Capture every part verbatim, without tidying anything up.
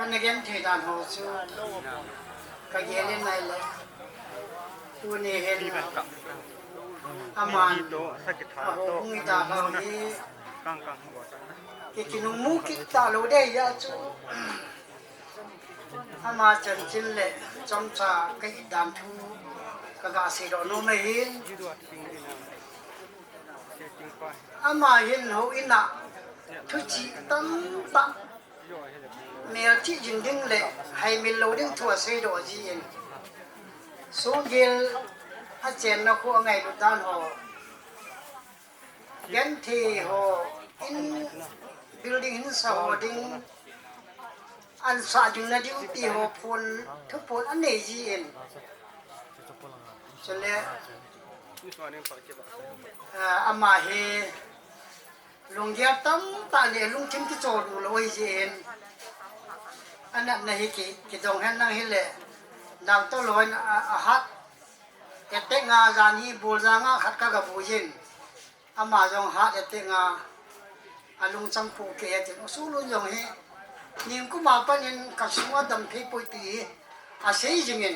Kana genthei dan ho chu kagel in ahile, tuni hin aman ahoubung itah ho hi kikinungmu kit talou ding ahi chu, ama chanchin le chomcha ka it dan thu kaga seidoh nom ahin. Ama hin houin a thuchih tamtah, melchih jing ding le haimil lou ding thu aseidoh jin, Songgel achenna khu angailut dan ho, genthei ho in building hinsa ho ding ansah ding na duty ho phon, thuphon anei jin, chule ama hi lunggel tamtah le lungthim kicholdo lou ahi jin, anatna hi ki, kidong hen lang hile, doctor loi in a, a heart attack nga, janhi boljang a khat kaga buijin, ama jong heart attack nga, alungchang pohkeh e tin, U Sholun jong hi ningkum a pat in kasunga damthei poi ti hi asei jingin,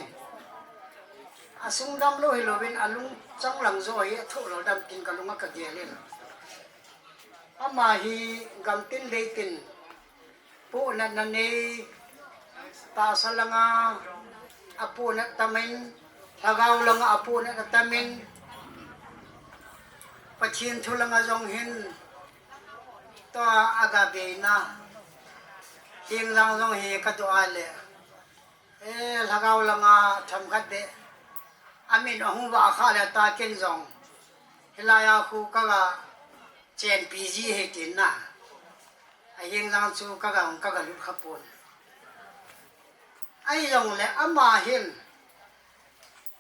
asung damlou hilouvin alungchang lang joh hi athoh lou dam tin kalunga kagel in. Ama hi gamtin leitin pohnatna nei, tahsa langa apohnat tamin, lhagao langa apohnat atamin, Pathen thu langa jong hin tua agabeina, hingjang jong hi kadoh a le, e, lhagao langa themkhat beh amin ahung vah khah le taken jong hilai a khu kaga chenpi ji ahi tin na, ahingjang chu kaga hung kaga lut khapon. Ahijongle ama hin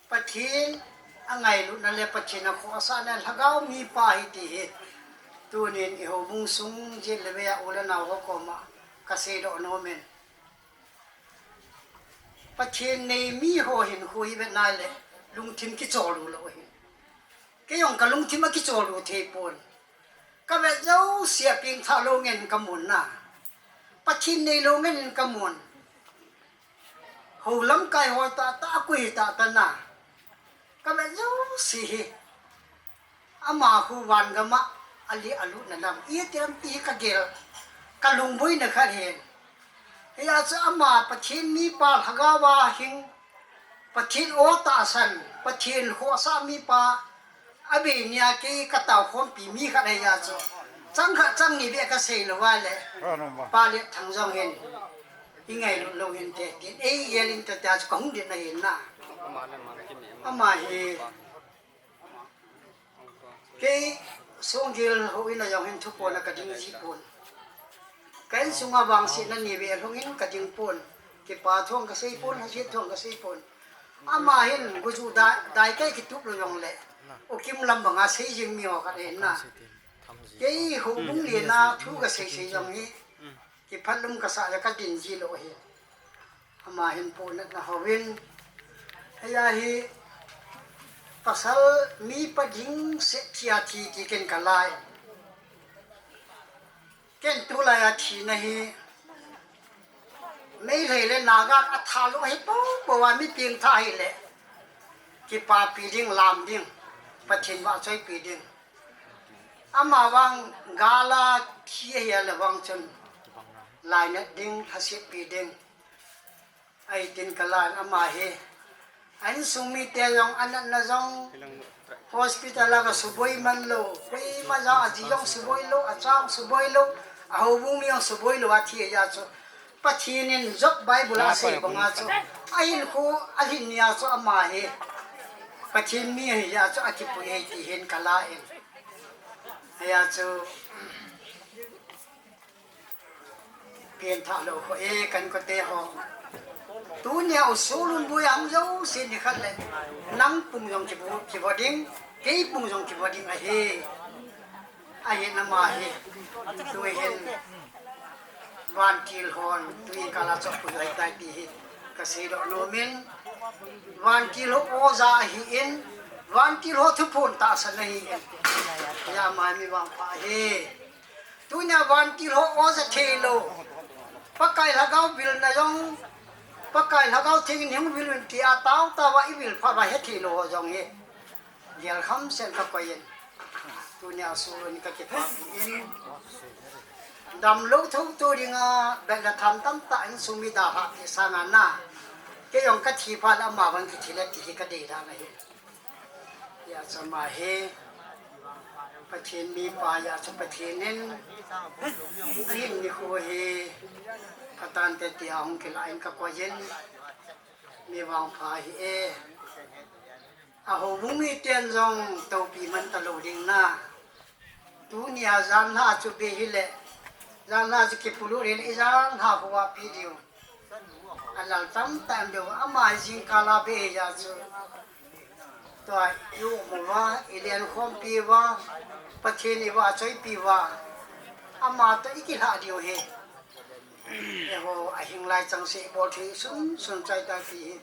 Pathen angailutna le Pathen akhohsahna lhagao mipa ahi ti hi tunin ihoubung sung jet le vei a u le nao ho koma kaseidoh nomin, Pathen nei miho hinkho hi vetna le lungthim kicholdo lou ahi. Keijong kalungthim akicholdo theipon. Kavet jousea pengthah lou ngen kamun na, Pathen neilou ngen kamun. Hou lamkai ho tahtah akoi tahtah na, kavet jouse hi ama khu vangam a ali alutna lam iti ham ti hi kagel, kalungboina khat ahin. Hijeh chun ama Pathen mipa lhagao a hing, Pathen o tahsan, Pathen khohsah mipa abei nia kei kataokhompi mi khat ahijeh chun, chang khat chang ni beh kasei lou a le, Pa Letthang jong hin ingailut lou hinte tin eigel inte tia chu kahung din ahin na. Ama hi kei Songgel houin a jong hin thuphon a kading jipon. Ka insunga vangsetna ni ve lhungin kadingpon. Kipa thu kaseipon, lhaset thu kaseipon. Ama hin guju dai, dai kei kitup lou jongle, U Kim lam banga sei jing miho khat ahin na. Kei houbung lena thu kasei sei jong hi kiphatlum kasah le kadin ji lou ahi. Ama hin pohnatna houvin, hijeh a hi pasal mipa ding seh thia thi ti ken kalai. Ken tulai a thina hi Meitei le Naga athat lou ahi poupou a, mi pengthah ahile kipapi ding, lam ding, Pathen vahchoipi ding. Amavang gal a thi ahile vang chun lainat ding, lhasetpi ding ahi tin kalan. Ama hi a insung mite jong, anatna jong, hospital a kasuboi man lou, koima jong aji jong suboi lou, acha jong suboi lou, ahoubung mi jong suboi lou a thi ahijeh chun, Pathen in Job Bible a asei banga chu, ahinkho alhin nia chu ama hi Pathen mi ahijeh chun akipui ahi ti hin kalan. Hijeh chun pengthah lou khu e, ka inkote ho. Tunia U Sholun boi a hung jouse nikhat le nang pung jong kivo, kivo ding, kei pung jong kivo ding ahi. Ahin ama hi tuhin vantil hon tui kala chop pui ahitai ti hi kaseidoh nomin, vantil ho oja ahin, vantil ho thuphon tahsan ahin, ama hi mi vangpha ahi. Tunia vantil ho oja theilou, Pakai Lhagao vilna jong, Pakai Lhagao Theng in hung vil un tia tao tao a i vil phat uva hethei lou ho jong hi. Gel kham sen ka koi in. Tunia sulun ka kipah in. Damlou thou tu dinga, bel la tham tam ta in sum i dalha ti sanga na. Kei jong ka thi phat le ama vang kithi le ti hi ka dei dan ahi. Hijeh chun ama hi Pathen mipa hijeh chun Pathen in ahin nikho hi phatante tia hung kilah in ka koi in, mi vangpha ahi e. A houbung miten jong toupi man talou ding na. Tunia janhi chu be hile, janhi chu kipulut hile, i janhi hoa pi diu. A lal tamtah em diu, ama jingkah a be hijeh chun. Tua i um uva, i lenkhompi uva, Pathen i va choipi uva, ama toh i kilhah diu hi. Eiho, a hing lai chang se i bol thei sun sun chai ta ti hi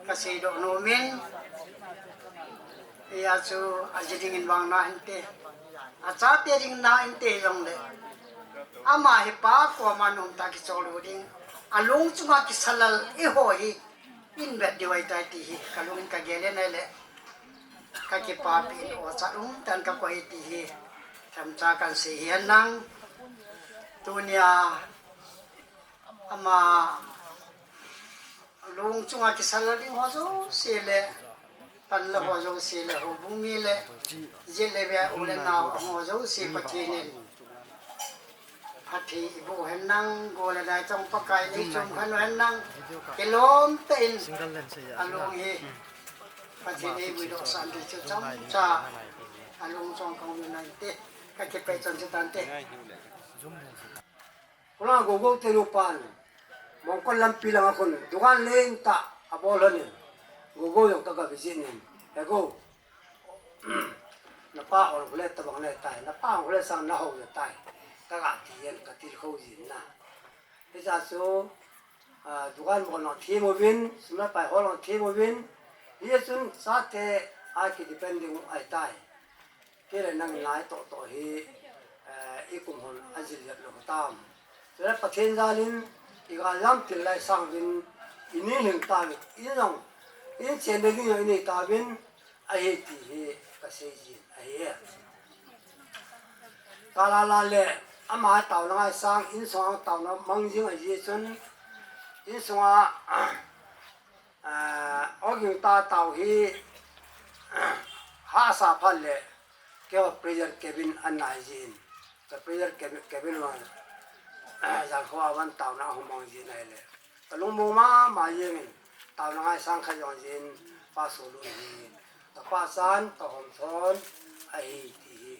ka seidoh nom in. Hijeh chun a ji dingin vang na hinte, a chate ding na hinte jongle, ama hi Pa koma nom tah kichol lou ding, a lung chunga kisa lal eiho hi in vet diu ahitai ti hi ka lungin ka gel in ahile, ka kipapi in o cha um tan ka koi ti hi themcha kan sei hi hen lang. Tunia ama lung chunga kisa lal ding ho jouse le, pan la ho jouse le, houbung mi le, jit le ve u le nao ho jouse Pathen in phatthei i boh hen lang, go le dai chong Pakai in ei chom khen u hen lang, kilom tah in a lung hi Pathen in ei guidoh sah in ti chu chomcha a lung chong ka um in ahinte, ka kipah chan chu tante. Kula Gogou te nupan, Mongkol lampi langa khun, dukan lentah abol lhonin, Gogou jong ka ga visit in, "He Gou, napa ol hule tabang le tai, napa ol hule sang na hou le tai," ka ga ti in, ka tilkhou jin na. Hijeh chun, ah, dukan bol nang them uvin, sum le pai hol nang them uvin, hijeh chun chate a ki depend ding ahitai. Kei le nang nai toh toh hi, eh, i kum hon a jil jep lou tam. Chule Pathen jalin i galjam til lai sang uvin i ni hing tauvin, i jong, in chen le ding jong i nei tauvin ahi ti hi ka sei jin ahi. Ka la la le ama taona ngai sang insunga taona mang jing ahi chun insunga Ah, oging ta tau hi, hahsa phat le, keiho prayer cabin an nai jin. Ka prayer cabin, cabin vang, ah, jan kho a van tauna ahung mang jin ahile. Ka lungmong mama jengin, tauna ngai sang khat jong jin, Pa Solu hi. Ka pachan, ka homthon, ahi ti hi.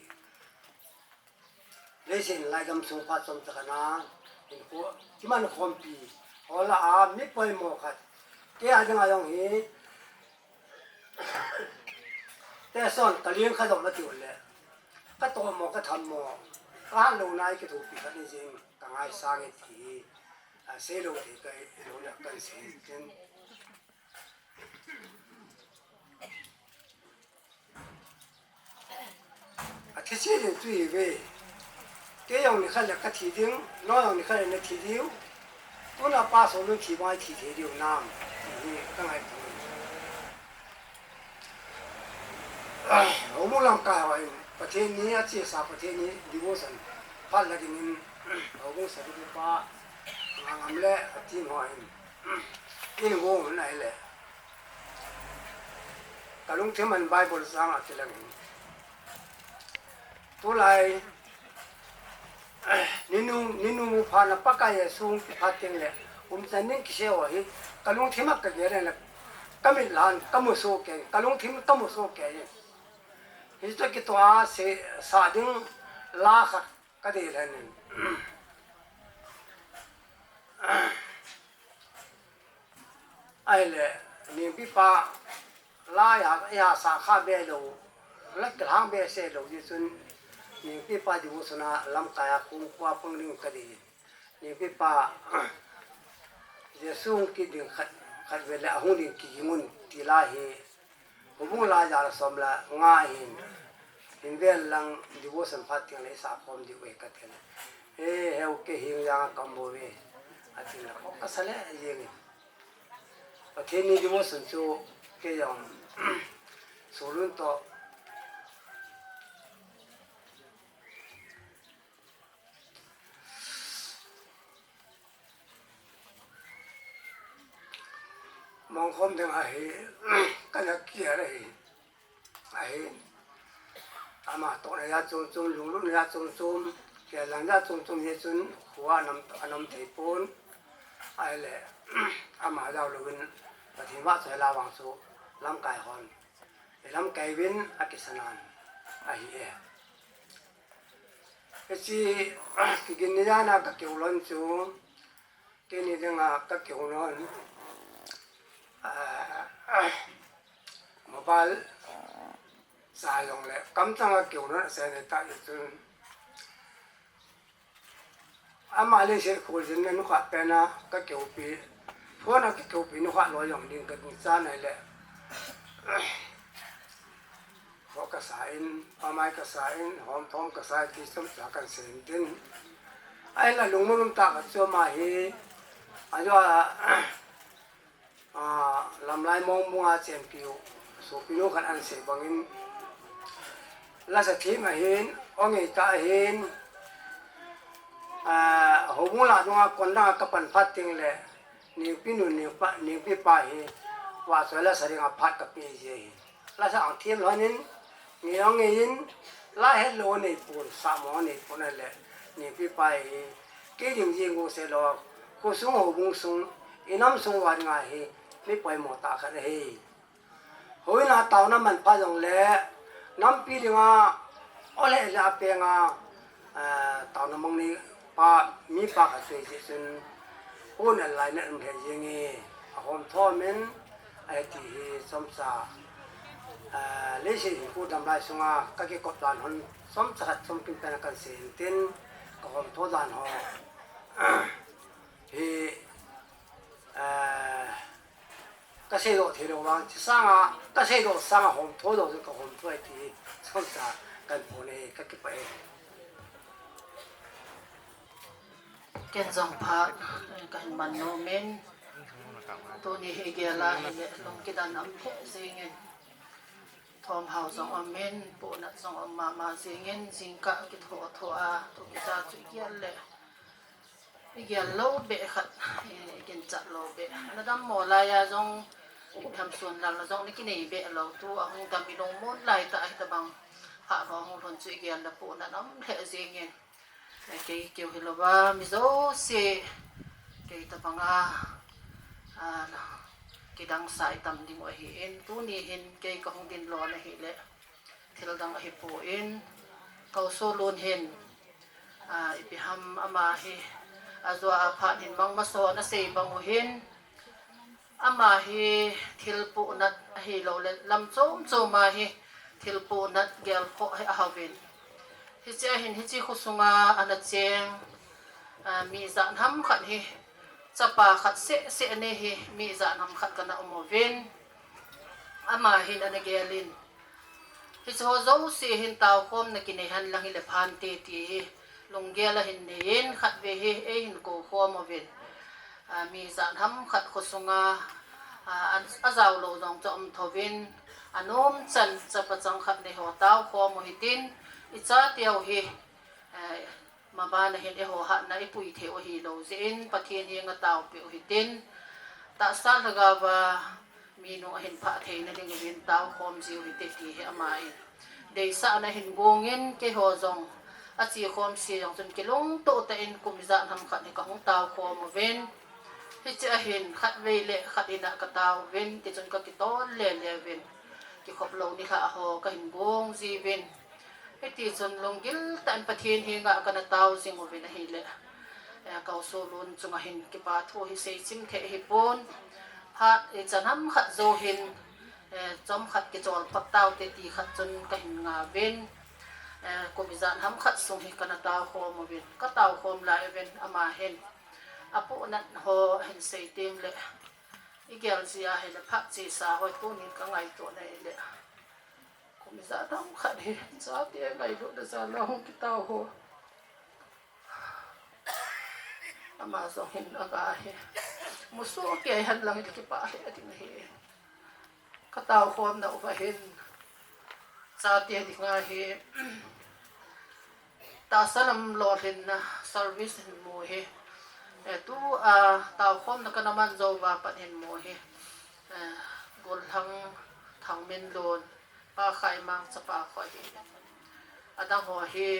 Leiset lai gam sung phat chom chakana, hinkho, kiman khompi, hola a, mi poimo khat. Kei a dinga jong hi, te son, ka ling kha dom na tiu le. Ka tomo, ka thamo, ka hat lou nai kithopi khat ni jing, ka ngaisang e ti hi, a, sei lou ti ka, lou le kan sei tin. A thi cheh ding chu hi ve. Kei jong nikhat le ka thi ding, nang jong nikhat le na thi diu. Tuna Pa Solu thi bang thi thei diu nam. Ti hi ka ngaito. Houbung lamkai ho in, Pathen ni a chesa Pathen ni devotion. Phat la dingin, houbung sadupa, ngam le a team ho in. In go na le. Ka lungthim a Bible chang a kilang in. Tulai, ninu, ninu mu pha na Pakai Jesu hung kiphat teng le, umchan ning kisei ho hi, ka lungthim a ka gel le, ka mit lan, ka mu soh kei, ka lungthim ka mu soh kei. Hitoh kitoh a se, sa ding la khat ka dei lhen in. Ahile, Ningpipa, la ya, ya sa kha be lou, la kilhang behseh lou, ti chun, Ningpipa devotion a lamkai a kum kua pang ding ka dei. Ningpipa, Jesu hung kit ding khat, khat ve le ahung ding kiging un, ti la hi, Houbung la jal som le nga hin. Hin vel lang devotion phat teng le i sa khom diu e ka ti le. He, heu kei hing jang a ka um bou ve. Atin la, ka sa le, yen. Pathen ni devotion chu, kei jong, Solun to, mong khom ding ahi, kana kia ahi. Ahi, ama tohna jat chom chom, lunglutna jat chom chom, kilang jat chom chom hi chun, khua anam, anam thei pon, ahile, ama jao louvin, Pathen vahchoi la vang chu, lamkai hon, i lamkai uvin, akisan ahi e. Hiche, kigin ni jana ka keu lon chu, Keini dinga ka keu lon, ah, mobile sa jong le, kamtang a keu lon, ase ne ta i chun. Ama le se khol jin na nukha pena, ka keu pi, phone a ka keu pi nukha lo jong ding ka ding cha nai le. Ho ka sa in, amai ka sa in, hom thom ka sa in, ti chom cha kan sei in tin. Ahi la lungmon um ta ka chu ama hi, a jo a, a, lamlai mong mong a chen piu, so piu kan an sei bang in. La sa thi ma hin, ong ei ta hin, a, ho mong la dung a kon dang a ka pan phat ting le, Ningpi nu, ningpa, ningpi pa hi, vahchoi la sa ding a phat ka pe ji ahi. La sa ang thiem lhonin, nge ang nge in, la het lou nei pon, sa mo nei pon le, ningpi pa hi, kei ding jing u se lo, khosung houbung sung, i nam sung uva ding ahi, mi poimo tah khat ahi. Houin a taona manpha jongle, nampi dinga, ole le apeng a, eh, taona mangni pa, mi pa khat sei jeh chun, houin a lainat um lheh jenge, ahom thom in, ahi ti hi chomcha, eh, leiset hinkho damlai sunga, ka kikop dan hon, chomcha khat chomkim pen a kan sei in tin, ka hom tho dan ho, hi, eh, Ka seidoh thei lou vang, sanga, ka seidoh sanga hom tho doh chu ka hom tho e ti, chomcha kan phone e, ka kipah e. Ken jong phat, eh, ka hin man nom in, tuni hi gel a hile, lung kidan um lheh jeng in, thom hao jong um in, pohnat jong um mama jeng in, jingkah kitho tho a, thu kija chu i gel le, I gel lou beh khat, i ginchat lou beh. Na dammo laiya jong, i tham sun lal na jong, na kinei beh lou tu, ahung dam i lungmon lai tah ahi tabang. Phat ho hung lhun chu i gel le pohnat um lheh jeng in. Kei keu hilou va, mi jouse, kei tabang a, a, kidang sa i tam ding u ahi in, tuni hin kei ka hung din lou na hile. Thil dang ahipoi, Kau Solun hin, a, ipi ham ama hi, a jua a phat hin mang maso na sei bang u hin, ama hi thil pohnat ahilou le lam chom chom a hi thil pohnat gel phoh hi ahauvin. Hiche a hin hiche khosunga ana cheng, a, mi jat ham khat hi chapa khat seh seh nei hi mi jat ham khat kana um uvin. Ama hin ana gel in. Hiche ho jouse hin taokhomna kinei hen lang hile phante ti hi lunggel a hin nei in khatvei hi eihin kou khom uvin. A, mi jat ham khat khosunga, a, a, ajao lou jong chu um thouvin, anom chan chapa chang khat nei ho taokhom u hitin, i chateu hi, eh, Maban a hin eiho hatna i pui thei u hilou jeh in, Pathen henga taopeh u hitin, tahsa lhagao a mi nung ahin phah theina ding uvin taokhom jiu hite ti hi ama in deisahna hin gong in, keiho jong ache khom se jong chun kilungtoh tah in kum ijat ham khat hi kahung taokhom uvin, hiche a hin khatvei le khat in a ka tao uvin, tichun ka kitol lele uvin, kikhop lou nilhah ho kahin gong jiuvin. Hiti chun lunggil tah in Pathen henga kana tao jing uvin ahile, eh, Kau Solun chunga hin kipa thu hi seichim thei hipon. Phat, eh, chan ham khat jou hin, eh, chomkhat kichol phot taute ti khat chun kahin ngauvin. Eh, kum ijat ham khat sung hi kana taokhom uvin, ka taokhom lai uvin ama hin. Apohnat ho ahin sei teng le, i gel jeh a hile phat chesa ho tunin ka ngaito na hile. Kum ijat ham khat hi, chate ngailutna jal a hung kitao ho. Ama jong hin aga hi. Musoh kei hen lang hi kipah lheh ding ahi. Ka taokhomna uva hin chate dinga hi tahsa lam lolhinna service hin mu hi, eh, tua taokhomna kana man jou uva pat hin mu hi, eh, Gollhang Thangminlun, Pa Khaimang chapa kho hi. Adang ho hi,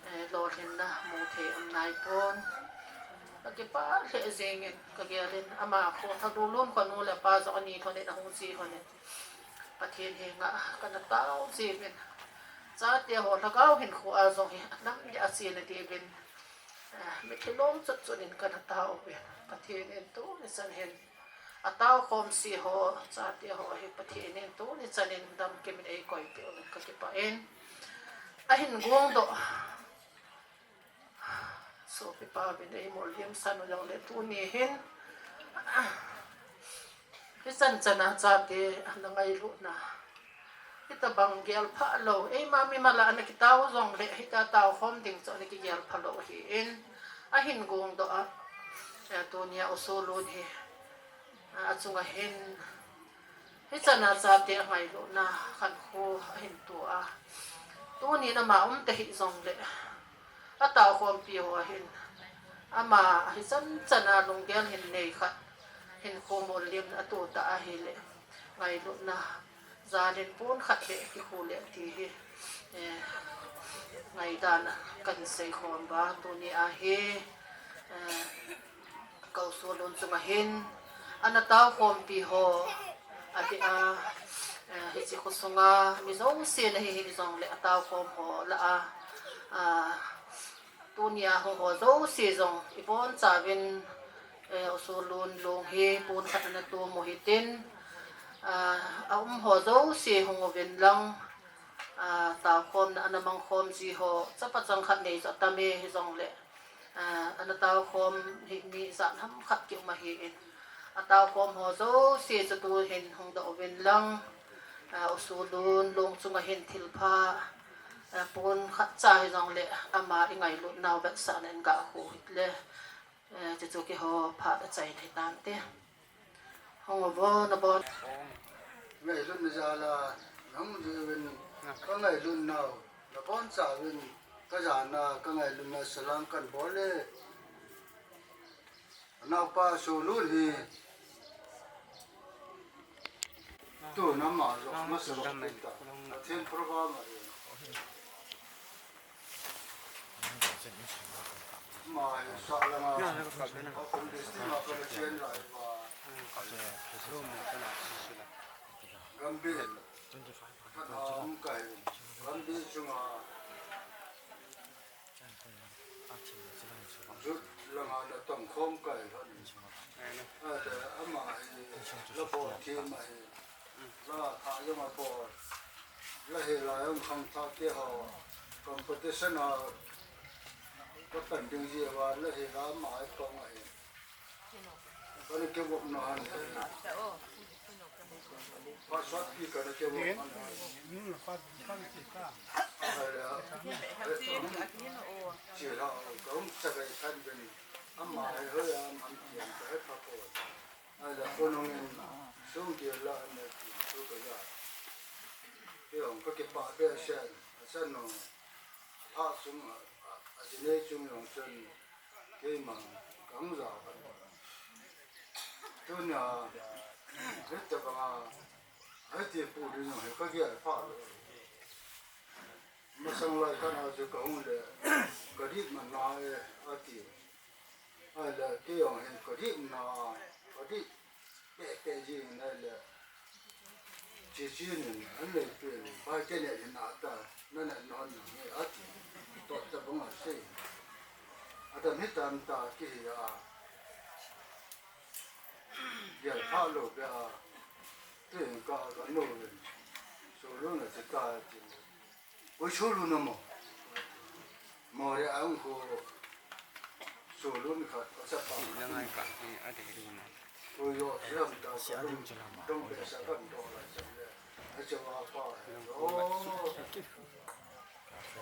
eh, lolhinna mu thei um nai pon. Ka kipah lheh jingin ka gelin ama kho Thadulun kho nu le pa jong ani lhonin ahung chi lhonin Pathen henga kana tao jiuvin. Chate ho lhagao hinkho a jong hi anam dia chena diuvin, eh, mitlhi lom chut chut in kana taovin. Pathen in tuni chan hin ataokhom se ho, chate ho hi Pathen in tuni chan in damkim in eikoipeh uvin ka kipah in. Ahin gongdoh sopipa uvin eimolhemsan u jongle tuni hin hichan chana chate ana ngailutna hitabang gelphah lou, eima mimal a ana kitao jongle hita taokhom ding chu ana kigelpha lou ahin, ahin gongdoh a, eh, tunia U Solun hi, ah, achunga hin hichana chate angailutna khankho ahin to a, tunin ama um tahih jongle ataokhompi ho hin ama hichan chana lunggel hin nei khat, hinkho molhemna ato tah ahile, ngailutna jalin pon khat beh kikhu leh ti hi, eh, ngaidan a kahin seikhom uva, tuni a hi, eh, ka U Solun chunga hin ana taokhompi ho adeh a, eh, hiche khosunga mi jousen ahi hih jongle ataokhom ho lah a, ah, tunia hung ho jouse jong ibonchauvin, eh, U Solun long hi pon khat ana tom u hitin, ah, aum ho jouse hung uvin lang, ah, taokhomna ana mangkhom ji ho chapa chang khat nei chu atame hijongle, ah, ana taokhom hi mi jat ham khat kium ahin, ataokhom ho jouse chu tuhin hung doh uvin lang, ah, U Solun long chunga hin thilpha, ah, pon khatcha hijongle ama ingailutnau vetsahna in gah khu hile, eh, chuchu keiho phat achaina hitante. Hung uvo nabon. Ngailutna jal a nahung jiuvin, kangailutnau nabonchauvin kajana kangailutna salam kahin bol e. Anaopa Solun hi tuna ama jong masa jong penta Pathen program ahi. Ama hi sahlang a Khawkhun district a kana chen lai uva, Gambih khat a um kahi, Gambih chunga Jut langa natong khom kahi lhon. Ahile ama hi la bol them ahi. La thah jong abol. La hela jong khangthah te ho competition a kapan ding jeh uva la hela ama hi tong ahi. Kana kivopna ahi. Password pi kana kivopna ahi. Ahile, chila kahung chagai khan ben. Ama hi hoi a man tiam kahe pha poi. Ahile, khonung in sung gel la ana ti chu kaja. Kei jong kakipah behseh in, achan u, aphat sung a, a, ajinei chung jong chun, keima kahung ja khan. Tunia, hitabanga, hiti pu ding jong hi kagel pha lou. Masang lai khat a chu kahung le, kadip man na e, ati. Ahile, kei jong hin kadip na, kadip pehpeh jing in ahile, Chichi nin, an lei pen, bai kei ne hin ata, na ne non nang e, ati. Toh tabang asei. Adam hitam ta kihi a. Gel pha lou beh a. Tuin ka, kanu in. Solun a che ta ti. Oi, Solun amo. Mo re ang ko. Solun khat, ka sa pa. Oi, yo, siam ta, si ading chula ma. Dong be sa kan do la sa le. A che wa pa. Oh.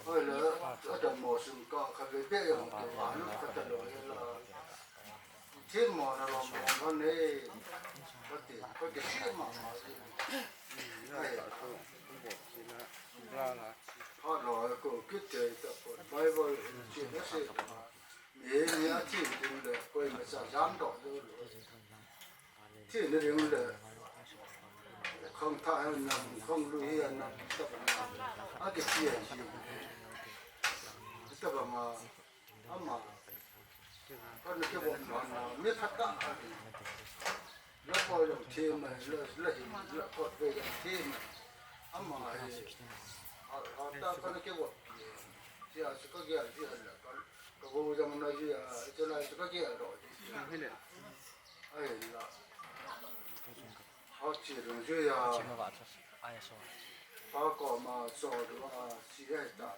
Oi le, ka da mo sung ka, ka be be yang ke wa, no, ka ta lo ye la. Thim mo na lo mo na ne. Ka ti, ka ti thim mo mo. Ai. Ka lo ko kit te ta ko Bible chi na se. Mi, mi a thi ding le, koima cha jam doh lou lou. Thi na ding le, khang tha hai na, khang lui hai na, ta ba na. A ke thi a thi. Ta ba ma, ama. Ka na ke bo ma na, mi phat ta a thi. La ko jong thi mai, la, la hi, la ko ve jong thi mai. Ama hi. A, a ta ka na ke bo. Tia chu ka gel ji la ka, ka bo jong na ji a, tia la chu ka gel ro ji. Ai la. Ho chi rung ji a. Pa ko ma so du a, chi ai ta.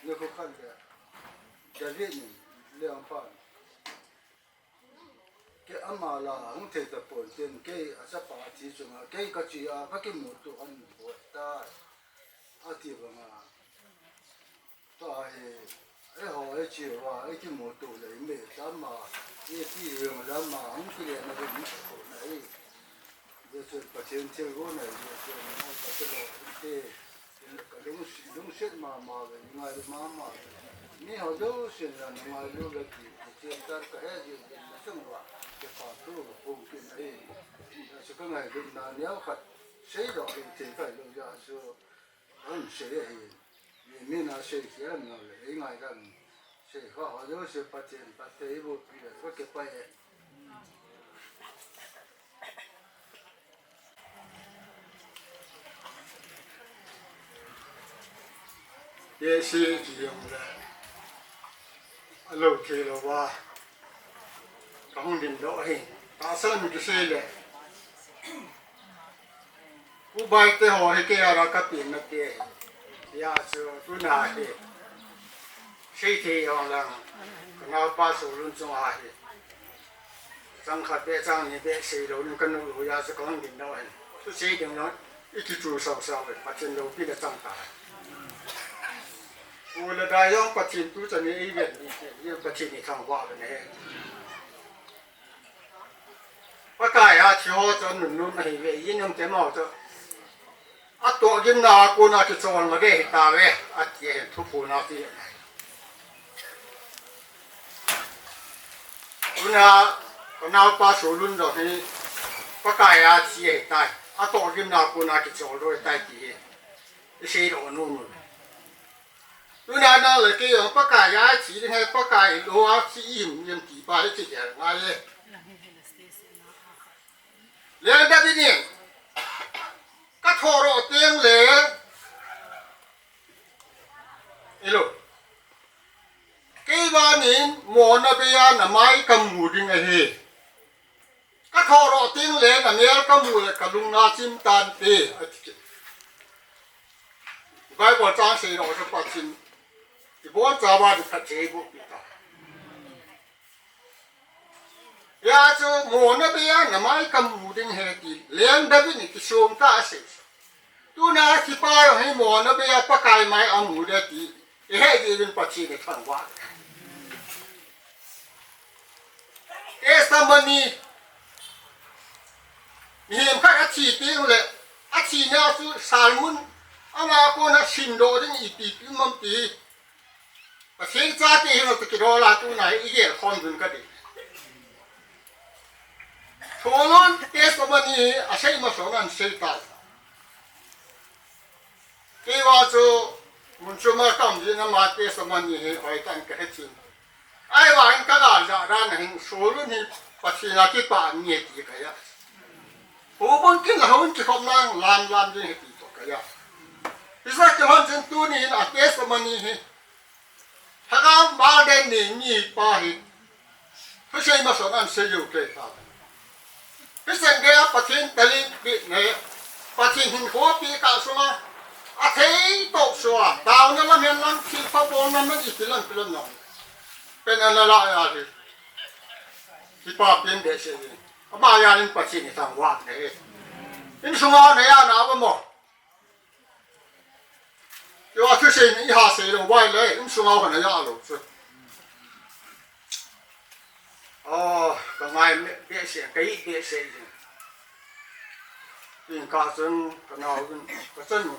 Ni ko khan le. David ni, Leon pa. Kei ama la hung thei ta pon tin, kei a chapa a thi chunga, kei ka chi a, ka kimuto an bo ta. A ti banga. Tua hi, eiho, ei chi uva, ei kimuto le, ei me ta ma, ei ti hi hung la ma, hung kile na ve mi ko na ei. Jesu Pathen thil ro na, Jesu na, Pathen lo, te. Ka lungsi-, lungset mama ve, ngailu mama ve. Mi ho jousen la ngailu ve ti, ti chen tar ka he jin, jin na chung uva, ke pa tu, hung kin ahi. Jesu ka ngailutna neo khat, sei doh hi thei kai lou jeh a chu, an sei ahi. Mi, mi na sei kiam na le, ei ngaidan, sei kha ho jouse Pathen, Pathen eiboh pi le, ka ke pa e. Kei sei ti jong le, a lo thei lou va, ka hung ding doh hi, tahsa lam kisei le. Ubai te ho hi kei a ra ka pi na te. Ya chu tuna hi. Sei thei jong lang. Ka nao pa Solun chung a hi. Chang khat be chang ni be sei lou ning ka nu lou ya chu ka hung ding doh hi. Chu sei ding lang. I ti chu sau sau ve. Pathen lou pi na chang ta. U le da jong Pathen tu cha ni ei ve ni. Pathen ni thang va ve ne. Pakai a thi ho chu nun nun ahi ve, yin um te mau chu. A toh gimna a kona kichol ma ve hi ta ve, a ti ahi, thuphon a ti. Tuna, ka naopa Solun jong hi, Pakai a thi ahi tai. A toh gimna a kona kichol doh ahi tai ti hi. I sei doh nom nom. Tuna nang le kei jong Pakai a thi ding ahi, Pakai lou a thi ihim nem ti pa hi kigel ngai e. Leng David in, ka thoudoh teng le, ilo. Kei vang in mona bei a na mai ka mu ding ahi. Ka thoudoh teng le na mel ka mu le ka lung na chim tante, a ti kit. Bible chang seidoh chu Pathen i boncha uva ding phatthei eiboh pi ta. Hijeh chun mona bei a na mai ka mu ding ahi ti Leng David in kisong tah a asei. Tuna thilpha jong hi mona bei a Pakai mai a mu ding ahi ti i he jeh uvin Pathen i thangvah. Testimony. Mihem khat a thi teng le, a thina chu sermon, ama kona simdoh ding ipi ipi um am ti. Pathen chate hi nati kidol a tuna hi i gel khom ding ka ti. Solun testimony hi a sei masa nan sei tai. Kei vang chu mun chom a ka um jeh in ama testimony hi hoitah in ka he chin. Ahivangin ka gal jah dan a hin Solun hi Pathen a kipah mi ahi ti ka he a. Houbung kin le houbung kikhop lang lam lam ding ahi ti toh ka he a. Hijeh a kei hon chun tuni in a testimony hi Lhagao Malden ni, ni pa hi. Thusei masa nan sei jou kei ta. Hichan gei a Pathen talent pi ne. Pathen hinkho pi kah sunga. A thei toh sua. Taona lam hen lang thilpha bolna man ipi lam pi lam nang. Pen ana la ya hi. Kipa pen behseh ni. Ama ya in Pathen i thangvah ne. Insunga na ya na va mo. Yo, a thusei ni i ha sei lou vai le, insunga hon a ya lou chu. Aw, ka ngai behseh, ka it behseh jing. Tin ka chun, ka nau in, ka chanu,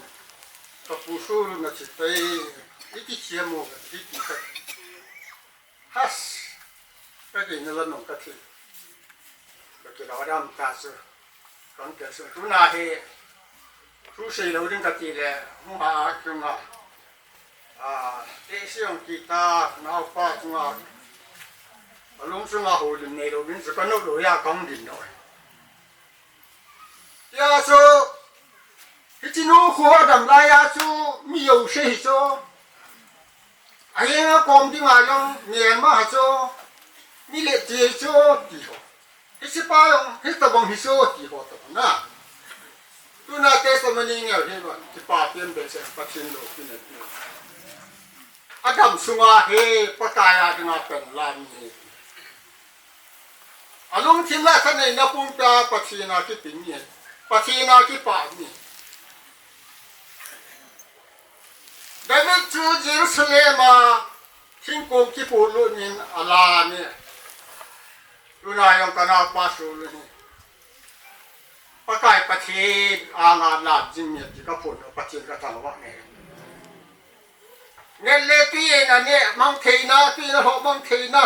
ka pu Sulu na chi tei, i ti chia mo, i ti ka. Has, ka ki na la nong ka thi. Ka ki la dam ta chu. Kan ke su tu na he, tu sei lo ding ka ti le, mu ha a chung a. A, te siang kita, nau pa chunga, a lung chunga ho lim nei lo, min chu ka no lo ya kang din no. Ya chu, hichi nu khu a dam lai ya chu, mi yo se hi chu. A hi nga kom ding a long, mi ma ha chu, mi le ti chu, ti ho. Hichi pa long, hi ta bang hi chu, ti ho ta na. Tuna testimony ngel hi ba, kipa pian behseh Pathen lou pi ne pi. Adam sunga hi Pakai a dinga pen lam ni. A lungthim la sa nei na pum ta Pathen a kipin ni. Pathen a kipa ni. David chu Jerusalem a thingkung kipu lut nin a la ni. Tuna jong ka nau pa Sulu hi. Pakai Pathen anga lam jing ni ti ka phun Pathen ka thangvah ne. Nget le tui na ne mang thei na, tui na ho mang thei na,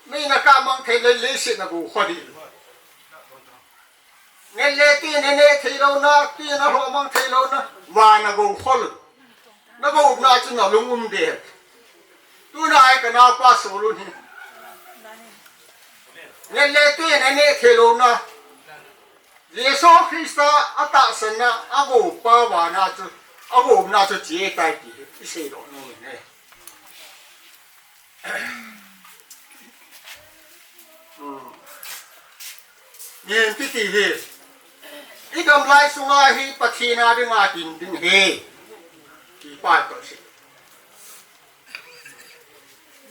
mi na ka mang thei le le si na gu kho di. Nget le tui na ne thei lo na, tui na ho mang thei lo na, wa na gu kho lo. Na gu na chu na lung um de. Tuna ai ka nau pa Sulu hi. Nget le tui na ne thei lo na. Jesu Krista a tahsan na, a go pa vana chu, a go na chu chi tai ti, i sei lo no ne. Hmm. Nin ti ti hi. I dam lai sunga hi Pathen a dinga tin ding hi. Ti pa to si.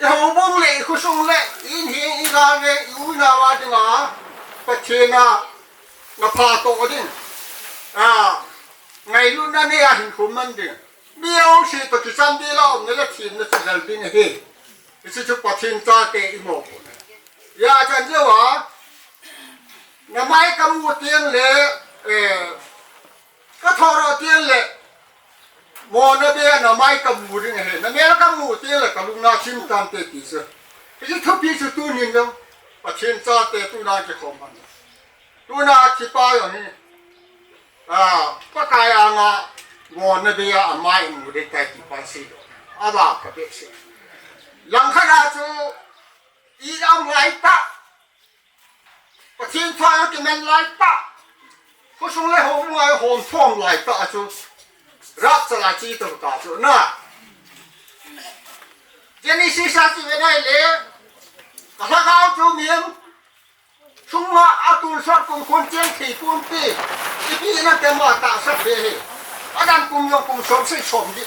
I houbung le, i khosung le, i in hi, i gal le, i u i nau a dinga, Pathen a, na pha to ding. A, ngailutna nei a hin khum man ding. Mi a ong si to kisan di la om ne la thin na si dal ding hi. I si chu Pathen chate i mo ko. Ya chan je wa, na mai ka mu tiang le, eh, ka thoro tiang le, mo na be na mai ka mu ding he, na mel ka mu tiang le ka lung na chim tam te ti se. Ki thupi chu tu nin dong, Pathen chate tu na ki khom man. Tu na ki pa yo ni. A, Pakai anga mo na be a mai mu de tai ki pa si do. A ba ka be si. Lang kha na chu i am lai ta. Pathen thu a kimen lai ta. Khosung le houbung a hom thom lai ta chu. Rapture a chi to ta chu na. Genesis a chi ve nai le. Ka lhagao chu mihem. Sung a a tun sot kum khun cheng thei pum pi. Ipi na te ma ta sa be he. A dan kum jong kum som sei som di.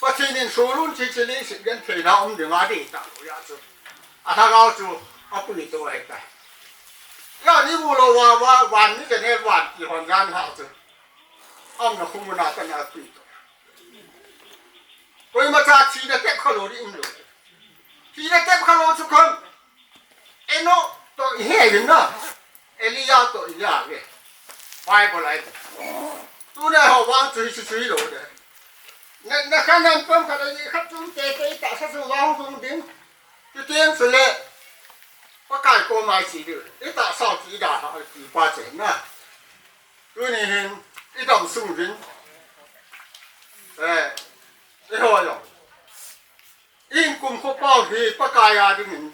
Pathen in Sulu chi chi li si gen thei na um ding a di ta lo ya chu. A lhagao chu a pui to ai ta. Ya ni mu lo wa wa wan ni ke ne wan ki hon yan ha chu. Am na khum na ta na pui to. Koima cha thina tep kha lo di um lo. Thina tep kha lo chu khon. Enoch to i he vin na. Elijah to i he ve. Bible ai. Tuna ho vang chu hi chu chu hi lo de. Na, na khan nan pam khat a ni khat chung te te i tahsa chu vang chung ding. Chutiang chu le. Pakai koma i chi ding. I tahsa chu i da ha ti pa che na. Tuni hin i dam sung ding. Eh, i ho jong. In kum kho pau hi Pakai a dingin.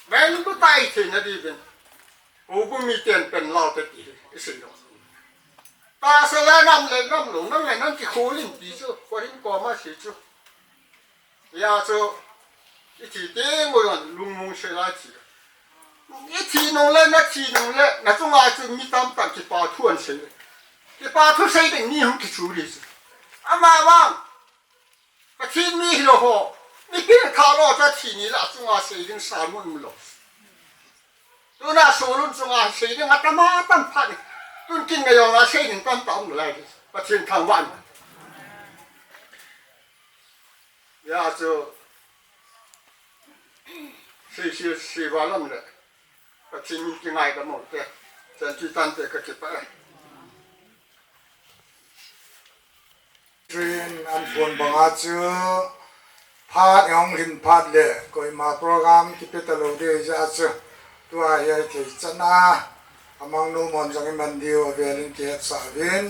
Ven ku tai thei na di ding. U bu mi ten pen lau te ti hi. I sei lo. Tahsa le nam le nam lo, nam le nam ki khu lin ti chu. Korin koma si chu. Ya chu, i thi teng mo yon lungmong se lai thi. I thi nung le, na thi nung le, na chunga chu mi tamtah kipa thu an sei. Kipa thu sei ding ni hung kichu ri chu. Ama vang, Pathen mi hi lo ho. Mi pi tha lo cha thi ni la chunga sei ding sa mun lo. Tuna Sulu chunga sei ding atam atam pha ni. Tun kin na yong la sei ding tam tam lai. Pathen thangvah. Ya chu. Sisi siva lam le. Pathen min kingaidam u te. Chan chu tante ka kipah e. Trin an phon banga chu phat hung hin phat le koima program kipe talou ding jeh a chu tua hi ahi thei chan a amang nu mon jong iman diu avel in kihetsah uvin.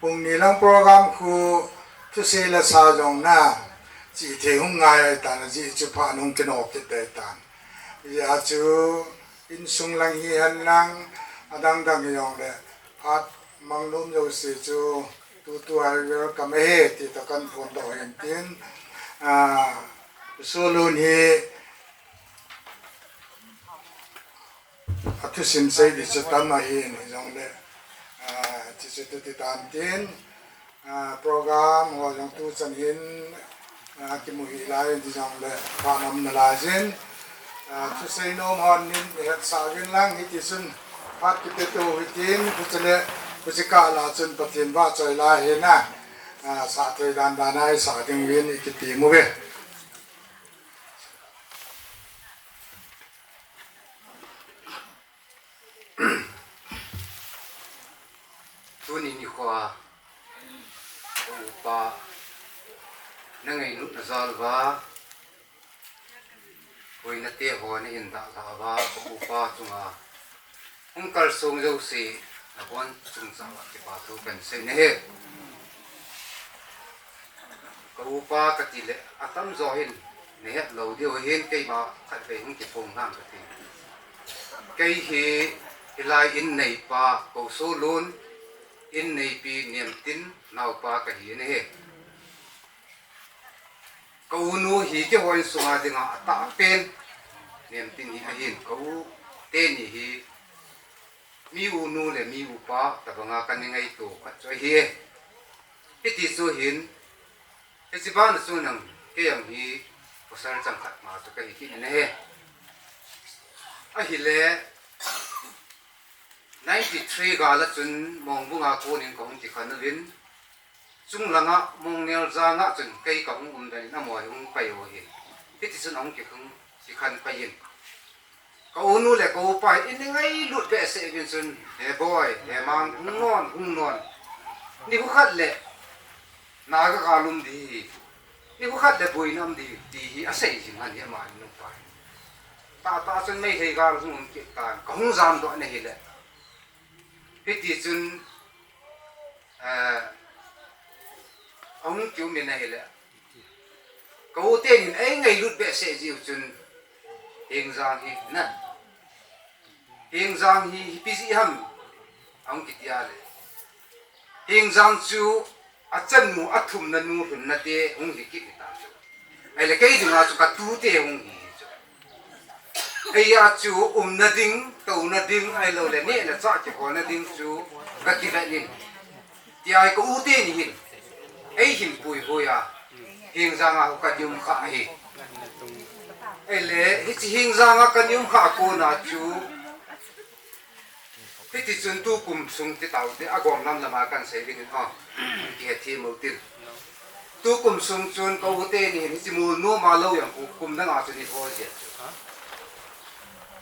Pung ni lang program khu thusei le sa jong na chi thei hung ngai ahi tan ajeh chu phat hung kino kit dei tan. Hijeh a chu insung lang hihen lang adang dang hijongle phat mang nom jouse chu tutu a welcome ahi ti toh kan phondoh hin tin, ah, Solun hi athusim sei ding chu tam ahin hijongle, ah, chuchu tuti tan tin, ah, program ho jong tuchan hin, ah, kimu hih lai in ti jongle phat um nalai jin, ah, thusei nom hon nin hetsah uvin lang hitichun phat kipeto hitin, hichule hiche kah lah a chun Pathen vahchoi lai hina, ah, sah thei dan dan a isah ding uvin ikiti uve. Tuni nikho a ka upa na ngailut na jal uva, boina te ho na hin dalha uva, ka upa chunga hung kalsong jouse nabon chungchang uva kipa thu kan sei nahi. Ka upa kati le atamjo hin nahet lou diu hin keima khatvei hung kiphong ham kati. Kei hi hilai in neipa Kousolun, in neipi Nemtin naopa kahi nahi. Ka unu hi keiho insunga dinga atahpen Nemtin hi ahin, ka u teni hi mi unu le mi upa tabanga kana ngaito khat chu ahi. Hiti chu hin, hiche bana chu nang kei jong hi pasal chang khat ma chu kahi kit nahi. Ahile, ninety-three gal a chun Mongbung a konin kahung kikhen uvin, chunglanga Mongneljang a chun kei kahung umdan in amaho hi hung pai u ahin. Hitichun ahung kikhen, kikhen pai in. Ka unu le ka upa hi in ngailut behseh uvin chun, he boi, he mang, hung non, hung non. Nikho khat le, naga gal um ding hi. Nikho khat le boina um ding hi, ti hi asei jing ahi amani nupa hi. Tahtah chun Meitei gal hung um kit tan, kahung jamdoh na hile. Hitichun, eh, ahung kium in ahile. Ka u tenin eingailut behseh jiu chun, Hengjang hi na. Hengjang hi, ipi jeh ham, ahung kiti a le. Hengjang chu achanu, athumna nu lhunna te hung hi kit hita chu. Ahile kei dinga chu katute hung hi chu. Eia chu umna ding, touna ding, ahiloule neh le chah kiholna ding chu kakivet in. Tia hi ka u teni hin, eihin puihoi a, Hengjang a hung kaum kha ahi. Ahile, hiche Hengjang a kaum kha a kona chu, hitichun tukum sung ti taute, agom lam lama kahin sei ding in, kihethem u tin. Tukum sung chun ka u teni hin, hiche Molnom a lou jangkhu kum danga chun eihol jeng chu.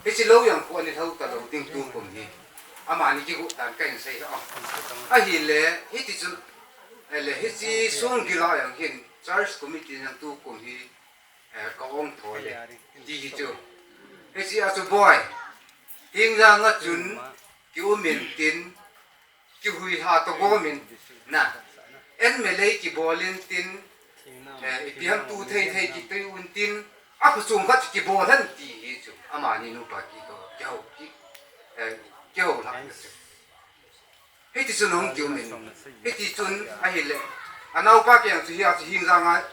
Hiche lou jangkhu ana lhou talou ding tukum hi. Amani kigot dan kahin sei a. Ahile, hitichun, ahile, hiche sunggil a jong hin, church committee jong tukum hi, eh, ka ong tho le, ti hi chu. Hiche a chu boi, Hengjang a chun, kium in tin, kihuilha toh gom in, na, en melei kibol in tin, eh, ipi ham tu thei thei kitoi un tin, aphachom khat kibol hen ti hi chu, amani nupa kiko, kihou, ki, eh, kihou lhah chu. Hitichun ahung kium in, hitichun ahile, anaopa keng chu hia chu Hengjang a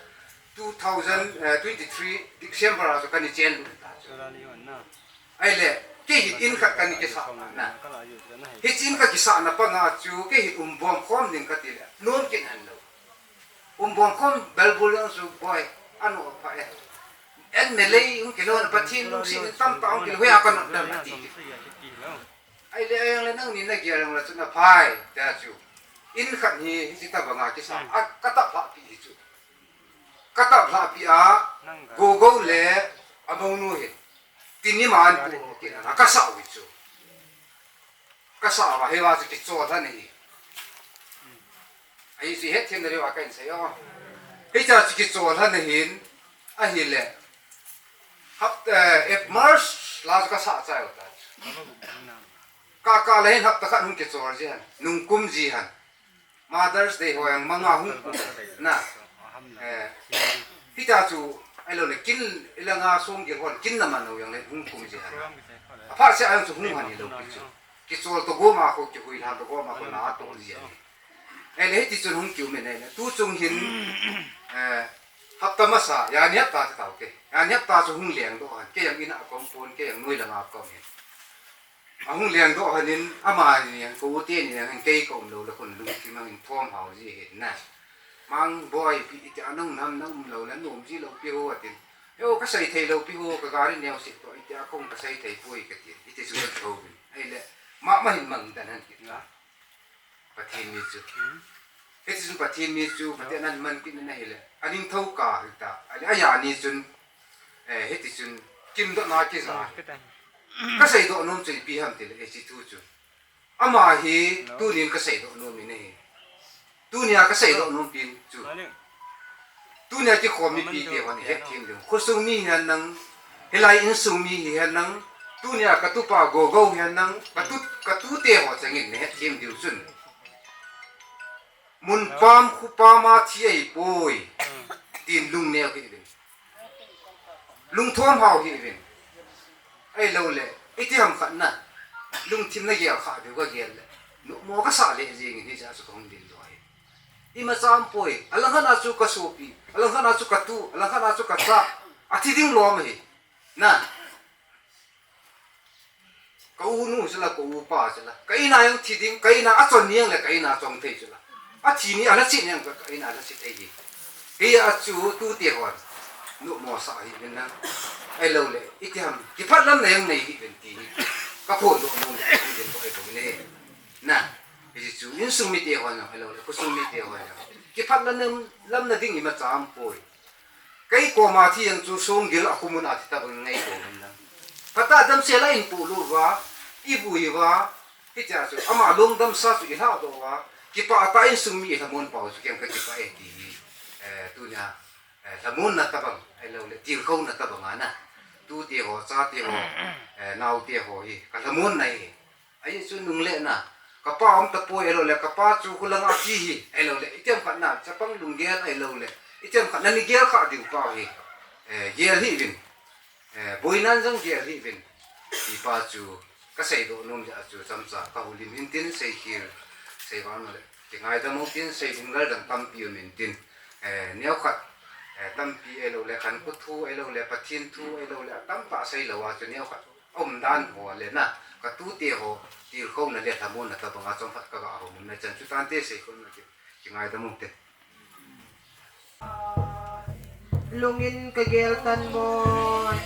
two thousand twenty-three December a chu kana chen lut ta chu. Ahile, kei hin in khat kana kisah na. Hiche in kakisahna panga chu, kei hin um bom khom ding kati le, nom kit hen lou. Um bom khom belbul jong chu boi, anom pha e. En melei hung kilhon, Pathen lungset in tamtah hung kilhon, hoiya kanop dem ati. Ahile, ahile nangni nagel jongle chun aphai, tia chu. In khat hi, hiche tabanga kisah, a, katap lhahpi hi chu. Katap lhahpi a, Gogou le, Amonu hin. Tin ni man pu ho kina na kasa u chu. Kasa va he va chu kichol lhan ahi. Ahi chu hethem na riu a kahin sei o. Hicha chu kichol lhan ahin. Ahile. Hap, eh, Ep March la chu kasa chai u ta. Ka, ka la hin hapta khat hung kichol ji hen. Nung kum ji hen. Mother's Day ho jong manga hung kum na. Eh, hita chu, ahilou le, kin ilanga song gil hon, kin na man lou jong le hung kum ji hen. Aphat se a jong chu hung han hilou pi chu. Kichol to gom a kho, kihui lhan to gom a kho, na to ji hen. Ahile hiti chun hung kium in ahile. Tu chung hin, eh, hapta masa, jani hapta ta tau te. Jani hapta chu hung leng doh hen. Kei jong in a kom pon, kei jong noi langa kom hin. Ahung leng doh hen in, amani jong, ka u teni jong, kei ka um lou le khun lungthim a hin thom hao ji hin na. Mang boi pi iti a nang nam na um lou le, na um ji lou pi ho atin. Eo ka sei thei lou pi ho, ka gari neo se to, iti a kong ka sei thei poi ka tin. Iti chu ka ho bin. Ahile, ma, ma hin mang dan hen kit na. Pathen mi chu. Hiti chun Pathen mi chu, Pathen an man kit na hile. Aning thou ka hita. Ahile, ajani chun, eh, hiti chun, kim doh na kija. Ka sei doh nom chu ipi ham tile, eh, hiche thu chu. Ama hi, tunin ka sei doh nom in ahi. Tunia ka sei doh nom pin chu. Tunia kikhom mipi te hon i het them diu. Khosung mi hihen lang, hilai insung mi hihen lang, tunia ka tupa Gogo hihen lang, ka tu, ka tute ho chengin na het them diu chun. Mun pam khu pam a thi ahipoi, tin lungneo hih uvin. Lungthom hao hih uvin. Ahilou le, iti ham khat na, lungthim na gel kha diu ka gel le, numo ka sah le jing in hijeh a chu ka hung ding doh ahi. Imacha umpoi, alang khat a chu ka sopi, alang khat a chu ka tu, alang khat a chu ka cha, athi ding lom ahi. Na. Ka u nu chu la, ka u pa chu la. Ka in a jong thi ding, ka in a achon ni jong le, ka in a chong thei chu la. Athi ni, alhaset ni jong ka, ka in a alhaset ahi. Hijeh a chu tute hon. Numo sah hih uvin na. Ahilou le, iti ham, kiphat lam na jong nei hih uvin ti hi. Ka phondoh nom le, ka hung ding doh ahi bou le. Na. Hichu insung mite hon jong, ahilou le, khosung mite hon jong. Kiphat lam, lam na ding imacha umpoi. Kei koma thi jeng chu song gil a khomun a thi tabang ngai ko hin lang. Phatah a damsel a in pulu uva, i vui uva, hitia chu ama lungdamsa chu i lhadoh uva, kipah tah a insung mi i lhamon pau chu ken ka kipah e ti hi, eh, tunia, eh, lhamonna tabang, ahilou le, tilkhouna tabang a na. Tute ho, chate ho, eh, naote ho hi, ka lhamonna hi. Ahi chu nung le na, ka pa um tapoi ahilou le, ka pa chu khulang a thi hi, ahilou le, iti ham khat na, chapang lunggel ahilou le, iti ham khat na ni gel kha diu pa hi, eh, gel hih uvin, eh, boinan jong gel hih uvin, ti pa chu ka seidoh nom jeh a chu chomcha ka houlim in tin seikhel, seivang le, kingaidam u tin sei ding gal dang tampi um in tin, eh, neokhat, eh, tampi ahilou le, khankho thu ahilou le, Pathen thu ahilou le, atamtah seilou a chu neokhat. Umdan ho le na, ka tute ho, tilkhouna le lhamonna tabang a chomkhat ka ga houlim na chan chu tante seikhel na ki, kingaidam u te. Lungin ka gel tan moi.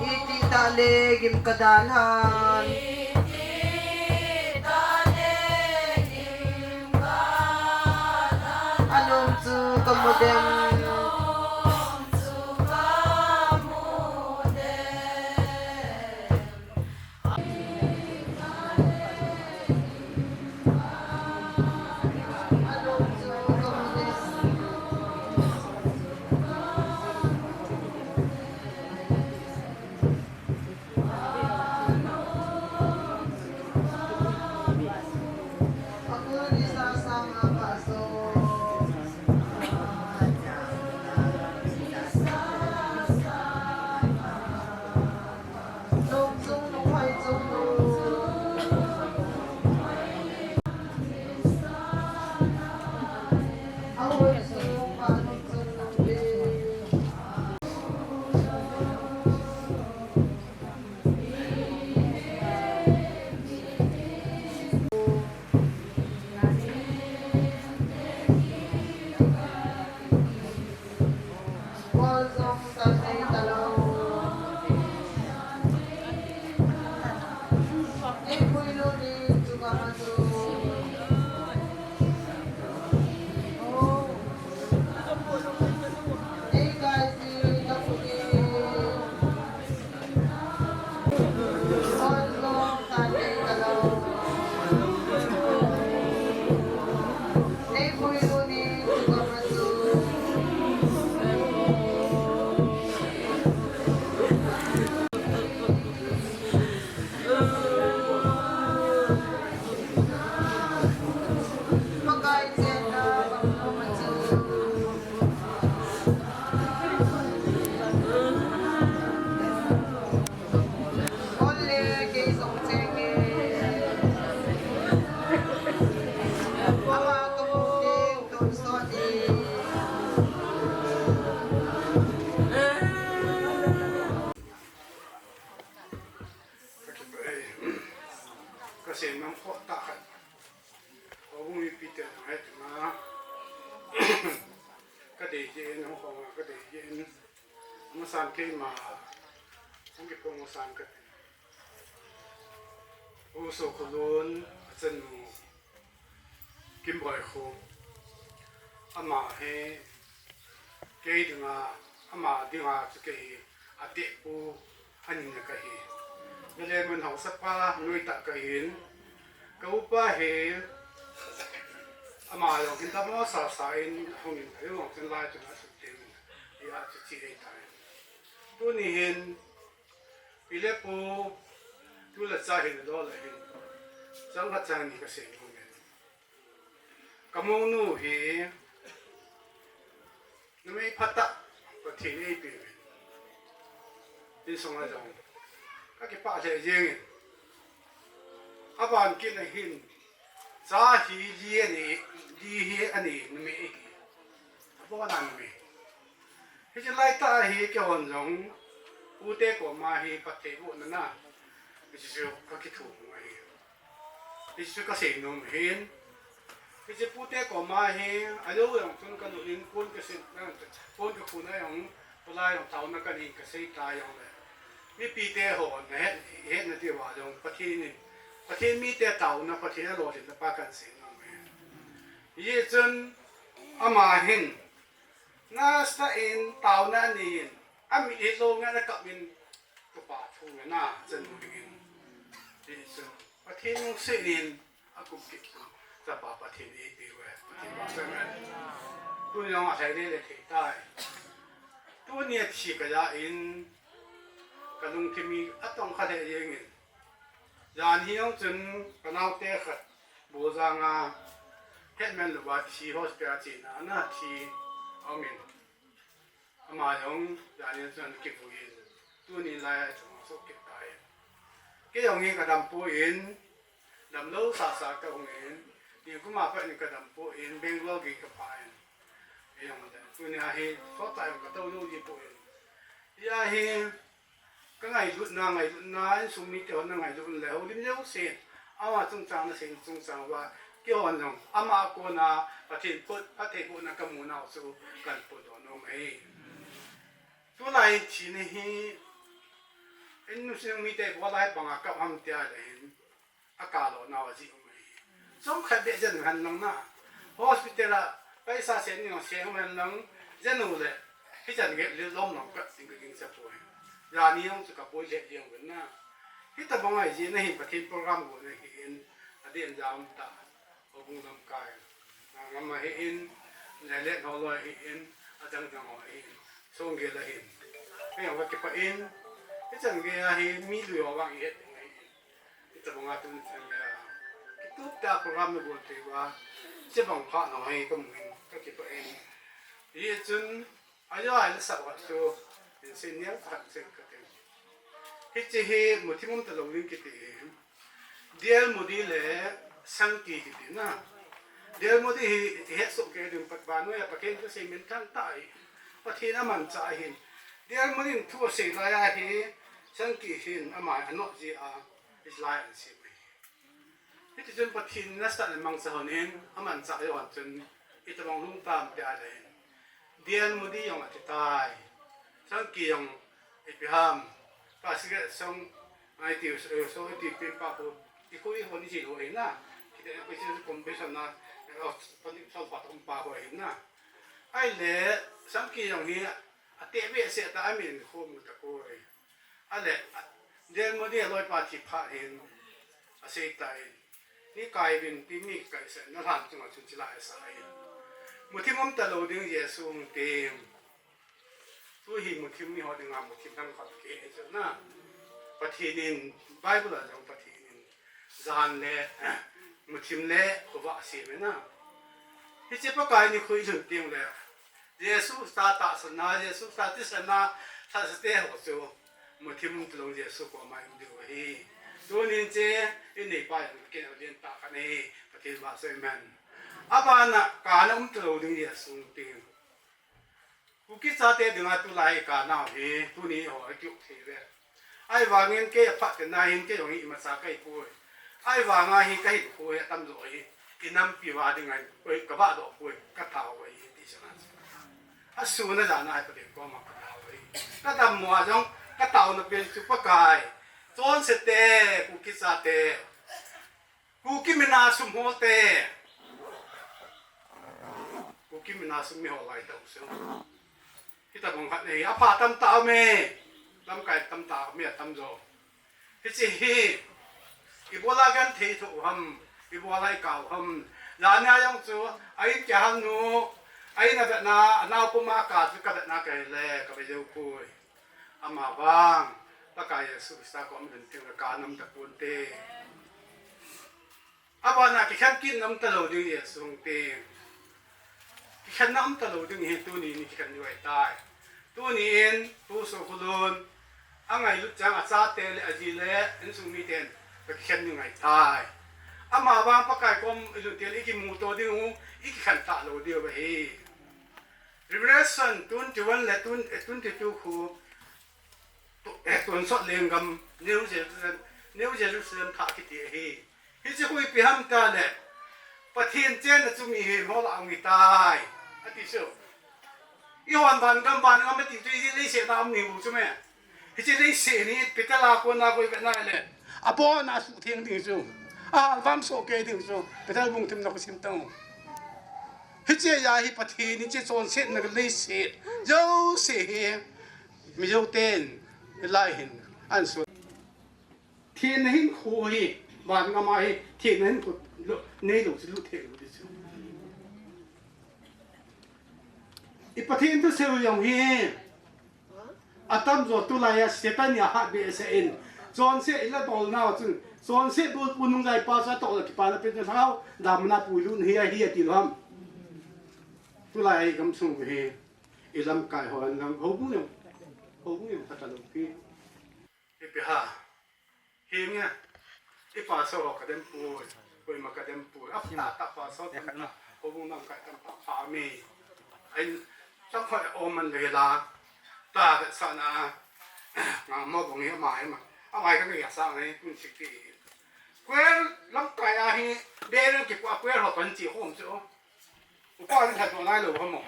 Iti tah le gim ka dan ham. Anom chu ka mu dem. Nam kho ta khat. Houbung mipi te nang hai tu na. Ka dei je in, hong khong ka dei je in. Masan keima. Hong ki pong masan ka. U So Khulun, a chanu. Kimboi Kho. Ama hi, kei dinga, ama dinga chu kei hi, a tepu, a nina ka hi. Nale mun hausapa, noi ta ka hin. Ka upa hi, ama jong hin tamo sa sa in, hung in, a jong chin lai chun a sut ding, i a chu chi ei ta in. Tuni hin, pi le pu, tu le cha hin, do le hin. Chang khat chang ni ka sei nung in. Ka monu hi, numei phatah, Pathen eipe uvin. Insung a jong. Ka kipah lheh jeng in. A ban kit na hin. Cha hi li ani, li hi ani numei hi. A bona numei. Hiche lai tah a hi keihon jong. Pu te koma hi phatthei boh na na. Hiche chu ka kithu hung ahi. Hichu ka sei nom hin. Hiche pu te koma hi, a lo jong chun ka lut in, pon ka sin, pon ka khun a jong, pulai jong taona ka nei ka sei ta jong le. Mipi te ho, na het, het na ti va jong, Pathen in, Pathen mite taona, Pathen a lolhinna pa kan sei nom hin. Hichun, ama hin, nasa in, taona nei in, a mit hi lo nge na kap in, Tupa thu nge na, chan mu ding in. Hichun, Pathen lungset in, a kum kit tu. Chapa Pathen eipe uve. Pathen vahchoi hen. Tuni jong a lhai le le thei tai. Tuni a thi ka ja in, ka lungthim hi a tong kha lheh jeng in. Jan hi jong chun ka naote khat Bojang a hetman louva thi hospital a chena a na thi a um in. Ama jong, jan in chun kivui in, tuni lai a chun soh kit tai. Kei jong hi ka dam poi, damlou sasa ka hung in, nikum a pat in ka dam poi, Bangalore gei ka pha in. Kei jong le, tuni a hi, sot tai ka tou lou ji poi. Hia hi, ka ngailutna, ngailutna, insung mite hon na ngailut le, houlim leu sin. Ama chungchang na sei chungchang uva, keihon jong, ama a kona, Pathen phut, Pathen phutna ka mu nau chu, kan phut doh nom ahi. Tulai in thina hi, insung mite bol a hi banga kap ham tia le hin, a kalo nau a ji um ahi. Chomkhat beh jenu hen lang na, hospital a, paisa sen ni jong sen um hen lang, jenu le, hichan gei le lom lang kat sing ka ging sa poi. Jani jong chu ka poi le jeng ven na. Hitabang a hi jeh in ahin Pathen program go na hi in, a den ja um ta. Houbung lamkai. Ngam ahi in, le le no lo ahi in, adang dang ho ahi in. Song gel ahi in. Kei jong ka kipah in, hichan gei ahi, mi lui ho vang i het ding ahi in. Hitabang a tun chan gei a. Kitup ta program na go thei uva. Hiche bang pha na ho hi ka mu in, ka kipah in. Hichun, Ajo ai la sa wa chu, in sin nial khat sen ka ten. Hiche hi muthim um talou ding kiti hi. D L Moody le Sankey kiti na. D L Moody hi, hi het soh kei ding pat vannoi a Pathen thu sei minthang tai. Pathen a manchah ahin. D L Moody in thu asei lai a hi, Sankey hin ama a noh ji a, is lai an si mai. Hiti chun Pathen in asatna mangcha hon in, amanchah jeh hon chun, itabang lungtam tia le hin. D L Moody jong ati tai. Sankey jong ipi ham. Ka cigarette song, ai ti, so iti pin pa ko. I ko i ko ni ji lo hin na. Kiti ko ji ko be sa na, o, pa ni sa pa tom pa ko hin na. Ai le, Sankey jong hi, ate be se ta amin ko mu ta ko. Ale, D L Moody a loipa thi phat hin, asei tai. Ni kai vin ti mi kai sen na lhan chunga chun chila asa hin. Muthim um talou ding Jesu hung ting. Tu hi muthim ni ho dinga muthim thang khat ke e chu na. Pathen in, Bible a jong Pathen in. Jan le, muthim le, khovah asem e na. Hiche Pakai nikho i lhun teng le. Jesu Christa tahsanna, Jesu Christa thisanna, tahsate ho chu, muthim um talou Jesu koma i um diu ahi. Tunin che, i neipa jong ken a lien tah khat ahi, Pathen vahchoi hen. Abana, kana um talou ding Jesu hung ting. Kuki chate dinga tulai kana hi, tuni ho, i kiu thei ve. Ahivangin kei aphat te na hin kei jong hi imacha kai poi. Ahivanga hi kahinkho hi atamjo hi, inampi uva dinga, koi kavahdoh poi, katao ahi, ti chana. Asuna jana hi Pathen koma katao ahi. Kadammo a jong, kataona pen chu Pakai. Chonse te, Kuki chate. Kuki mina sum hol te. Kuki mina sum mi hol lai tau se. Hitabang khat nei, apha tamtah aume. Lamkai tamtah aume, atamjo. Hiche hi, ibola genthei tho u ham, ibola ikao u ham. Jana jong chu, a-in kihal nu, a-in avetna, anao puma ka chu kavetna kahile, kave jou poi. Amavang, Pakai Jesu Christa koma lhun teng le kana um taponte. Abana kikhen kit na um talou ding Jesu hung teng. Kikhen na um talou ding hi tuni in kikhen diu ahitai. Tuni in, Pu Sokhulun, angailut chang achate le aji le insung miten kakikhen ding ahitai. Amavang Pakai kom ilhun teng le ikimuto diu, ikikhen talou diu ahi. Revelation twenty-one le twenty, eh, twenty-two khu, tu, eh, tonsot lenggam, New Jerusalem, New Jerusalem thah kiti ahi. Hiche khu ipi ham tile, Pathen chenna chu mihem ho lah a um ahitai, ati chu. Eihon vangam, vangam ati chu, hiche leiset a um nahi bou chu me. Hiche leiset hi Peter a kona khu ivet na le, abona asuhtheng ding chu. Ahalvam sohkei ding chu. Peter bung thumna khu sim tang u. Hiche a hi Pathen, hiche chonsetna leiset jouse hi mijouten hilai hin ahin sut. Thenna hinkho hi, vangam a hi, thenna hinkho lo, neilou chu lut thei lou ding chu. I Pathen thusei u jong hi, atamjo tulai a Satan in ahat behseh in, chonset ila bol nau chun, chonset bol pu nungjai pa chu atoh le kipana pen chu lhagao damna puilut hi ahi ati lou ham. Tulai gamsung hi, ilamkai ho henlang, houbung jong, houbung jong khat talou pi. Ipi ham. Hinge, i pastor ho kadem poi, koima kadem poi, apha tah pastor tamtah, houbung lamkai tamtah pha mi. Ai, chang khoi o man le la, ta vetsahna, nga mo bong hi ama hi ma, ama hi ka ngai sa ngai kun sik ti. Choir lamkai a hi, be lam kipu a choir ho kan chi khom chu. Upa ni lhendoh nailou ham mo.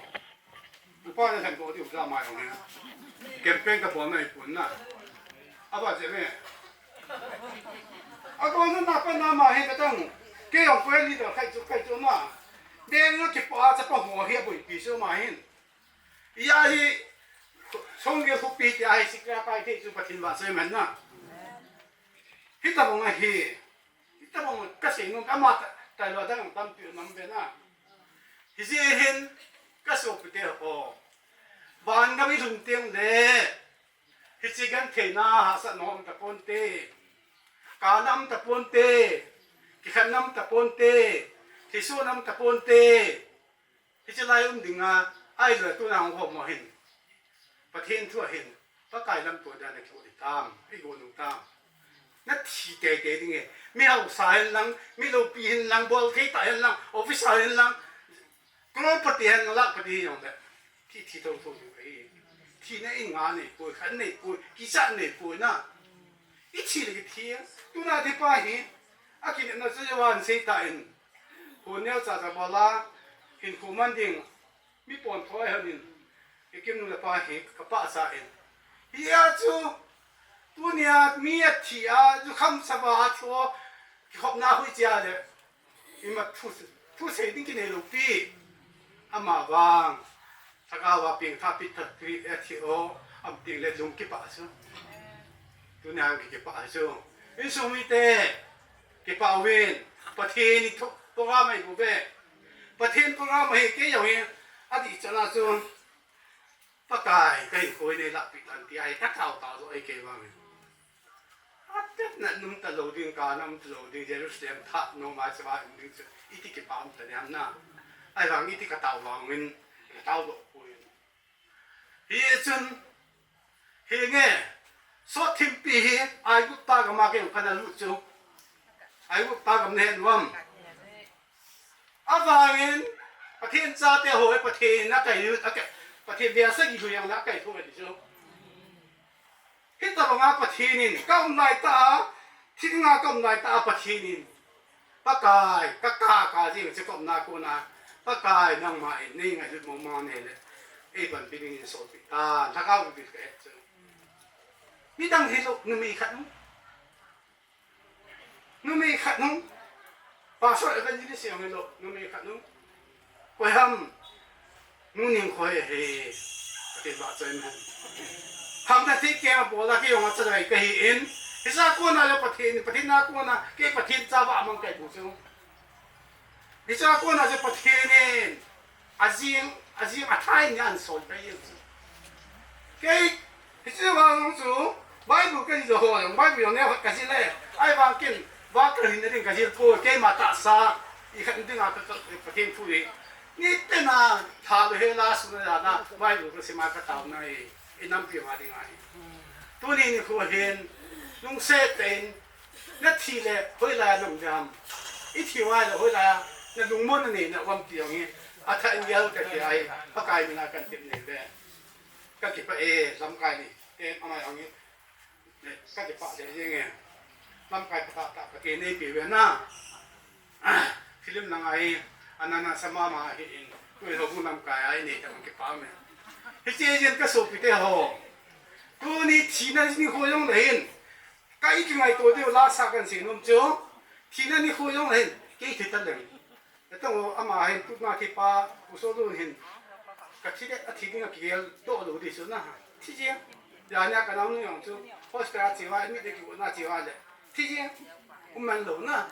Upa ni lhendoh diu jeh a mai jong hi. Campaign kabol nai pon na. Aba je me. Abol na na pa na ma hi katang. Kei jong choir leader khai chu khai chu ma. Beng na kipa chapa ho hi aboipi chu ma hin. Iya hi song ge hu pi ti a hi sikra kai thei chu Pathen vahchoi man na. Hitabang ahi. Hitabang kasei nom ama ta, tailou dang tampi um ve na. Hijeh hin kasopite ho. Vangam ilhun teng le. Hiche gentheina hahsatna um taponte. Kana um taponte. Kikhenna um taponte. Thilsohna um taponte. Hiche lai um dinga, ahilou le tuna hung hom mo hin. Pathen thu a hin, Pakai lamto dia na kigo di tam, igo nung tam. Na thi teitei ding e. Mi hausa hen lang, mi loupi hen lang, bol thei tah hen lang, officer hen lang, crorepati hen lang, lakhpati hen jong le. Thi, thi thotho ding ahi. Thina in nga nei poi, khan nei poi, kichat nei poi na. I thi le kithi, tuna thi pa hi, akinepna chu jawan sei ta in. Hu neo cha cha bol a, hinkho man ding, mi pon thoi hon in, i kim nu le pa hi ka pahcha in. Hia chu, tunia mi athi a, jukham sava a thu, kikhopna hui chia le, ima thu, thusei ding kinei lou pi. Ama vang, Lhagao a pengtha pit tha, pi, athi o, am ting le lung kipah chu. Tunia ki, kipah chu. Insung mite, kipah uvin, Pathen in thu, program ahi bou ve. Pathen program ahi kei jong hi, adih chan a chu, Pakai, kahinkho hi neilahpeh tan ti ahi, kathao tao jo ahi kei vang. Atetna um talou ding, kana um talou ding, Jerusalem thah noma cheva um ding chu, iti kipah um ta ding ham na. Ahivang iti katao vangin, katao doh poi. Hichun, hinge, sot thimpi hi, Aigupta gam a kei kana lut chu. Aigupta gam nahet uvam. Avangin, Pathen chate ho, Pathen in akai lut, akai, Pathen bia sagi hu jong le akai thu ahi chu. Hitabanga Pathen in, ka um lai tah a, Dinga ka um lai tah a Pathen in, Pakai, ka ka ka jing chu ka umna kona, Pakai nangma in nei ngailutna mong mong nei le, ei panpi dingin solpi ta, lhagao vil ka he chu. Midang hilou, numei khat nu. Numei khat nu. Pastor evangelist jong hilou, numei khat nu. Koi ham, Nu Ningkhoi ahi, Pathen vahchoi hen. Hamna thei keng a bol a kei jong a chalai ka hi in, hiche a kona le Pathen, Pathen a kona, kei Pathen cha vah mang kai bu chu. Hiche a kona chu Pathen in, ajing, ajing a thai ni an sol kai in chu. Kei, Hiche vang chu, Bible ka jil ho, Bible jong neo khat ka jil e. Ahivang ken, va ka hin ding ka jil poi, keima tahsa, i khat dinga ka, ka, Pathen thu hi. Nitena, tha lou hela suna jana, Bible ka sim a ka taona hi, i nampi ma ding ahi. Tuni nikho hin, lungset tah in, na thi le, hoilai a na um ding ham. I thi uva le, hoilai a, na lungmon na nei na um ti jong hi, athah in gel ka ti ahi, Pakai mina kan tep nei ve. Ka kipah e, lamkai ni. Te ama jong in, ka kipah le jeng e. Lamkai phatah tah Pathen in eipeh uve na. Film lang a hi, ana na sa mama hi in, tui ho bu lamkai a inei tah kipah me. Hiche jeng ka sopite ho. Tuni thina nikho jong le hin. Ka i kingaito diu la sa kan sei nom chu. Thina nikho jong le hin. Kei thi ta leng. Etang o ama hin tutna thi pa, u Solun hin. Ka thi le, a thi ding a kigel doh lou di chu na. Thi jeng. Jani a ka naonu jong chu. Hospital a che uva, admit a kigot na che uva le. Thi jeng. Um man lou na.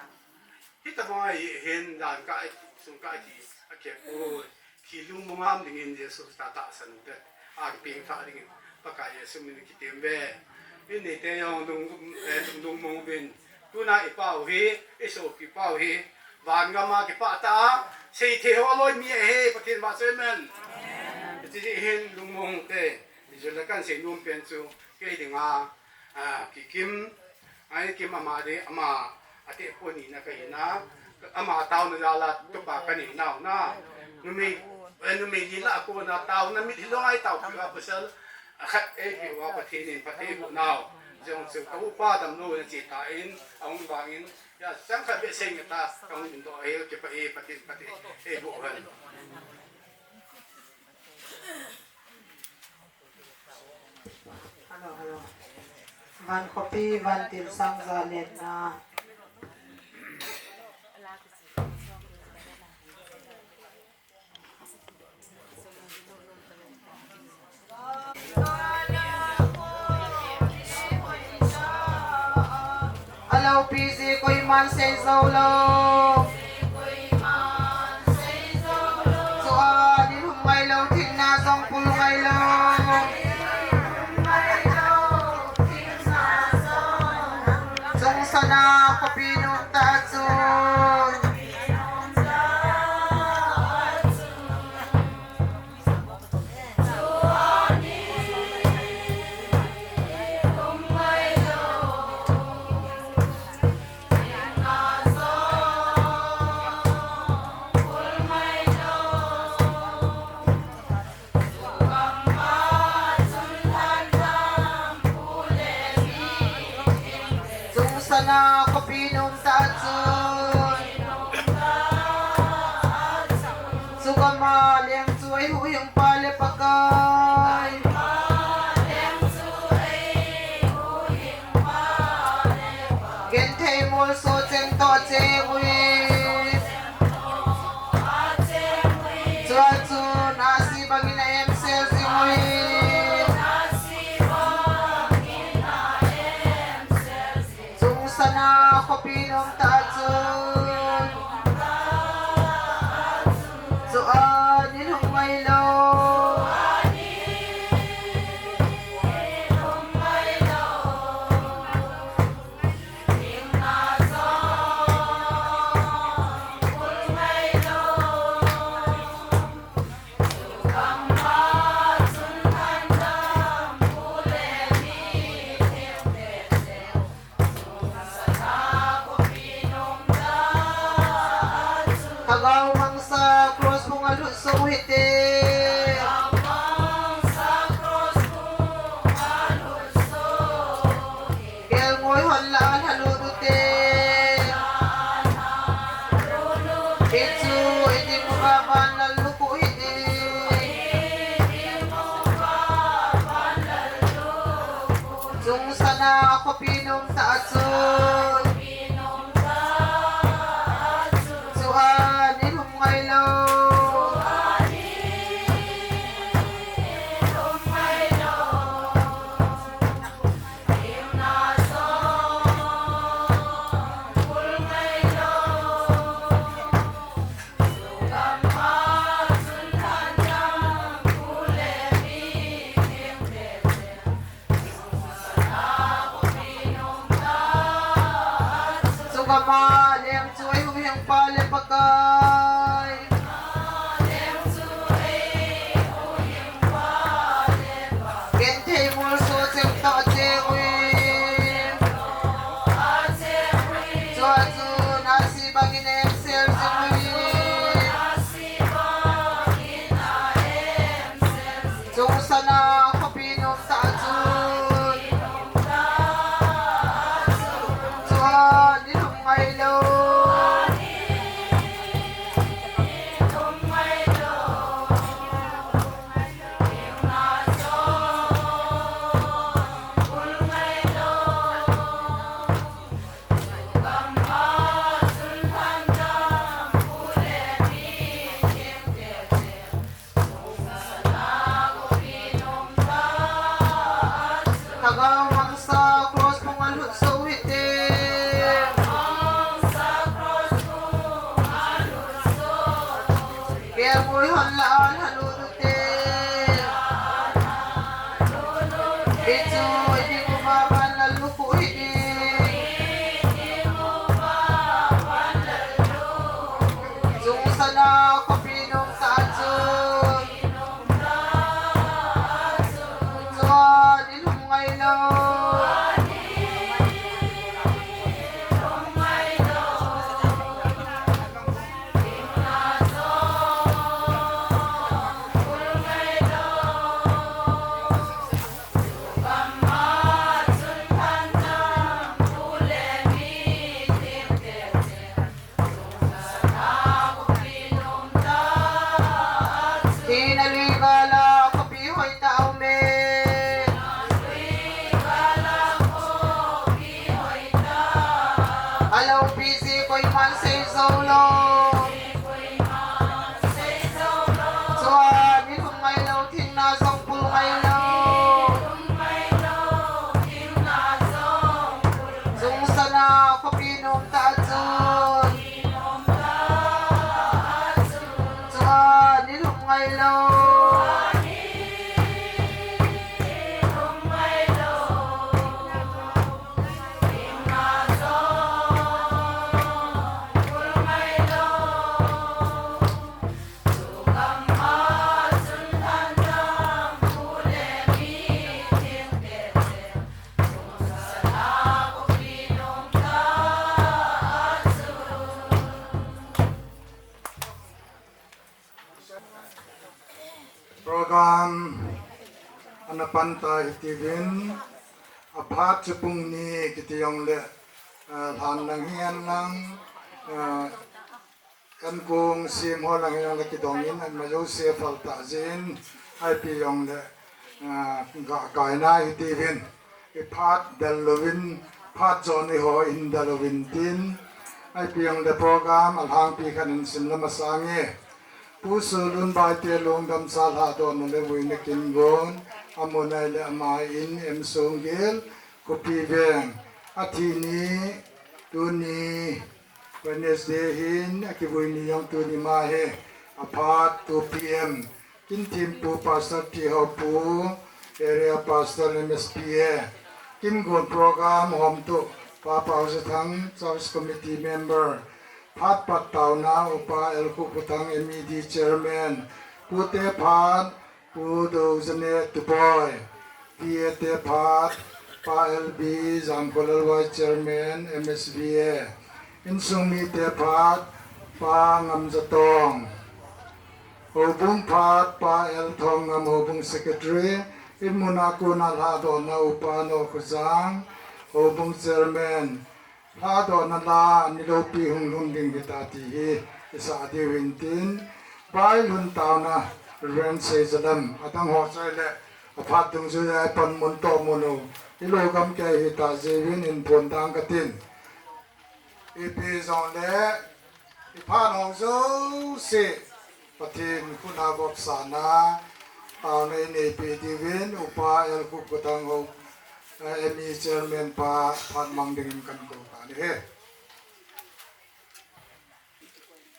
Hitabang a hi hin dan ka, sung ka thi. A kipui. Thi lungmong ham dingin Jesu Christa tahsan u te. A kipeng tha dingin. Pakai Jesu min kitem ve. Inei te jong lung, eh, lungmong uvin. Tuna i pau hi, i sopi pau hi, van gam a kipah tah a, seithei ho loi mi ahi, Pathen vahchoi hen. Hiche jeh hin lungmong te, hiche le kan sei nom pen chu, kei dinga, a, Kikim, a, Kikim ama ding, ama, ate poni na ka hi na, ama taona jal a, tupa ka nei nau na, numei, eh, numei li la a kona taona mit hilou ngai taupi a pasal, a khat eipeh uva Pathen in phatthei eiboh nau. Jong chu ka upa damlou na che ta in, ahung vang in, ya, chang khat beh sei nge ta, ka hung in doh e, kipah e, Pathen, Pathen, eiboh hen. Hello, hello. Van khopi, van til sang ja letna. Alopi jeh koiman sei jou lou. Chua, nilhum ngai lou, thina jong pul ngai lou. Chungsan a khopi nom tah chu. Chungsan a khopi nom tah chu. Chugam a leng chu eihuhhing pa le Pakai. Genthei molso cheng toh cheng uvin. Chua chun ahsi bangin a emsel jing uhi. Chungsan a khopi nom tah chun. Chua nilhum ngai lou. Lhagao mangsa cross bung a lut sou hite. Kelngoi hon lah a lhalut ute. Sana khopi nom tah a chun. Chua ni lhum ngai lou. Chugam a leng chu ei hung heng pa le Pakai. Genthei molso cheng tah cheng uvin. Chua chun ahsi bangin emsel jing uvin. Chungsan a khopi nom tah chun. Chua ni lhum ngai lou. Lhagao mangsa cross bung a lhut soh u hite. Kelngoi hon lah a lha lut u hite. Hichu i ding uva van lal lut u hite. Chungsan a khopi nom tah chun. Chua ni lhum ngai lou. Thina lui gal a khopi hoitah a um e. A loupi jeh koiman sei jou lou. Chua ni lhum ngai lou, thina jong pul ngai lou. Chungsan a khopi nom tah chun. Chua ni lhum ngai lou. Program ana pan ta hitiuvin, aphat chu pung ni kiti jongle, eh, lhan lang hihen lang, eh, ankong sem ho lang hihen lang kidongin, ama jouse phal tah jeh in, ipi jongle, eh, ga, gaina hitiuvin. I phat del louvin, phat jon eiho in del louvin tin, ipi jongle program alhangpi khat in simlam masang e. Pu Solun Baite lungdamcha lhadohna le vuina kin gon, amun ahile ama in M. Songgel, Khopi Veng, athi ni, tuni, Wednesday hin, akivui ni jong tuni ma hi, aphat two P M. Kin thempu Pastor Tihopu, Area Pastor M S P A. Kin gon program homtu, Pa Paojathang, Church Committee Member. Phat pat taona, Upa L. Khuputhang, M E D Chairman. Pute phat, Pu Doujane Tuboi. P A te phat, Pa L B Jangkholalwai Chairman, M S V A. Insung mite phat, Pa Ngamjatong. Houbung phat, Pa L Thongngam, Houbung Secretary, in mun a kona lhadohna Upa Nokhojang, Houbung Chairman, lhadohna la ni loupi hung lhung ding hita ti hi, isah diu hin tin, vailhun taona, Reverend Seijalam, adang ho chai le, aphat dungjui a ipanmun tohmun u, Ilou gam kei hita jeh uvin in phon dang katin. Ipi jongle, iphat hou jouse, Pathen khut a vopsahna, taona ineipi diuvin, Upa L. Khup Khuthang ho, eh, M E chairman pa, phat mang dingin kakou tan ahi.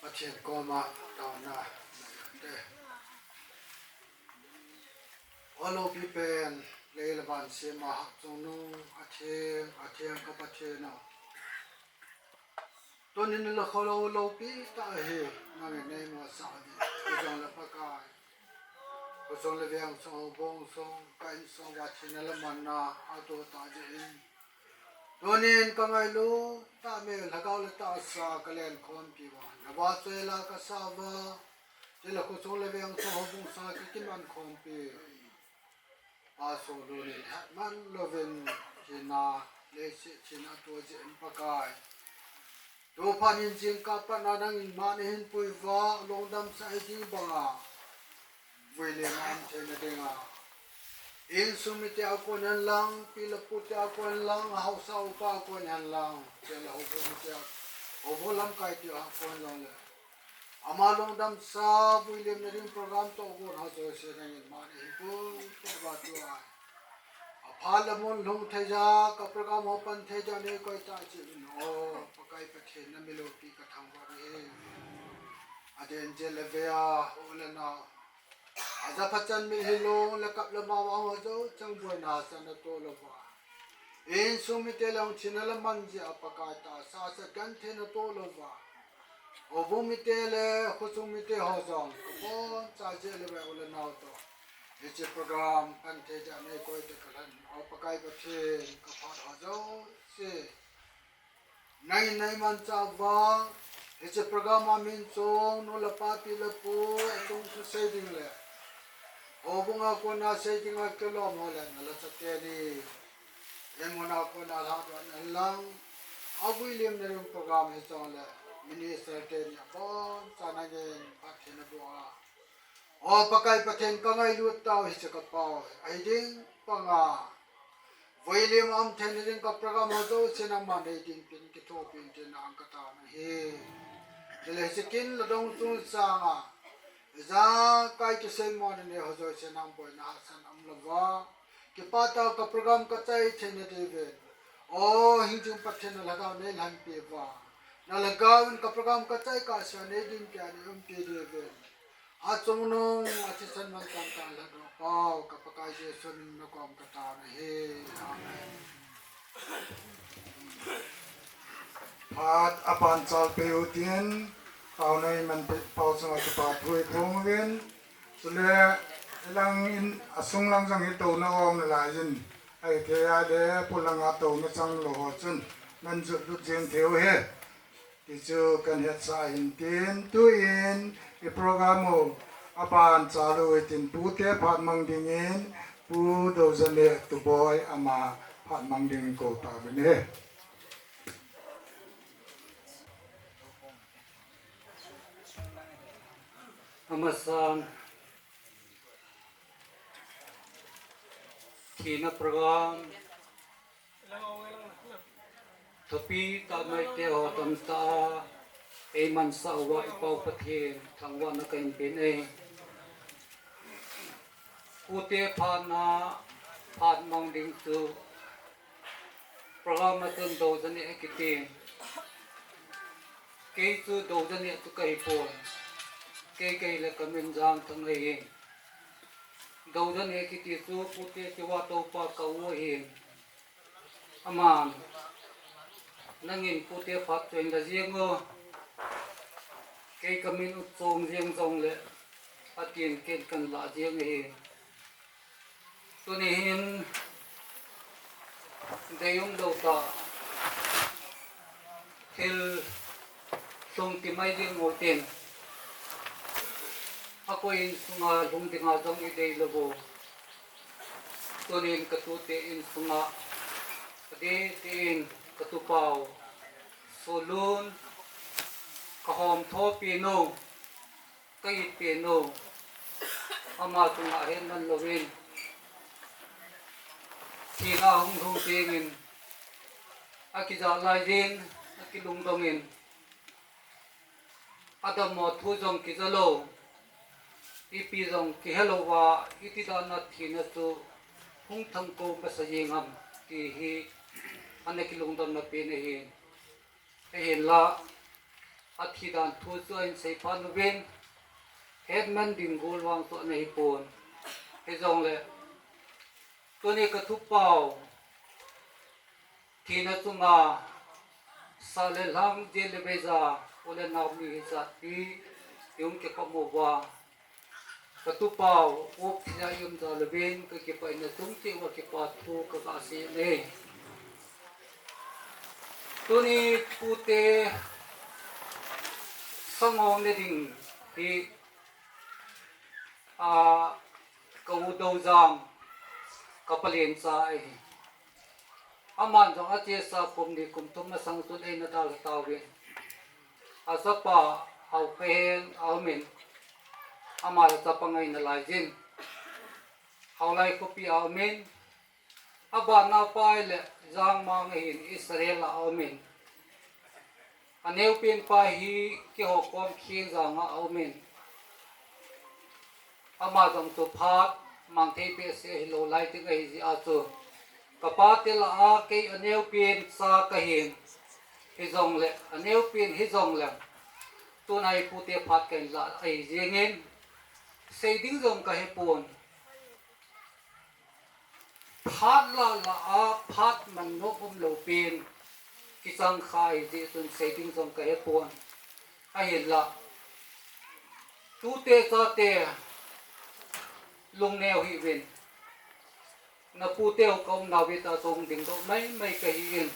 Pathen koma taona nei ute. O loupi pen, lei le van sema Hatchungnung, atheng, atheng ka Pathen o. Tunin la kholou loupi tah hi, nangin nei mosah ding, ka jong le Pakai. Ka jong le veng sung, bong sung, ka insung uva thina le manna, ato tah jeh in. Tunin ka ngailut tah me, lhagao le tahsa ka lenkhompi uva, na vahchoi la ka sa uva, chule khosung le veng sung houbung sa ka kimankhompi. Pa Solun in hetman louvin thina, leiset thina ato jeh in Pakai. Tuphat in jingkah patna nangin man nahin pui uva, lungdam sah hiding banga. Vuilim a um theina dinga. Insung mite a kon hen lang, pi le pute a kon hen lang, haosa upa a kon hen lang, chule houbung mite a, houbung lamkai te a kon hen lang le. Ama lungdam sa, vuilimna ding program toh gon ho jouse nangin man nahin pui uva tua. Aphat le mun lhung thei jeh a, ka program ho pan thei jeh a nei koi tah jeh uvin o, Pakai Pathen na mi loupi ka thangvah nahi. Aden jeh le vea, u le nao. Aja phat chan mi hilou le kap le mao a ho jou chang boina sa natoh louva. Insung mite le hung thina le man jeh a Pakai tahsa sa genthei natoh louva. Houbung mite le khosung mite ho jong, ka boncha jeh le ve u le nao toh. Hiche program pan thei jeh a nei koi te ka lhan, o Pakai Pathen, ka phat ho jouse. Nangin nei manchah uva, hiche program a min chong, nu le pa pi le pu, achung chu sei ding le. Houbung a kona sei dinga kilom ho le, na la chate ni. Ei mun a kona lhadon hen lang, avuilimna ding program hi chong le, minister teni aboncha nangin phatthei naboh a. O Pakai Pathen ka ngailut tao hiche ka pao, ahi ding banga. Vuilim a um theina ding ka program ho jouse nangman nei dinpin kithopin tin nang ka tao nahi. Chule hiche kin le dong chungchang a, ijakai kisei mo nanei ho jouse nang boina hahsatna um louva. Kipah tao ka program ka chai theina diuvin. O, hingjing Pathen na lhagao nei lhanpi uva. Na lhagao in ka program ka chai kah sea nei dinpi a nei umpi diuvin. Achungnung, athisan mantam tah lhadoh pau, ka Pakai Jesu min na kom ka tao nahi. Amen. Phat apanchal peh u tin, taona iman peh pau chunga kipa thu iphong uvin. Chule, ilang in, asung lang jong hi touna um nalai jin. Ahithei a le, polang a touna chang lou ho chun, nan jot lut jeng thei u ahi. Ti chu kahin hetsah ahin tin, tuin, i program u, apanchal u hitin, pute phat mang dingin, Pu Douzale Tuboi ama phat mang dingin kou tauvin ahi. Amasan, thina program, thupi tah maite ho tamtah, eimansah uva i Pau Pathen, thangvahna kahin pen e. Pute phatna, phat mang ding chu, program a chun Douzane akiti. Kei chu Douzane chu kahipon. Kei, kei le kamin Jangthang ahi. Douzane kiti chu pute kiva toupa ka u ahi. Aman, nangin pute phat chu hin la jeng o. Kei kamin u chong jeng jongle, atin ken kahin la jeng ahi. Tuni hin, deium lou tah, thil lhung ti mai ding u tin, akoi insunga lhung dinga jong idei lou u. Tunin ka tute insunga, adeh tein ka tupau, Solun, ka hom thopi nu, ka itpi nu, ama chunga ahet man louvin, Thina hung lhung tengin, akija laijin, akilungdongin, adammo thu jong kija lou, ipi jong kihe louva, iti dana thina chu hung thangkou masa jeng ham, ti hi ana kilungdamna pen ahin. Ahinla, athi dan thu chu ahin seiphat uvin, hetman ding gol vang chu ana hipon. Hijongle, tuni kathupau, thina chunga, sah le lhang, jil le beija, u le nao mi hijat hi, ihung kikhom uva, katupau, up thina ium jal uvin, kakipah in achung cheh uva kipa thu kagasei e. Tuni pute, sangong ne ding hi, a, ka u Doujang, ka palencha ahi. Aman jong achesa kum ni kum thum masang chun eina dalha tauvin. Achapa Haokhen aumin, ama le chapang eina laijin. Haolai khopi aumin, abanapa ahile Jangmang ahin Israel a aumin. Aneopenpa hi keiho kom Khengjang a aumin. Ama jong chu phat mangthei behseh ahilou lai ding ahijeh a chu, kapate lah a kei aneopen cha kahin. Hijongle, aneopen hijongle, tuna hi pute phat kahin lah ahi jengin, sei ding jong kahepon. Phat lah lah a, phat man nom umlou pen, kichang kha ahijeh chun sei ding jong kahepon. Ahinla, tute chate, lungneo hih uvin. Naputeu kaumnau veta chu hung dingdoh maimai kahin.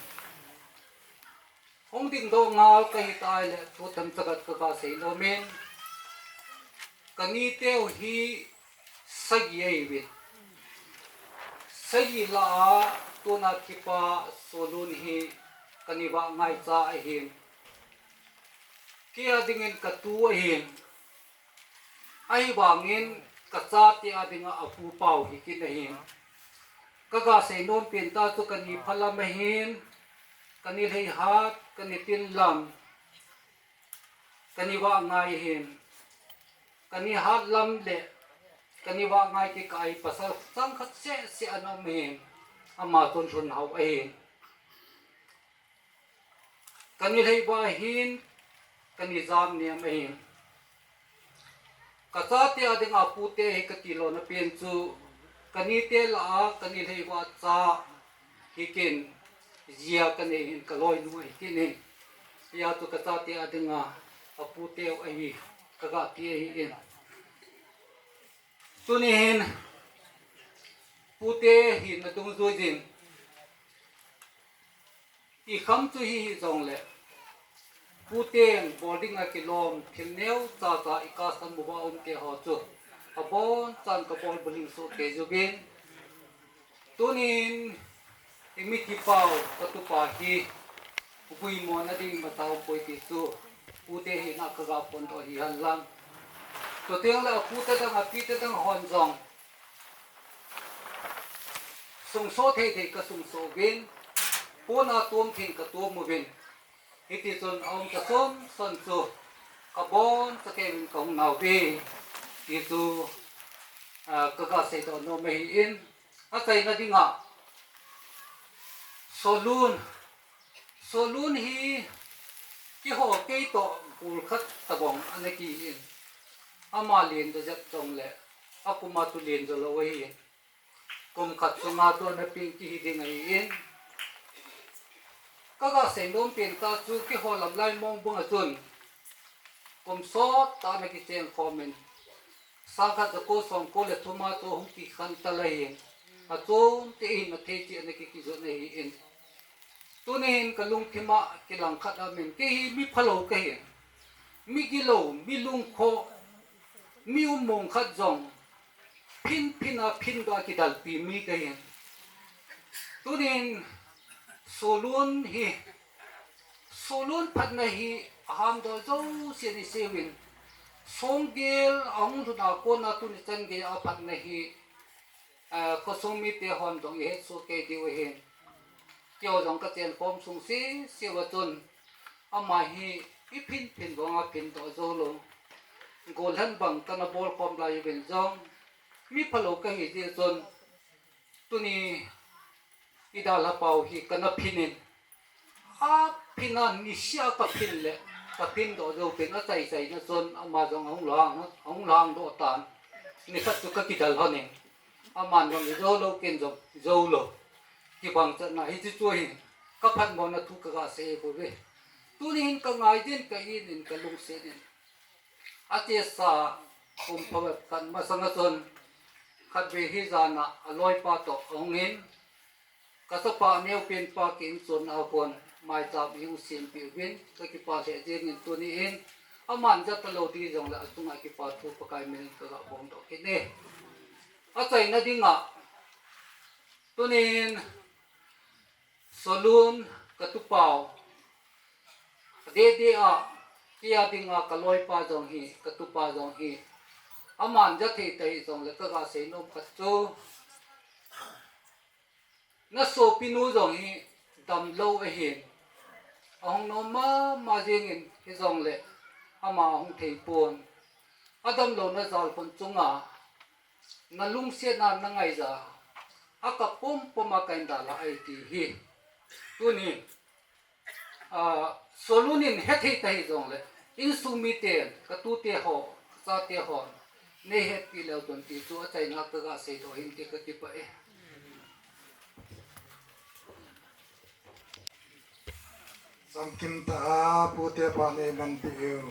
Hung dingdoh ngal kahita ahile, thu themcha khat kagasei nomin. Kaniteu hi sagi ahiuvin. Sagi lah a, tuna thipa Solun hi kani vah ngaicha ahin. Keia dingin katu ahin. Ahivangin kachate a dinga apupau hi kit ahin. Kagasei nom pen ta chu kani phalam ahin, kani lheihat, kani tinlam, kani vah ngai ahin. Kani hatlam le kani vah ngai kikah a hi pasal changkhat sehseh ana um ahin. Ama chun lhunhao ahin. Kani lheivah ahin, kani jamnem ahin. Kachate a dinga pute hi katilona pen chu, kanite lah a, kani lheivah cha hi kin, jia kanei hin kaloinu ahi kin in. Hia chu kachate a dinga aputeu ahi, kagati ahin. Tuni hin, pute hina dungjuijin, ikham chu hihi jongle, puten bol dinga kilom, thil neocha cha icustom uva umte ho chu, abonchan kabol bulhing soh kei uvin. Tunin, imithipau katupa hi, puimona ding imacha umpoi ti chu, pute hina kaga phondoh hihen lang. Chutengle apute dang, apite dang hon jong, sungsoh thei thei kasungsoh uvin, pona tom thei katom uvin. Hitichun aumcha sonson chu kaboncha keiyin kahung nauve, ti chu, ah, kaga seidoh nom ahin, achaina dinga, Solun, Solun hi keiho keitoh gol khat tobang ana kihin, ama lendoh jep jongle, akuma chu lendoh lou ahin. Kum khat sunga chu ana peng kihi ding ahin. Kaga seinom pen ta chu keiho lamlai mong banga chun, kum sottah ana kicheng khomin, sangkhat jako somko le thuma chu hung kikhen talou ahin. Achom tah in athei cheh ana kikijot ahin. Tunin kalungthima kilangkhat amin, kei hi mi phalou kahin. Mi gilou, mi lungkhoh, mi ummong khat jong, phin phin a phindoh a kidalpi mi kahin. Tunin Solun hi, Solun phatna hi ahamdoh jousen iseiuvin. Songgel ahung lhuna kona tuni chan geiya aphatna hi, Khosung mite hon jong ihet soh kei diu ahin. Keiho jong kachen khom sung sese uva chun, ama hi iphin phin banga phin doh jou lou. Golhen bang kana bol khom lai uvin jong, mi phalou kahi jeh chun, tuni idalhapau hi kana phin in, aphin a nisea kaphin le, kaphin doh jou pin, achai chaina chun ama jong ahung lang, ahung lang doh tan. Nikhat chu kakidal lhonin, aman jong ijou lou, ken jong jou lou. Kibang chatna hiche chu ahin, kaphatmona thu kaga sei bouve. Tuni hin kangai din, ka in in, kalungset in, achesa kum phabep khat masanga chun, khatvei hi jana aloipa toh ahung in, kachapa neopenpa kiinchonna a kon maicham ihung sempeh uvin, kakipah lheh jengin tuni in, aman jatalou ding jongle achunga kipa thu Pakai minin kaga phongdoh kit e. Achaina dinga, tunin Solun katupau, adeh deh a, keia dinga kaloipa jong hi, katupa jong hi, aman jathei tahih jongle kaga seinom khat chu, nasopinu jong hi damlou ahin, ahung nom mama jengin hijongle ama ahung theipon, adamlouna jalkhun chunga nalungsetna nangaija, akap pumpuma kahin dalha ahi ti hi. Tunin, Solun in hethei tahih jongle, insung miten, katute ho, kachate hon neihetpeh leu chun ti chu achaina kaga seidoh hin ti kakipah e. Chamkim tah a pute pha neimanpeh u,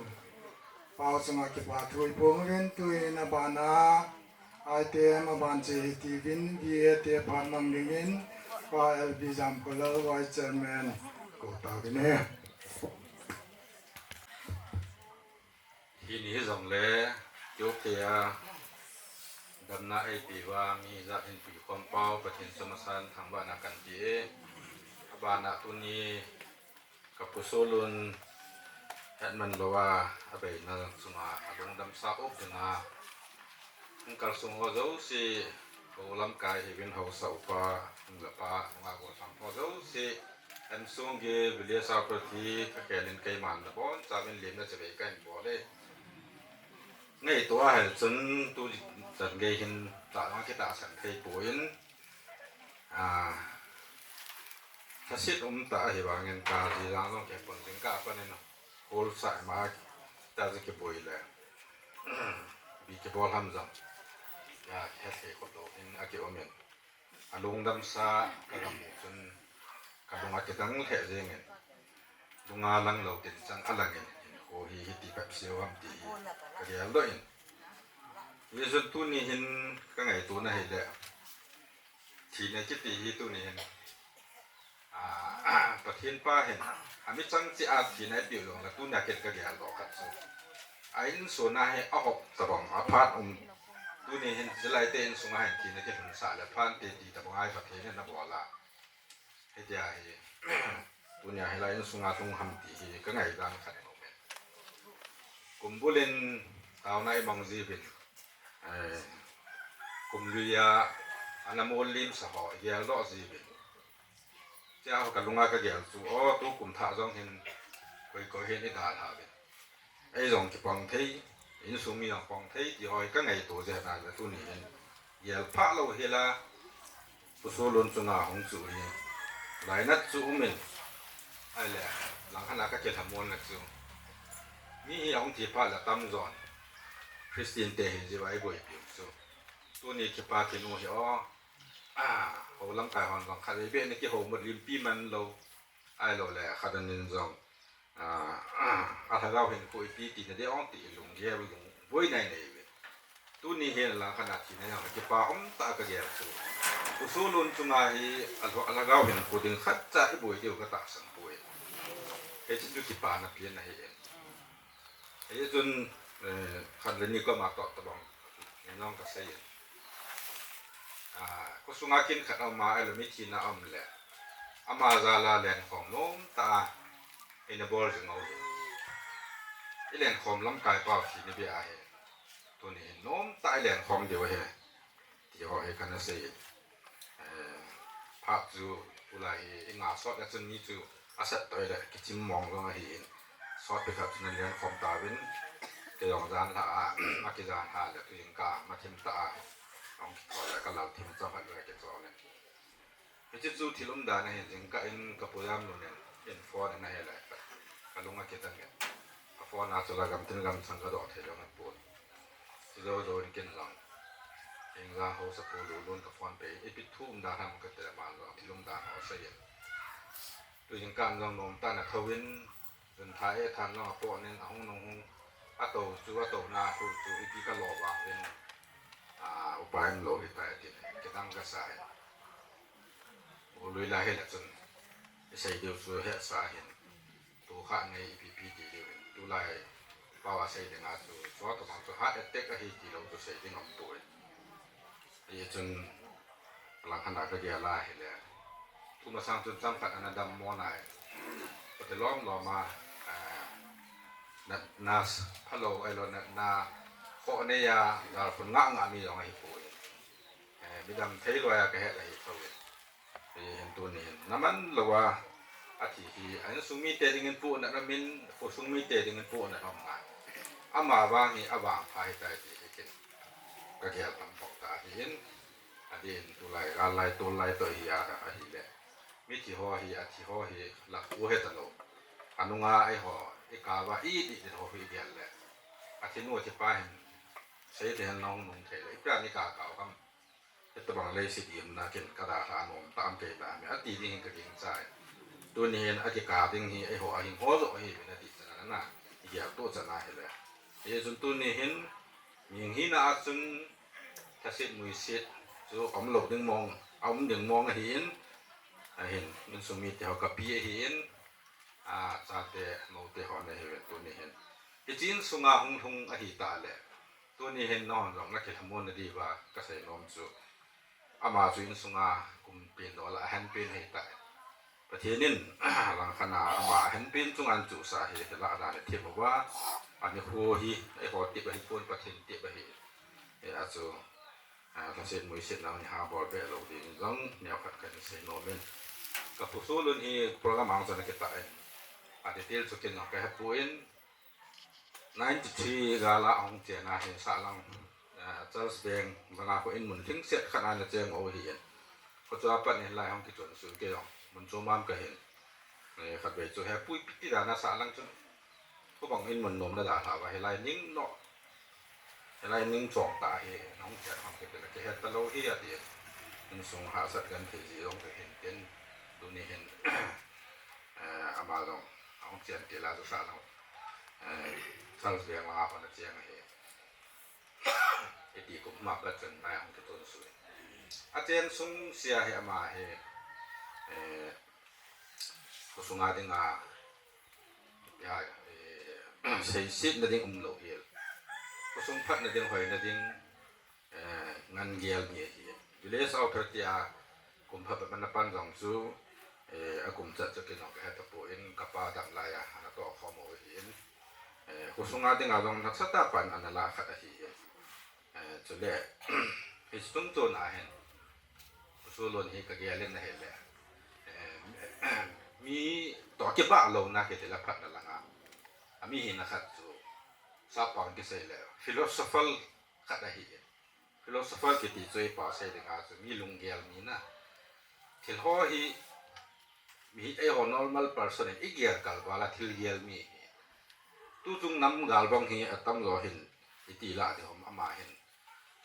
pao chunga kipa thu iphong uvin, tuin abana item aban che hitiuvin, V A te phat mang dingin Pa L B Jamkholal, Vice Chairman, kou tauvin ahi. Hini hijongle, keu thei a damna eipeuva mi jat hin puikhom pau Pathen chu amasan thangvahna kanti e. Abana tuni kapu Solun hetman louva, abeina chunga alungdamsa up dinga, hung kalsong ho jouse, hou lamkai hiuvin haosa upa, nu le pa, nunga gollhang ho jouse, insung gei village authority, kakhel in keiman nabonchauvin lemna chibai kahin bol e. Ngaito ahel chun tuchan gei hin tahlang kitahsan theipoi, lhaset umtah ahivangin kaji jang jong kipon jing kapan in, holsa ima ta ji kiboi le, ipi kibol ham jong hethei kholou in akium in, alungdamsa kagamu chun kalung akidang lheh jengin, lunga langlou tin chan alangin, hinkho hi hiti pep seu ham ti hi kageldoh in. Hijeh chun tuni hin kangaitona hile, thina kiti hi tuni hin, Pathen pa hin amichang cheh a thina eipeh jongle, tunia kin kageldoh khat chu, a insung a hi ahop tobang aphat um. Tuni hin hilaite insunga hin thina kilhunsah le phante ti tobang a hi Pathen in anabol a, hitia hi, tunia hilai insunga lhung ham ti hi kangai dan khat aume. Kum bulin taona imang jiuvin, kum lui a ana mol limsa ho igeldoh jiuvin, chea ho kalunga kagel chu, o, tukum thah jong hin koi koi hin idalha uvin, ei jong kipang thei, insung mi jong pang thei ti ho hi kangaito jeh a le, tuni hin gelphah lou hila, Pu Solun chunga hung chu hi lainat chu umin, ahile, langkhat a kakilhamonna chu, mi hi ahung thi phat le tamjon Christian te hijiuva iboipiu chu, tuni kipa kinu hi, o, hou lamkai hon jong khatvei beh na kihou mut limpi man lou, ahiloule khat anin jong, alhagao hinkho ipi tina ding ong ti lunggel lungboi nai nei uve. Tuni hin langkhat a thina jong kipa umtah a kagel chu, Pu Solun chunga hi alhagao hinkho ding khatcha iboi diu katahsan poi. Hiche chu kipana pen ahi e. Hichun, khat le ni koma toh tobang, nong kasei in, khosunga kin khat aum a, ahilou le mi thina aum le, ama jal a lenkhom nomtah a ina bol jing u hi, ilenkhom lamkai pau thina beh ahi. Tuni hin nomtah a ilenkhom diu ahi. Ti ho hi kana sei. Eh, phat chu tulai hi i nga sot a chun ni chu asat toh le kichim mong jong ahi in. Sot pe khat chun len khom ta vin. Ke jong jan ha a, a ki jan ha le tu jing ka ma thim ta a. Ong ki thol le ka lau thim chang hat le ke chol le. Hiche chu thil umdan ahin, jingkah in ka pu Jamlun in, in phone in ahile, ka lung akidang in. A phone a chu la gamtin gamchang ka doh thei jong apon. Chu jou jou in ken jong. Heng jong haosapu Lulun ka phone pe in, ipi thu umdan ham kati le aman jong thil umdan ho asei in. Tu jingkah in jong nom tah in athou in, Jun tha e than jong apoh nin ahung nung hung. Atou chu, atouna thu chu ipi ka lo vang vin. A, upa in lo hitai tin. Kidang kasa in. U lui la hile chun. Isei diu chu hesa hin. Tu kha ngai ipi pi ti diu in. Tulai pao a sei dinga chu. Chua tabang chu heart attack ahi ti lo chu sei ding aum poi. Hichun langkhat a ka gel a hile. Tumasang chun chang khat ana dammo nai. Kati lom lom a, a, na, na, hello, hello, na, na, kho nei a, gal phun nga nga mi jong ahi poi. Eh, midam thei loi a ka het ahi poi. Hihin tuni hin, naman lou a, athi hi, a insung mite dingin puhna na min, khosung mite dingin puhna na um ngai. Ama vang hi, avang pha hitai ti hi kin. Ka gel tam pok ta ahin, adin tulai, gal lai, tol lai toh hi a, ahile. Mithi ho hi, athi ho hi, lak u heta lou. Anunga eiho, i ka va, i di din ho hi gel le. Athi nu, athi pa hin, sei te hin nong nung thei le. Ipia ni ka ka kam. Hitabang leiset imna kin ka dalha nom tam kei ta me ati ding ka gingchai. Tuni hin akika ding hi eiho ahin ho jo hi min ati chana na. Igel to chana hile. Hichun tuni hin mihing hina a chun thasit muisit chu um lou ding mong, um ding mong ahin, ahin, insung mite ho ka pi ahin, a, chate, mote ho na hi ve tuni hin. Hiche insunga hung lhung ahi ta le. Tuni hin nahon jong na kilhamon na diuva ka sei nom chu. Ama chu insunga kum pen dol a ahin pen hei ta. Pathen in langkhat a ama ahin pen chunga ahin chusa hi, hi la dan a thim uva. Ani khu hi, eiho tep ahi pon Pathen tep ahi. Hia chu, a, thasit muisit na ni ha bol be lou ding jong neo khat kan sei nom in. Ka pu Solun hi program ang chana kita in. A detail chu ken jong ka hepon. Ninety-three gal a ahung chen a hin Sahlang, ah, Charles Beng, Langa kho in mun lhingset khat a ana cheng u ahin. Kho chua pat in lai hung kichon suh kei jong, mun chom a ka hin. Eh, khatvei chu hepui piti dan a Sahlang chun. Kho bang in mun nom na dalha uva, hilai ning no. Hilai ning chom ta hi, nahung chen hung kiti le, kihet ta lou hi ati. Insung hahsat kan thei ji jong ka hin tin, tuni hin. Eh, ama jong, ahung chen ti la chu Sahlang. Eh, Charles Beng Langa kho ana cheng ahi. Iti kum ma pat chun nai hung kichon suh. Achen sung sia hi ama hi, eh, khosunga dinga, ya, eh, seisetna ding um lou hi. Khosung phatna ding, hoina ding, eh, ngan gel mi ahi. Village authority a kum phabep ana pan jong chu, eh, akum chat chu ken jong ka heta pon, ka pa dam lai a, ana toh khom u ahin. Eh, khosunga dinga jong nasatah pan ana la khat ahi. Eh, chule, hiche chungchon a hin, Pu Solun hi ka gel in ahile. Eh, mi toh kibah louna kiti le phatna langa. Ami hina khat chu, sap pang kisei le, philosopher khat ahi. Philosopher kiti chu i pa sei dinga chu mi lunggel mi na. Thil ho hi mi hi eiho normal person in i gel kal val a thil gel mi hi. Tuchung nam gal bang hi atam jo hin iti la ding ham ama hin.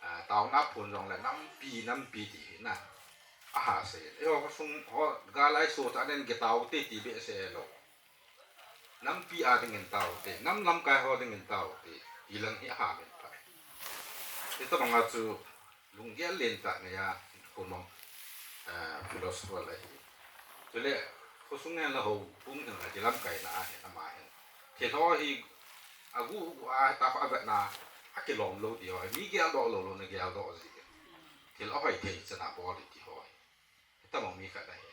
Ah, taona phun jong le nampi, nampi ti hi na. Aha sei. Eiho khosung ho gal ai so ta nen ke tao te ti be se lo. Nampi a dingin tao te, nam lamkai ho dingin tao te, ti lang hi aha min pai. Hitabang a chu lunggel len tah nei a, khomang, eh, philosopher ahi. Chule, khosung ngen la ho, pung hin la kilamkaina a hin ama hin. Thil ho hi, agu, agu a, ta kho avetna, akilom lou ti ho, mi geldoh lou lou na geldoh ji. Thil ahoi thei chan a bol ti ho. Hitabang mi khat ahi.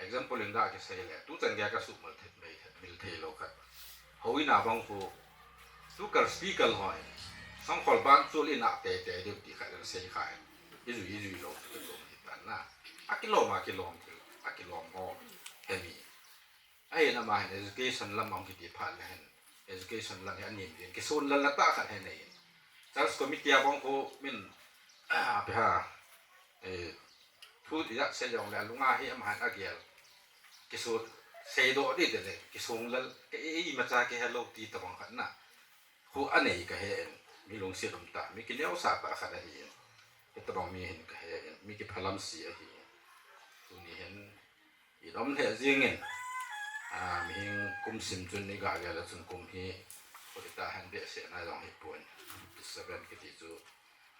Example in da kisei le, tuchan gei a ka suhmil thei, mil thei lou khat. Houin a bang khu, tu kal speaker ho in, sangkhol ban chul in a tete diu ti khat in sei kha in. Ijui, ijui lou, ijui lou, hitan na. Akilom, akilom, akilom ho, hemi. Ahin ama hin education lam a hung kiti phat le hin. Education lam hi anin din. Kisun lal na ta khat hin ahin. Church committee a bang ko min, api ha. Eh, thu ijat sei jong le alunga hi ama hin agel. Kisun seidoh di de le. Kisun lal, ke i, i macha ke hello ti tabang khat na. Khu anei ka he in, mi lungset um tah, mi kineosah tah khat ahi in. Hitabang mi hin ka he in, mi kiphalam si ahi in. Tuni hin, i dom lheh jing in, a, mihing kum sim chun i ga gel a chun kum hi, khu hita hin behseh na jong hi pon, fifty seven kiti chu,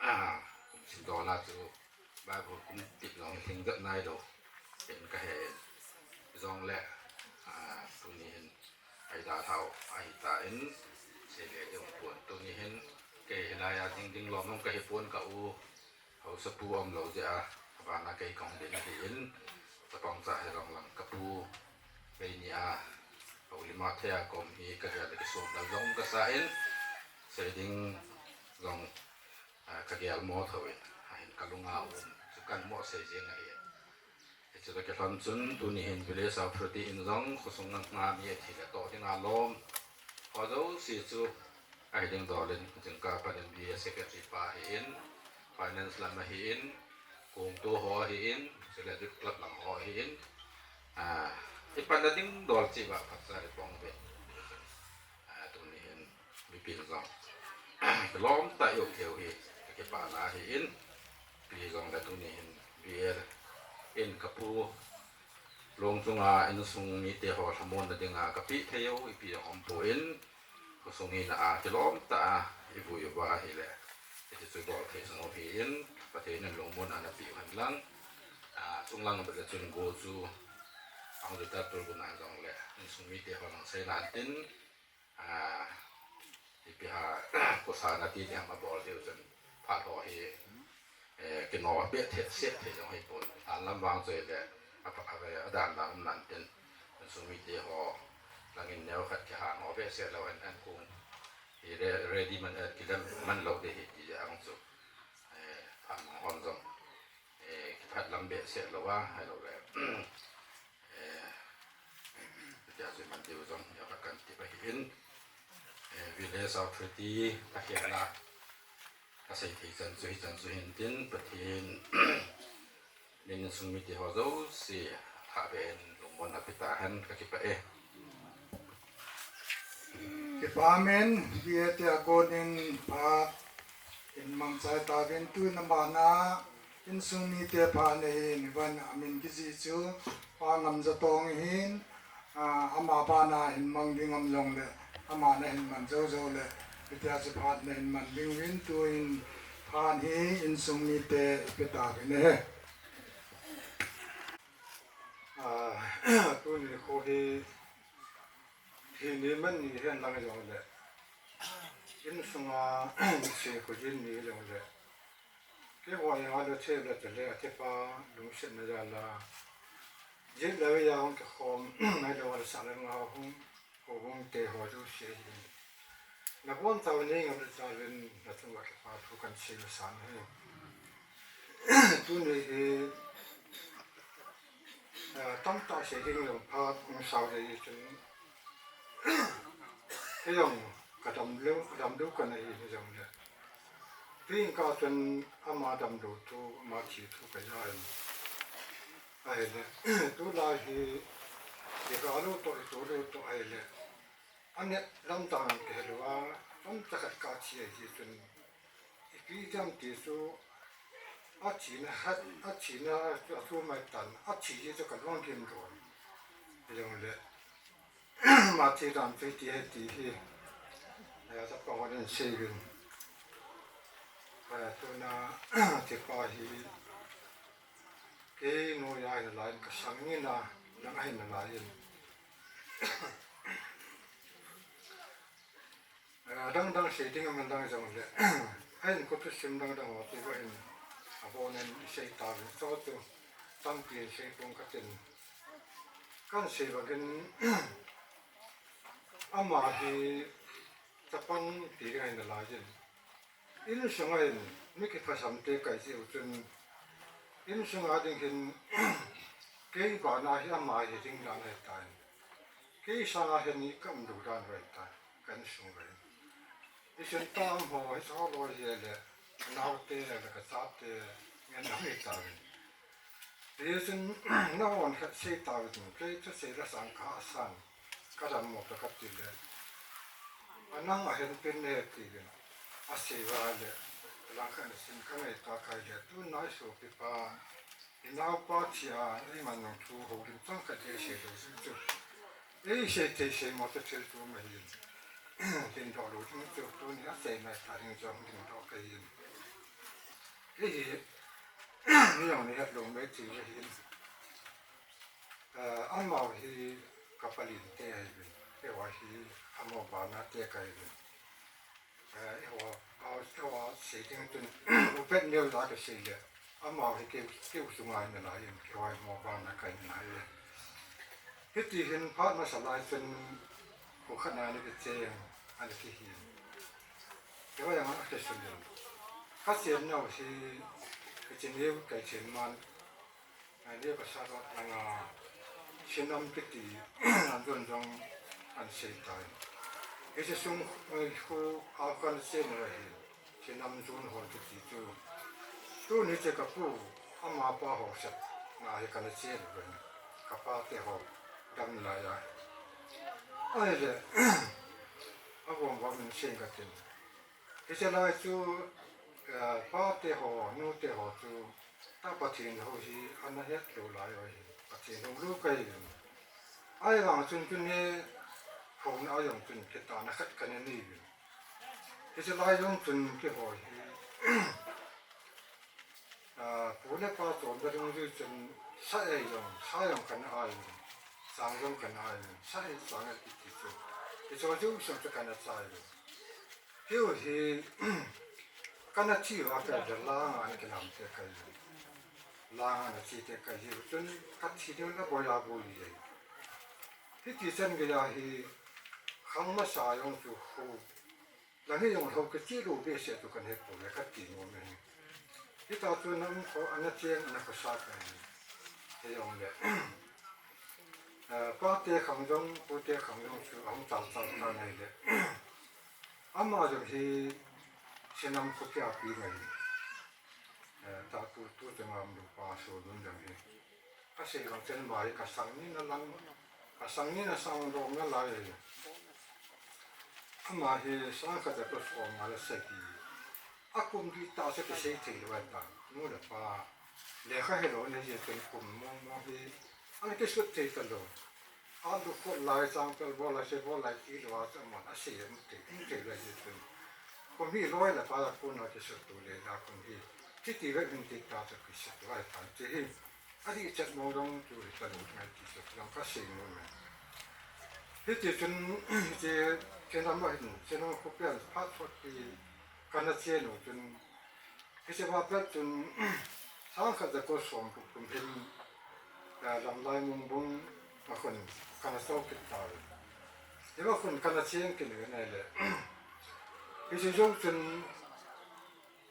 a, kum sim dola chu, Bible kum tip jong hi lhing jat nai lou, in ka he in. Jong le, a, tuni hin, Ahi dalhau, ahi ta in, sei le ding pon tuni hin, kei hilai a ding ding lom lom ka hi pon ka u, haosapu um lou jeh a, abana kei kong ding ahi in, chapang cha hi jong lang ka pu, kei ni a, hou lima thei a kom hi ka gel le kisum dal jong ka sa in, sei ding jong, a, ka gel mo tho in, ahin ka lunga um, chu kan mo sei jing ahi in. Hichu le kilhon chun, tuni hin village authority in jong, khosung a nga mi athi le toh ding a lom. Ho jouse chu, ahi ding dol in, jingkah a pat in B A secretary pa ahi in, finance lam ahi in, kongtu ho ahi in, chule youth club lam ho ahi in, a, i pan na ding dol chi va phatsa le pong ve. A, tuni hin, mipin jong. Kilom tah u keu hi, ka kipana ahi in, pi jong le tuni hin, B A in ka pu, Long chunga insung mite ho lhamon na dinga ka pi thei u, ipi jong um pon, khosung hina a kilom tah a, i vui uva ahi le. Hiti chu bol thei sang u hi in, Pathen in lungmon a na pi u hen lang. A, chung lang bit le chun go chu, ang ju ta tul gu na jong le, insung mite ho lang sei nan tin, A, ipi ha, kosa na ti ding ham abol diu chun, phat ho hi, eh, kino be thei, se thei jong hi pon. An lam vang choi le, a pa, a, a dan dan um nan tin, insung mite ho, langin neo khat kihan ho be se lou hen an kung. Hi re-, ready man, eh, kilem man lou de hi ti ang chu. Eh, phat mong hon jong. Eh, kiphat lam behseh lou a, ahilou le. Eh, tia chu man diu jong, tia kha kan ti pa hi in. Eh, village authority, ta khel a. Ka sei thei chan chu hi chan chu hin tin, Pathen. Nin sung mite ho jouse, tha be in, lungmon a pi ta hen, ka kipah e. Kipa men, B A te a konin phat in mangchai tauvin tuin amana insung mite phat na hin van amin kijih chu Pa Ngamjatong hin, a, ama phat na hin mang ding am jong le, ama na hin man jou jou le, hitia chu phat na hin man ding uvin tuin phat hi insung mite ipe tauvin ahi. A, tuni kho hi, hi ni man ni hen lang jong le. Insunga, ni se kho jin ni jong le. Keiho hi nga le che le che le, a te pa lungset na jal a. Jit le ya hung kikhom, ngai le wa le sa le nga hung. Ko hung te ho jouse hi. Na bon tau ni ngam le ta len na tung wa ke pa thu kan sei na san he. Tuni hi, ah, tamtah sei ding jong phat hung sao le hi chun. Hei jong ka dam lou, ka dam lou ka na hi, hei jong le. Tui in ka chun ama dam lou thu, ama thi thu ka ja in. Ahile, tulai hi, i ga lou toh, i to lou toh ahile. Ane lamdang kihei lou a, tamtah khat ka thi ahi chun, ipi jam ti chu, a thina hat, a thina chu a thu mai tan, a thi ji chu ka lung kim lou. Jong le, ma thi dan chu ti he ti hi, eh, ta pa hon in sei vin. Eh, tuna, ti pa hi, Kei noiya hin alai in ka sang in a, nang ahin alai in. A, dang dang sei ding man dang jong le. Ahin kho thusim dang dang ho tu va in. Abon in i sei ta vin so tu. Tampi in sei pong ka tin. Kan sei va kin ama hi chapang ti ding ahin alai in. Insunga hin, Mi kiphasam te kahi jeh u chun, insunga ding hin, kei bana hi ama hi ding dan ahitan. Kei sanga hin ka um lou dan ahitan, ka insung ahi. Hichun tah a um ho, hiche ho loi hi le, naote le kachate, ngen ahitan. Hichun, nahon khat sei tauvin, kei chu sei la sang kasan, ka dammo ta kati le. Anang ahin pen ne ti le. Asei va le, lang khat na sin ka ngai ta kai le, tuna i sopipa, i naopa thi a, eiman jong thu houlim chang khat le sei lou chu. Ei sei thei sei mo te thil tu ma hin. Tin doh lou chu, tuni asei nai ta ding jong tin doh ka hin. Kei hi, mi jong ni het lou mai ti ahin. Eh, amaho hi ka palin te ahiuvin. Keiho hi amaho bana te kahiuvin. Eh, eiho, eiho sei ding chun, u vet neo la ka sei le. Amaho hi kei, kei u sunga ahi nalai in, keiho hi amaho bana ka ahi nalai e. Hiti hin phat masa lai chun, kho khat na ana kicheng, ana kihin. Keiho jong ana kisun in. Ka chennau hi, ka chennau ka chen man, Ani ka sa vat langa, Sinam kiti, an jon jong an sei tai. Hiche sung, eh, khu a kan sei na hi, Sinam jon hol kiti chu. Tuni che ka pu, ama pa ho sat, na hi kan sei na hi, ka pa te ho, dam lai a. Ahile, a gom gom in sei ka tin. Hiche lai chu, eh, pa te ho, nu te ho chu, ta Pathen ho hi, ana het lou lai u hi, Pathen ho lou kahi uvin. Ahivang chun chun hi, houna a jong chun, kitahna khat kana nei uvin. Hiche lai jong chun keiho hi, ah, pu le pa chonna dungjuiya chun, sa ei jong, sa jong kana ai uvin, sang jong kana ai uvin, sa ei sang ei kiti chu. Hiche chu, chu kana chai uvin. Keiho hi, kana thi uva kei le langa ana kilam te kahi. Langa ana thi te kahi. Chun ka thi ding la boi a boi e. Hiti chan geiya hi, khang masa jong chu ho. Lang hi jong ho ka thi lou behseh chu kana he poi ka ti nom e. Hita chu nam kho ana cheng ana khosa kahi. Hijong le. Eh, pa te khang jong, pu te khang jong chu ahung chal chal ta nai le. Ama jong hi Sinam khopia pi ngai. Eh, ta tu, tu chunga um lou pa Solun jong hi. Asei vang chun ama hi ka sang ni na lang, ka sang ni na sang dong nalai. Ama hi sang khat ja ko som nga le sagi. A kum di ta se kisei thei lou ta. Nu le pa. Lekha he lou ni jeh chun kum mong mong hi. Ana kisut thei ta lou. A lu khot lai, changpel bol lai, se bol lai ti lou a chu aman asei um thei, um thei lai jeh chun. Kum hi loi le pai a kona kisut tu le la kum hi. Hiti ve min ti ta chu kisut lai tan ti hi. Adih chet mong jong chu hi ta lou ngai ti chu jong ka sei nom e. Hiti chun, hiche, Chenam a hin, Chenam khopia phat thot pi kana che lou chun, Hiche va pet chun, sang khat ja ko som gup kum hin, eh, Lamlai Mungbung a khun kana chol kit tauve. Hiva khun kana cheng kit le nai le. Hiche jou chun,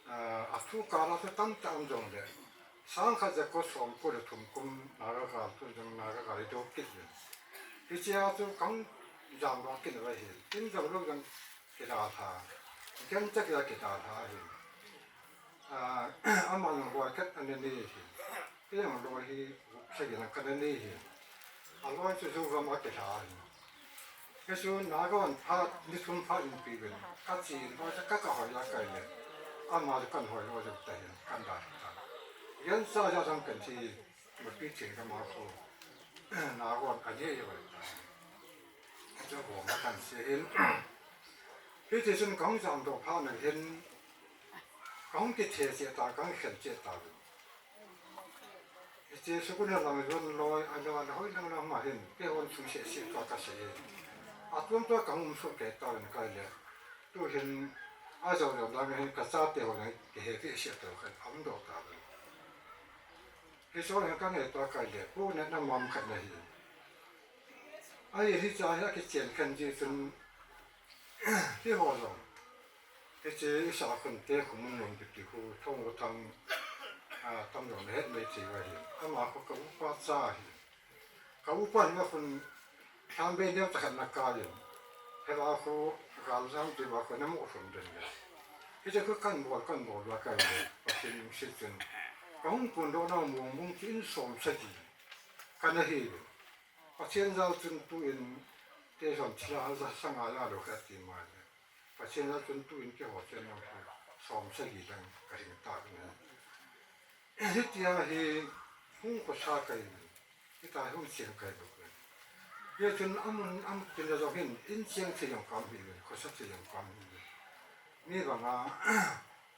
eh, a thu kala chu tamtah um jong le. Sang khat ja ko som ko le thum kum Naga gal tu jong Naga gal i do kit le. Hiche a chu kang jam va kit va hi. Tin jong lo jong kidalha. Ken chak a kidalha hi. Ah, ama jong loi khat ana nei hi. Kei jong loi hi, sagi lang kana nei hi. A loi chu Zogam a kilha hi. Kei chu Naga hon phat, ni thum phat in pi ven. Ka chi in loi chu ka ka hoi a kai le. Ama chu kan hoi loi chu ta hin, kan da ta. Yan sa ja jong kan chi, ma pi chin ka ma khu. Naga hon a nei hi ta. Chu ho ma kan se hin. Hiti chun kang jam doh phat na hin. Kang kithe che ta, kang khen che ta. Hiche sukun a lang jong loi, a loi, a loi, hoi lang lang ma hin, kei hon sung se se tua ka sei e. A tuam tua ka hung um soh kei tauvin kai le. Tu hin, a jou jou lang hin ka chate ho lang kihe kei se tua ka um doh tauvin. Hiche ho hin ka ngai tua kai le, pu ne na mam khat na hi. Ahi, hiche a hi a kichen khen ji chun, keiho jong. Hiche i Sakhonte kho Munlun kiti khu Thonglothang, a, tamjo nahet mai thei uva hi. Ama khu ka upa cha ahi. Ka upa hi va khun lhambei neo cha khat na kai in. Heva khu galjam ti va khu na mu khun den le. Hiche khu kan bol, kan bol va kai le. Pathen lungset chun. Ka hung kun doh na mong mong chu in som sagi. Ka na hi. Pathen jal chun tu in te som chila ja sanga la lo ka ti ma le. Pathen jal chun tu in keiho chen nang khu som sagi lang ka hing ta ne. Hitia hi hung khosa kai, hitia hung cheng kai bou. Hichun amun, amun tin la jong hin, in cheng thei jong ka um hi, khosa thei jong ka um hi. Mi banga,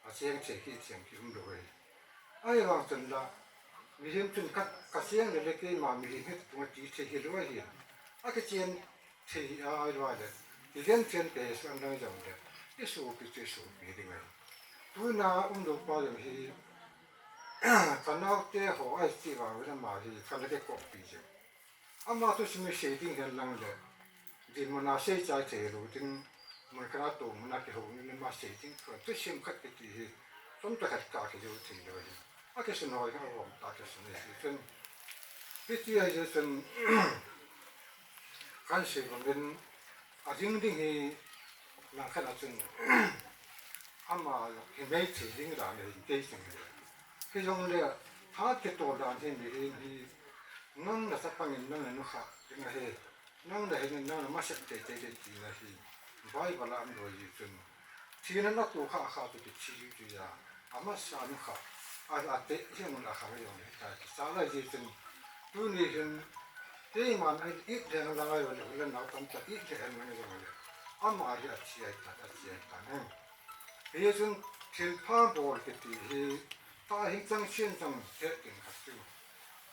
a cheng thei ki cheng ki um lou hi. Ahivang chun la, mihem chun ka, ka cheng le le keima mihem het tung a ti thei hi lou hi. A kichen thei a, ahivang le. Ti len chen te su an dang jong le. I supi te supi ding ahi. Tuna um lou pa jong hi, ka naote ho ahi ti vang le ama hi, ka na kikoppi jeng. Ama thusim hi sei ding hen lang le, dinmun a sei chai thei lou ding, mun khat a tou mun a kihou ni ma sei ding, thusim khat kiti hi, chomcha khat ka kijou thei lou hi. A kisun hoi a vom ta kisun hi chun. Hiti ahi chun, kan sei bangin, a ding ding hi, lang khat a chun, ama hi mei thei ding dan hi kei chun hi. Hijongle, phat kitol dan hi mihem hi, nang na chapang in nang na nukha ding ahi, nang na hin in nang na masep teitei ding tina hi, Bible a um lou hi chun. Thina na tu kha kha tu kithi ju ju ya, amasa nukha, a, a te hi mun a kha jong hi ta kisa lai hi chun. Tuni hin, keiman a it leng lang ahi le, le nau tamtah it leng lang jong le. Ama hi a thi ahi ta, a thi ahi ta ne. Hichun thilpha bol kiti hi, ta hing chang chen chang he tin khat chu.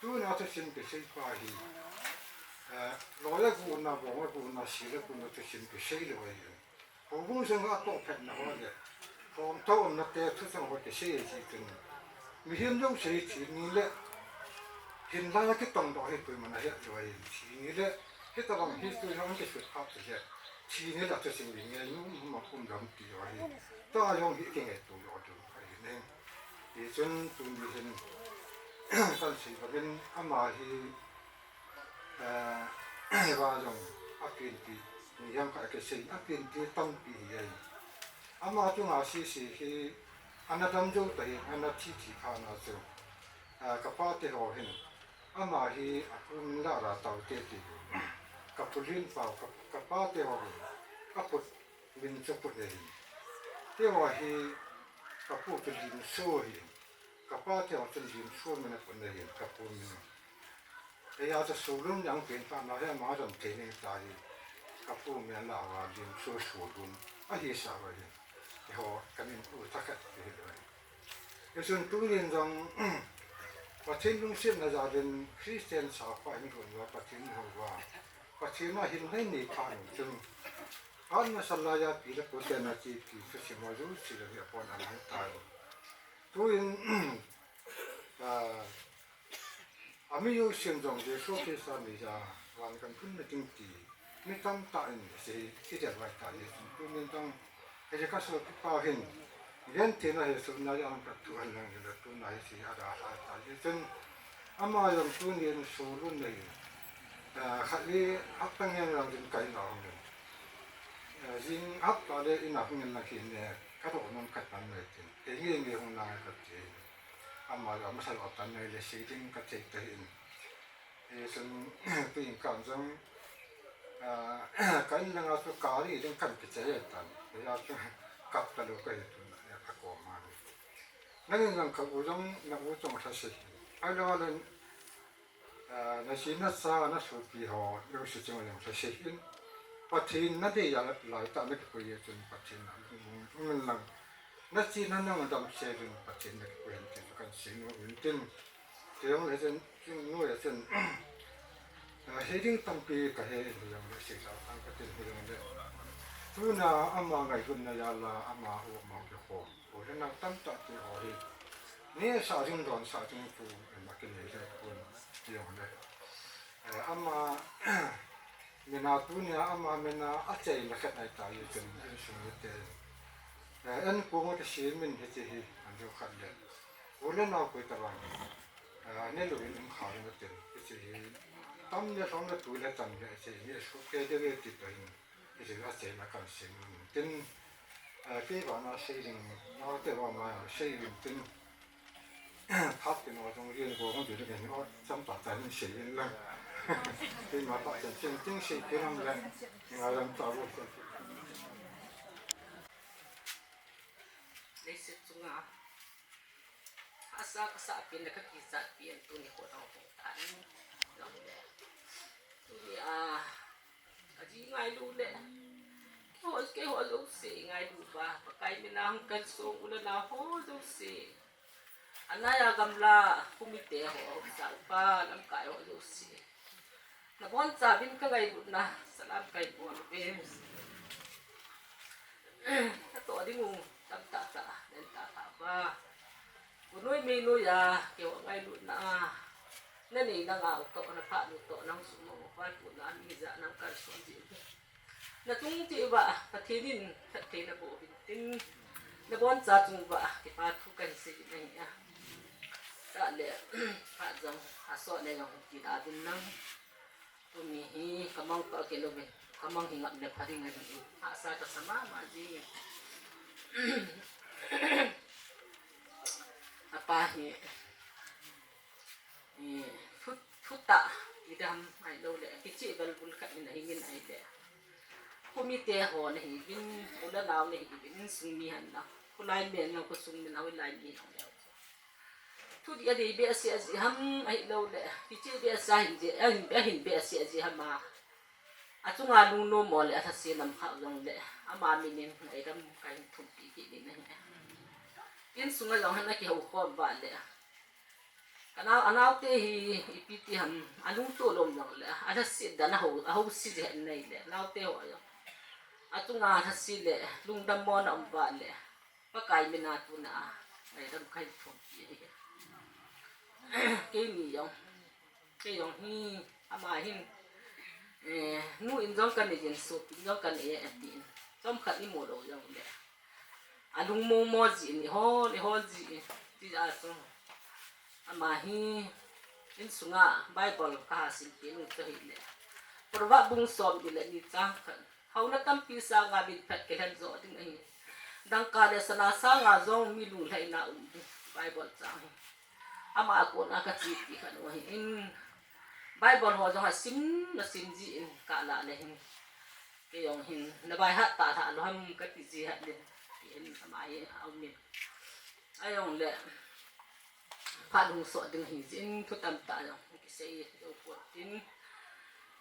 Tuna thusim kisei pa hi, eh, loi a guna, bong a guna, sil a guna thusim kisei lou ahi. Houbung jong a toh phatna ho le, hom toh umna te thu chang ho kisei ahi chun. Mihem jouse thi ni le, hin lai a kitong doh hi koiman a het lou ahi, thi ni le, hitabang hi tu jong kisut phat le, thi ni le thusim ni nge nu ma kum dam ti lou ahi. Tua jong hi kingaito lou ding ahi ne. Hichun tuni hin, kan sei bangin ama hi, eh, va jong a penpi, mi jong kha kisei, a penpi tampi hi ahi. Ama chunga sese hi, ana dam jou ta hi, ana thi thi phat na chu, eh, ka pate ho hin, ama hi a pu min la Ratau te ti. Ka pu Linpau, ka, ka pate ho hin, a pu min chu Pu Nei. Te ho hi, ka pu chu Limso hi. Ka pate ho chu Limso min a Pu Nei hin, ka pu min. Hia chu Solun jong pen phat na hi ama jong training ta hi. Ka pu min la va Limso Solun. Ahi sa va hi. Eiho, ka min u tha khat hi lou. Hichun tunin jong, Pathen lungsetna jal in Christian sakhua hin gon uva Pathen in hou uva. Pathen a hin nei nei phat in chun. Phat masa lai a pi le pu te na ti ti thusim ho jouse le hi apon a nai tai. Tuin, ah, a mi jousen jong Jesu Christa meiya van kan thun na ding ti mi tamtah in sei i del vai ta hi chun tunin jong, hiche ka sopipa hin, genthei na hi suna jong ka thu han lang le tuna hi sei a dalha ta hi chun, ama jong tunin Solun nei, ah, khat li hapta ngen lang din kai na hung in. Ah, jing hapta le in a hung in lang hin ne, ka doh nom khat tam nei tin. Kei nge nge hung lang ka ti. Ama jong masa lo tan nei le sei ding ka thei ta hin. Hichun, tu in kan jong, ah, ka in langa chu gari ding kan kichai tan. Hia chu kap ta lou ka hi tun, ka kom a. Nangin jong ka u jong, na u jong lhase. Ahilou le, ah, na si na sa, na sopi ho, jouse chunga jong lhase in. Pathen na dei a lai tah na kipui a chun Pathen na lung, lung in lang. Na chi na nang damsel in Pathen na kipui hen tin kan sei nom in tin. Kei jong le chun, chun, nu le chun, ah, hiding tampi ka he in jong le, sei sa tang ka tin hi jong le. Tuna ama ngailutna jal a, ama u ama u kikhom. U le nau tamtah te ho hi. Nisa jing don sa jing pu, ama kinei le pun hi jong le. Eh, ama, mina tunia ama mina achaina khat ahi ta hi chun insung mite. Eh, en kong a kisem in hiche hi, an jo khat le. U le nao koi tabang. Eh, ne lu in um kha in tin. Hiche hi, tam le hlong le tu le tam le hiche hi, su ke de ve ti to in. Hiche a che na kan sem in tin. Eh, ke ba na sei ding, na te ba ma sei in tin. Khat kin o jong rian ko hong ti le ken o cham ta ta hin sei in lang. Tin ma ta chen chen ting sei ke lam le. Nga lam ta bo. Leiset chunga hahsa kasah pen le kakichat pen tuni kho dang hung tan. Long le. Tuni a, kaji ngailu le. Keiho, keiho jouse ngailu ba. Pakai mina hung kalsong u le nao ho jouse. Anai a gamla, khomite ho, hausa upa, lamkai ho jouse. Nabonchauvin kangailutna salam kahin bol uve. Natoh ding u tamtah tah, len tah tah uva. Khonoi meinoi a, keiho ngailutna a. Nanei nangao toh, naphat u toh, nahung sumang uva, tuna mi hijat nang kalson jin. Natung cheh uva, Pathen in phatthei naboh uvin tin, naboncha chung uva, kipa thu kahin sei in ahi a. Tah le, phat jong, asot le jong, kida uvin lang. Tuni hi, kamang toh kilou vin, kamang hi ngap le pha ding ahi in, hahsa kasa mama jin. Apa hi, eh, thu, thutah, idam, ahilou le, kicheh balbul khat in ahi in ahile. Khomite ho nahiuvin, u le nao nahiuvin, insung mi hen lang. Kholai mi hen lang, khosung mi hen lang, hoilai mi hen lang. Thudih adei behseh ajeh ham, ahilou le, kicheh behseh ahin jeh, ahin, ahin behseh ajeh ham a. Achunga lungnom mo le, alhaset lam kha jong le, ama min in ngaidam kahin thumpi kit in ahi. Insunga jong hin akihou khom uva le. Kanao, anaote hi ipi ti ham, alungtoh lom jong le, alhaset dan ahou, ahou si jeh in ahile, naote ho jong. Achunga lhaset le, lungdam mo na um uva le, Pakai mina tuna, ngaidam kahin thumpi ahi. Keini jong, kei jong hi, ama hin, eh, nu in jong kanei jin, sop in jong kanei e, atin. Chomkhat imu lou jong le. Alungmong mo jin, ihol, ihol jin, ti a chu. Ama hi, insunga Bible kaha simpi nu chu ahile. Proverb bung somni le ni chang khat. Haona tampi sanga min phat kilhen jo ding ahi. Dangka le sana sanga jong mi lunglhaina um ding. Bible chang hi. Ama a kona kache ti khat u ahi in. Bible ho jong asim, asim jin kala le hin. Kei jong hin, nabaihat talha lou ham kati ji hat le. Ti in ama hi aum in. Ajong le. Phat hung soh ding ahi jeh in thu tamtah jong kisei jou pon tin.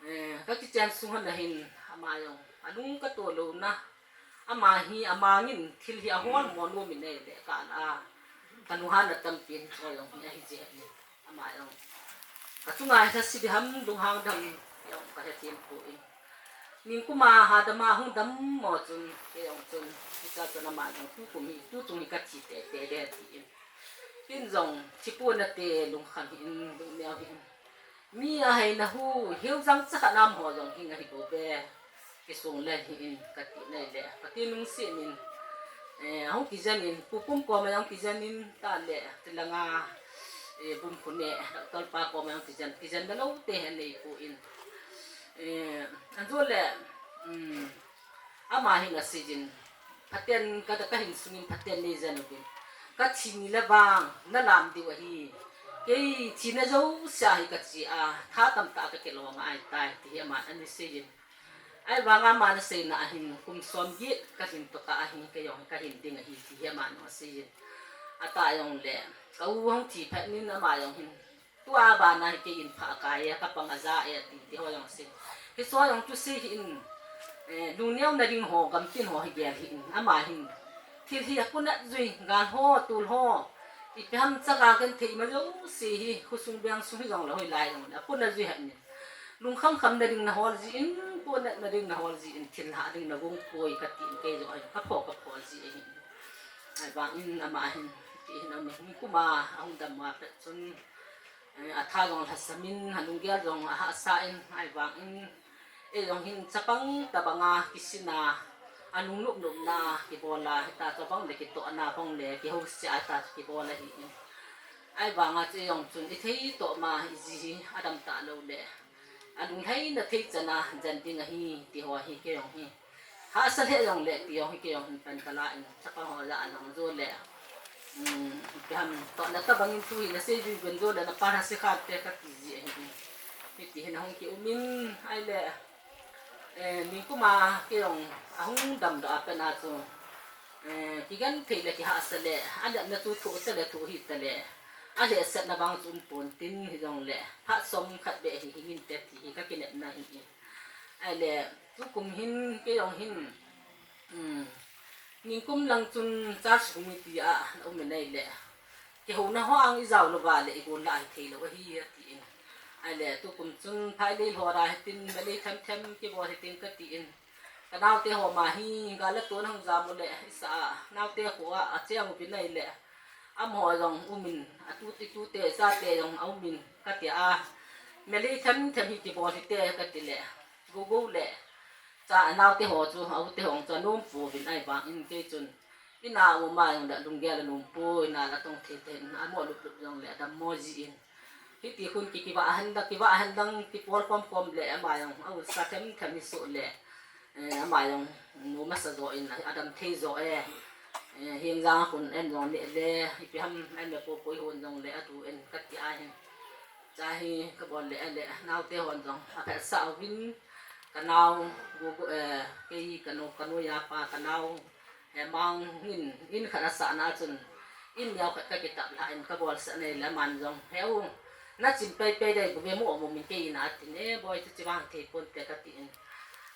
Eh, kakichen sung hon a hin ama jong alung katoh louna. Ama hi amangin thil hi ahol mo nom in ahile kala. Kalunghan na tampi in chu jong hi ahi jeh in ama jong. Kachunga hi lhaset ding ham lunghang ding ham jong kahethem poi. Ningkum a hadam a hung dam mo chun, kei jong chun, hicha chun ama jong tukum hi, tuchung hi kathi teitei ding ahi tin. Ken jong, thipon nate lungkham hih in, lungneo hih in. Mi aheina hu, hiu jang chakhat nam ho jong hing ahi bou ve. Kisung le hih in, kati nai le. Kati nung si nin, eh, ahung kijen in, pupum koma jong kijen in, ta le, tilanga, eh, bum khu ne, doctor pa koma jong kijen, kijen na lou te hen nei pu in. Eh, anjo le, um, ama hin asei jin, phaten ka, kahin sungin phaten nei jen uvin. Kathi ni le vang, nalam diu ahi. Kei thina jousea hi kache a, tha tamtah kakilong ahitai, ti hi aman asei jin. Ahivanga ama naseina a hin kum somget kalhin tokah a hin kei jong kahin ding ahi ti hi aman asei jin. Atah jong le, ka u hung thi phat nin ama jong hin. Tua bana hi kei in pha akai e, kapang aja e, ati ti ho jong asei. Hiche ho jong chu sei hih in, eh, lungneo na ding ho, gamtin ho hi gel hih in, ama hin. Thil hi apunat jui, gal ho, tul ho. Ipi ham chaga ken thei ma jouse hi, khosung beng sung hi jong le hoilai jong le, apunat jui hih in. Lungkham kham na ding nahol jin, punat na ding nahol jin, thil ha ding nagong poi kati in kei jong ahi, kapho, kapho ji ahi. Ahivangin ama hin, ti hin ama hin kuma, ahung dam ma pet chun. Eh, atha jong lhasam in, alunggel jong ahahsa in, ahivangin, eh, jong hin chapang tabanga kisina, Alungnop nopna kibol a, hita chu bang le kitohna bang le kihouse a hita chu kibol ahi in. Ahivanga chu jong chun ithei toh ma iji hi adam talou le, alunglhaina thei chan a jen ding ahi ti ho hi kei jong hi hahsa lheh jong le ti jong hi kei jong hin pan kala in, chapang ho ja alang jo le, um, ipi ham, tohna tabang in tu hi nasei jui ven jo le napa nasi khat te kati ji ahi in. Hiti hin ahung kium in, ahile, Eh, nikum a kei jong ahung damdoh a pat a chu, eh, kigenthei le kihahsa le, anepna chu thoh tale thoh hih tale, alhehsetna vang chu um pon tin hijongle, phat som khat beh hi hing inte ti hi kakinepna ahi. Ahile, tukum hin, kei jong hin, um, nikum lang chun church committee a na um in ahile, kihouna ho ang ijao louva le igon lah hithei lou ahi atin. Ahile tukum chun phailei lhor a hitin, melei themthem kibol hitin katin. Kanaote ho ma hi gal le tun hung jam u le, isa a naote kho a acheng uvin ahile, amaho jong um in, atu, itute, ichate jong aum in katia, melei themthem hi kibol hite katile, Gogou le cha anaote ho chu, aute ho chu anom pouvin ahivangin kei chun, ina um ama jong le lunggel anom poi, ina la tong thei thei in, amo lup lup jong le adammo ji in. Hiti khun ki, kivah hen lang, kivah hen lang, kipol khom khom le ama jong aulsa themthem hi soh le, eh, ama jong nom asa jo in, adam thei jo e. Eh, heng jang khun en jong neh le, ipi ham en le popoi hon jong le atu en kati ahin. Cha hi kabol le, ale, naote hon jong aphatsah uvin, kanao, Gogou, eh, kei kanu, kanu japa, kanao, eh, Hemang in, in khat asahna chun, in neo khat kakitap lha in kabolsah nei le aman jong, heu, nachin peipei dei, Gogou ve mo mo min kei in atin, eh, boi, chuche vang thei ponte katin,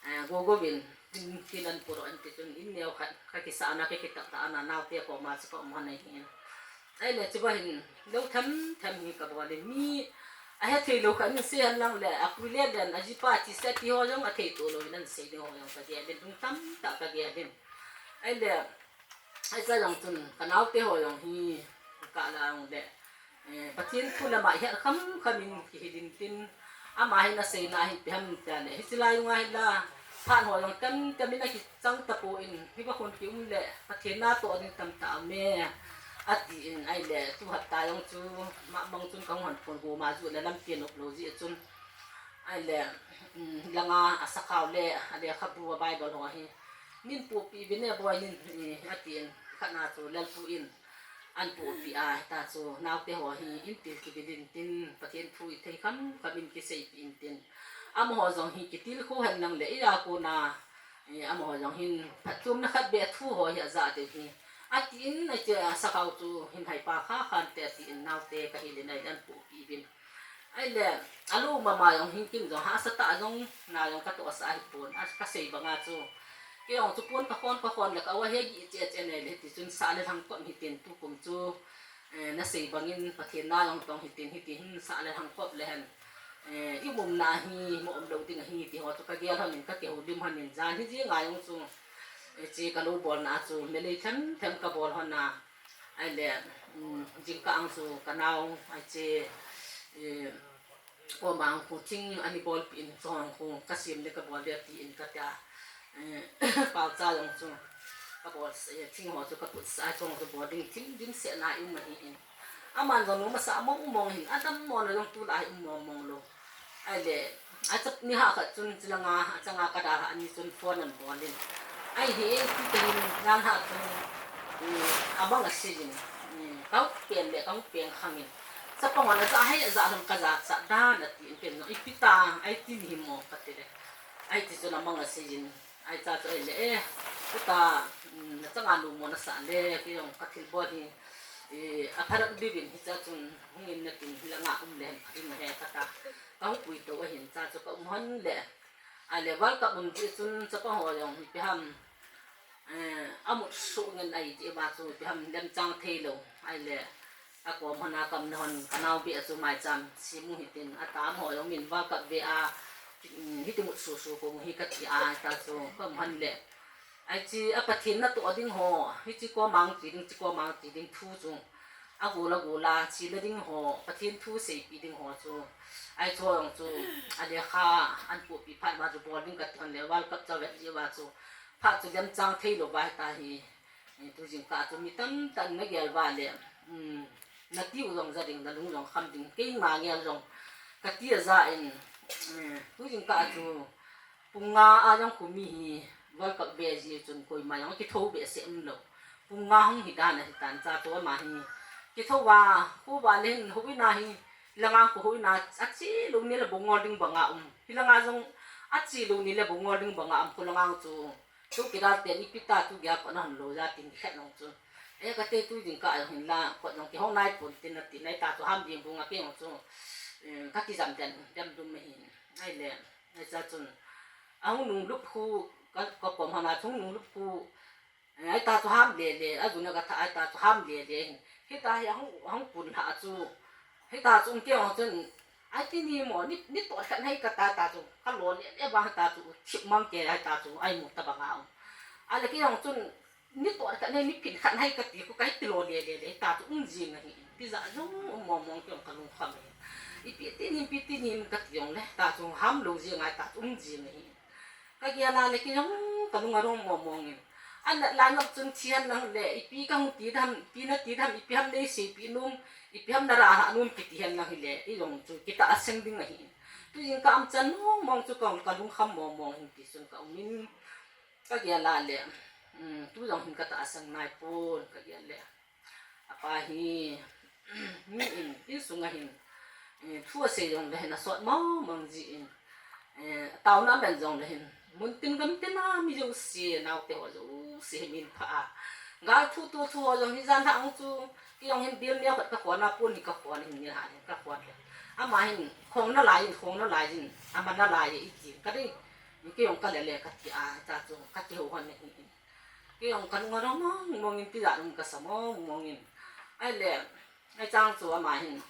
eh, Gogou vin, tin, tin anpuro in ti chun, in neo khat kakisahna kakitap lha ana naote koma chu kaum hon ahin. Ahile, chuba hin, lou themthem hi kabol in, mi ahethei lou khat in sei hen lang le, apui le len, ajipa ti se ti ho jong athei to lou in, ahin sei ding ho jong kagel in, lungthim tah kagel in. Ahile, ahicha jong chun, kanaote ho jong hi, kalah jong le, eh, Pathen thu lama ihet kham kham in kihil in tin, ama hin aseina hi ipi ham tile, hiche lai nunga hin la, phat ho jong tem tem in akichang tapon, hiva khun kium le, Pathen natoh ding tamtah aume, atin, ahile, tu hapta jong chu, ma mang chun kahung hon phon goma ju le lampi anop lou jeh chun, ahile, um, langa asakhao le, alekhabu a Bible ho hi, nin pohpeh uvin e boi nin, eh, atin, khatna chu Lalpu in, anpohpeh a, hita chu naote ho hi intil kivil in tin, Pathen thu ithei kham kham in kiseipeh in tin. Amaho jong hi kitilkhou hen lang le, eija kona, eh, amaho jong hin phatchomna khat beh thu ho hi ajah ding hi, atin, ache, asakhao chu hin haipa kha khante atin, naote kahil in ahile anpohpeh uvin. Ahile, alou mama jong hin kin jong hahsa tah jong, na jong katohsah ahipon, a, kasei banga chu. Kei jong chu pon kakhon kakhon le ka-u ahe gih cheh cheh nei le, hiti chun sah le lhang kop hitin tukum chu, eh, nasei bangin Pathen na jong tong hitin, hiti hin sah le lhang kop le hen, eh, i umna hi mo um lou ding ahi ti ho chu kagel hon in, kakihoulim hon in, jan hijeng a jong chu, eh, che kalou bolna chu melei themthem kabol hon a, ahile, um, jingkah ang chu kanao, ache, eh, koma ang khu thing ani bolpeh in, chong khu kasem le kabol le tin katia, eh, paocha jong chu kabol, eh, thing ho chu kaputsah, chong chu bol ding thim dimset na i um ahin. Aman jong nom asah mong mong hin, adammo na jong tulai um mong mong lou. Ahile, achap ni hah khat chun, chulanga, achanga kadalhah ni chun phone anbol in. Ahi, eh, ti tahin, jan hah chun, eh, abang asei in, eh, kahung pen le, kahung pen khang in. Chapang hon ajah hei, ajah lhon kajachat dan atin, ken jong, ipi ta, ahi ti ni mo, kati le. Ahiti chun abang asei in, ahicha chu ahile, eh, tuta, um, nachanga nom mo nasah le, kei jong kathilbol hi, eh, apharat bibin hicha chun, hung in natin, hilanga um le hen, phatin he, kata. Kahung puitou ahin, cha chu kaum hon le. Ahile World Cup um jeh chun chapang ho jong ipi ham, eh, amut suh ngen ahi jeh uva chu ipi ham lemchang thei lou. Ahile akom hon a kaumna hon kanao beh a chu maicham sem u hitin, atam ho jong min World Cup ve a, um, hiti mut suh suh kong hi kati a, ta chu kaum hon le. Ahi che, a Pathen natoh ding ho, hiche kom ang ti ding, che kom ang ti ding thu chu, agol agol a chena ding ho, Pathen thu seipeh ding ho chu, ahi chu jong chu, alekha anpohpeh phat uva chu bol ding kati hon le, World Cup chu avet jeh uva chu, Kha chu lemchang thei lou va hita hi. Eh, tu jingkah chu mi tamtah in na gel va le, um, na tiu jong ja ding, na lung jong kham ding, keima gel jong ka ti a ja in, eh, tu jingkah chu pung nga a jong khu mi hi World Cup ve ji chun koima jong kitho behseh um lou. Pung nga hung hi dan a hi tan cha chu ama hi kitho va, khu va le hin houin a hi, langa khu houin a a chi lou ni le bongol ding banga um. Hi langa jong a chi lou ni le bongol ding banga um, khu langa chu Chu kidal ten ipi ta chu gei a kon a hon lou ja tin khet nung chu. E, ka te tu jingkah a jong hin la, kon jong kihong nai pon tin na ti nai ta chu ham ding bung a kei jong chu. Eh, ka kijam den, dem dum ma hin. Ai le, ai cha chun. A hung nung lup khu, ka, ka kom hana chu hung nung lup khu. Eh, ai ta chu ham le le, a jun a ka tha ai ta chu ham le le hin. Hita hi a hung, a hung pun ha chu. Hita chu um kei jong chun. Ai ti ni mo, ni, ni to khat hai ka ta ta chu, ka lo le le ba ta chu, thip mang kei hai ta chu, ai mu ta banga um. A le kei jong chun, ni to khat hai, ni phin khat hai ka ti khu, ka ti lo le le le ta chu, um jing ahi. Ti ja jong um mong mong kei jong ka lung kham e. Ipi ti ni, ipi ti ni ka ti jong le, ta chu ham lou jing ai ta chu, um jing ahi. Ka gel a le kei jong ka lung a rong mong mong in. An la la nok chun thi hen lang le, ipi ka hung ti dam, ipi na ti dam, ipi ham nei sei pi num, ipi ham na ra ha num kiti hen lang hi le, i jong chu kita a seng ding ahi. Tu jingkah a um chan mong mong chu ka, ka lung kham mong mong hin ti chun ka um in. Ka gel a le, um, tu jong hin ka ta a seng nai pon, ka gel le. A pa hi, mi in, insung a hin, eh, thu a sei jong le hin a sot mong mong ji in, eh, taona men jong le hin, mun tin gam tin a mi jouse, naote ho jouse hi min pha a. Gal thu tu thu ho jong hi jan ha ang chu, kei jong hin bil neo khat ka khon a pon hi ka khon hin ni ha hin ka khon le. Ama hin, khong na lai in, khong na lai in, ama na lai e i ti. Ka dei, kei jong ka le le ka ti a, ta chu, ka ti ho hon na hi in. Kei jong ka lung a rong mong mong in ti ja lung ka sa mong mong in. Ai le, ai chang chu ama hin.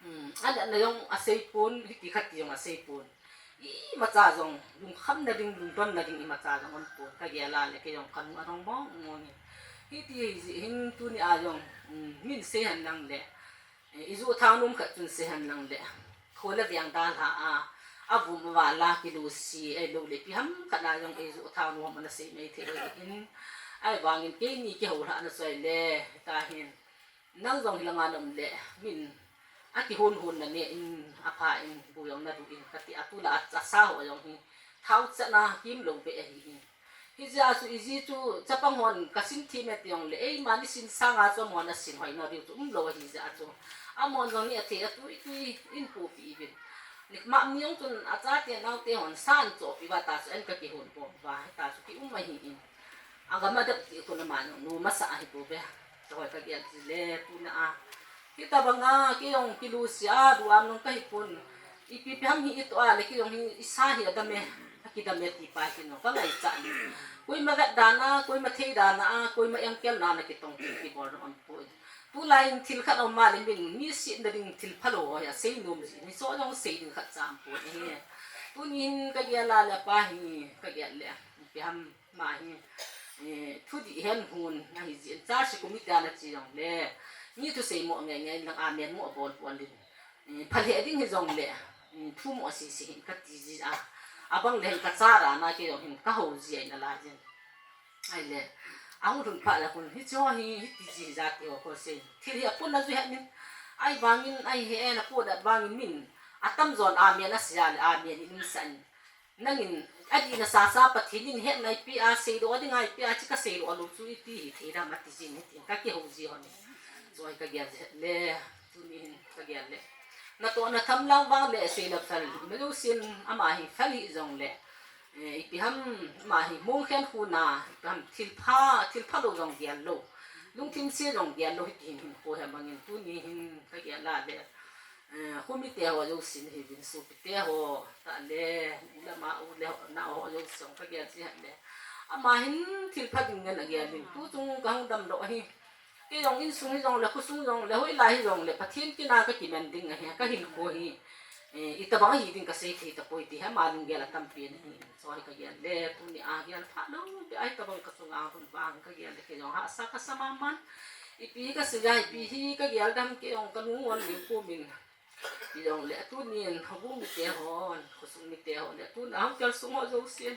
Hmm, ai le na jong a sei pon, hiti khat ti jong a sei pon. Imacha jong, lung kham na ding, lung don na ding, imacha jong um pon. Ka gel a le, kei jong ka lung a rong mong mong in. Hiti hi ji hin tu ni a jong, hmm, min sei hen lang le. Eh, i ju thang num khat chun sei hen lang le. Kho le veng dan ha a. A vum a val a kilusi, ei lou le ipi ham khat na jong ei ju thang num a na sei mai thei in. Ai vang in kei ni kihou lha na soi le. Ta hin. Nang jong hi langa na um le. Min. A kihon hon na ne in a pha in bu jong na du in. Ka ti a tu la a, a sa ho jong hi. Thao cha na kim lou be ahi in. Hijeh a chu, i ji chu, chapang hon ka sin thim e ti jong le, eima ni sin sanga chu amahon a sin hoi nau diu chu um lou ahi jeh a chu. Amahon jong ni a thei a tui tui in pupi uvin. Ni ma ni jong chun a chate naote hon san chohpi uva ta chu, an ka kihon pon uva, ta chu ki um ahi in. A gam a dap ti khu na ma nu, nu masa ahi bou ve. Choi ka gel ji le, tu na a. Hitabanga, kei jong kilusi a, duam nung ka hi pon. Ipi pi ham hi i toh a le kei jong hi i sa hi a dam e, a kidam e ti pa hi no, ka ngai cha ni. Koima vet dan a, koima thei dan a, koima engkel na na kitong ti kibol na on poi. Tulai in thil khat om ma le min, mi si na ding thil phalou ho hi a sei nom ji, ni so jong sei ding khat cha um poi e. Tuni hin ka gel a le pa hi, ka gel le, ipi ham. Ma hi, eh, thudih hen hun, na hi jin, church committee a na chi jong le, mi thusei mo nge nge lang amen mo bol bol in, eh, phalheh ding hi jong le, eh, thu mo si si hin ka ti ji a, abang le hin ka chara na kei jong hin ka ho ji ai na la jin. Ai le, a hung lhun pha la khun, hi cho hi, hi ti ji ja ti ho ko sei. Thil hi a pun na ju he min, ai vangin, ai he na pun a vangin min, a tamjon amen a sia le, amen in sa in. Nangin, adih na sasa Pathen in hetna ipi a, seidoh ding a ipi a, chi ka seidoh lou chu iti hi thei dam ati jin hitin, ka kihou ji hon. Choi ka gel le, tuni hin ka gel le. Natoh na tham lang vang le, sei la phal, ma lou sin ama hi phal hi jong le. Eh, ipi ham, ama hi mong khen khu na, ipi ham thil pha, thil phalou jong gel lou. Lungthim se jong gel lou hiti hin hin ko he mangin tuni hin ka gel la le. Eh, khomite ho jousen hi vin sopite ho, ta le, lama u le ho, nao ho jouse ka gel ji ha le. Ama hin thil pha ding ngen a gel in, tu chung ka hung damdoh ahi. Kei jong insung hi jong le, khosung jong le, hoilai hi jong le, Pathen kin a ka kiman ding ahi, ka hinkho hi. Eh, itobang ahi ding ka sei thei tapoi ti hi, ama lunggel a tampi ahi. Choi ka gel le, tuni a gel pha lou, pi ai tabang ka chunga hun vang ka gel le, kei jong hahsa ka sa maman. Ipi ka sei a, ipi hi ka gel dam kei jong ka lungmon lou pum in. Ti jong le, tunin, houbung mite hon, khosung mite hon le, tun a hung kel sung ho jousen.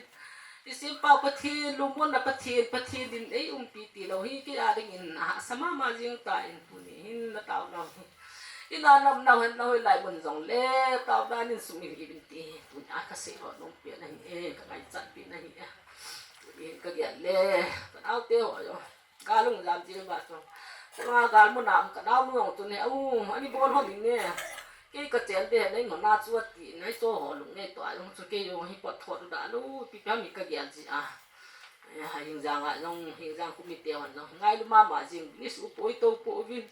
Isim pau Pathen, lungmonna Pathen, Pathen in eiumpi tilou hi kei a dingin ahahsa mama jing tai, tuni hin na taonau hi. Ina nam nau hen na hoilai mun jongle, taona nin sumil uvin ti, tuni a kasei ho nung pen ahi e, kangaichat pen ahi e. Tuni hin kagel le, kanaote ho jong. Gal hung jam ji ba chu. Chunga gal mun a um kanaonu jong tuni, au, ani bol ho ding ne. Kei kachen de, nei ngona chu ati, nei cho ho lung nei to, a jong chu kei jong hi pot thot da lou, ipi ham kagel ji a. Eh, Hingjang a jong, Hingjang khu mite hon jong ngailu mama jing, ni su poi to pouvin.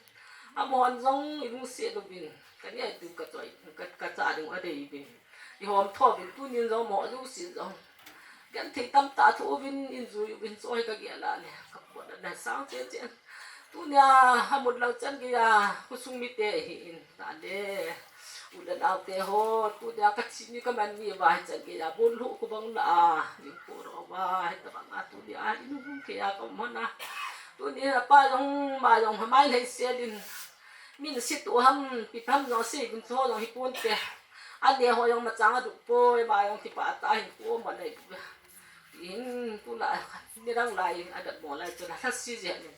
Amahon jong ilungset uvin. Kani a tu kachoi, ka, kacha ding adei uvin. Ihom tho uvin, tunin jong mo jouse jong genthei tamtah thoh uvin, in jui uvin, chu hi kagel a le, kapot a le sang chen chen. Tunia, amut lou chan geiya, khosung mite hi in, ta le. U le naote ho, tunia kachi ni kaman ni uva hi chan geiya, bol lhu khu bang la a, jing poro uva, hitabang a tunia, in hung keiya kaum hon a. Tunia, apa jong, ama jong, amai lhei sel in, min sit u ham, ipi ham jong sei uvin, chu ho jong hi ponte. Ane ho jong machang aduk poi, ama jong kipah tah a hinkho um anei. Tin, tulai, nidang lai, adatmo lai, chun alhasi jeng in.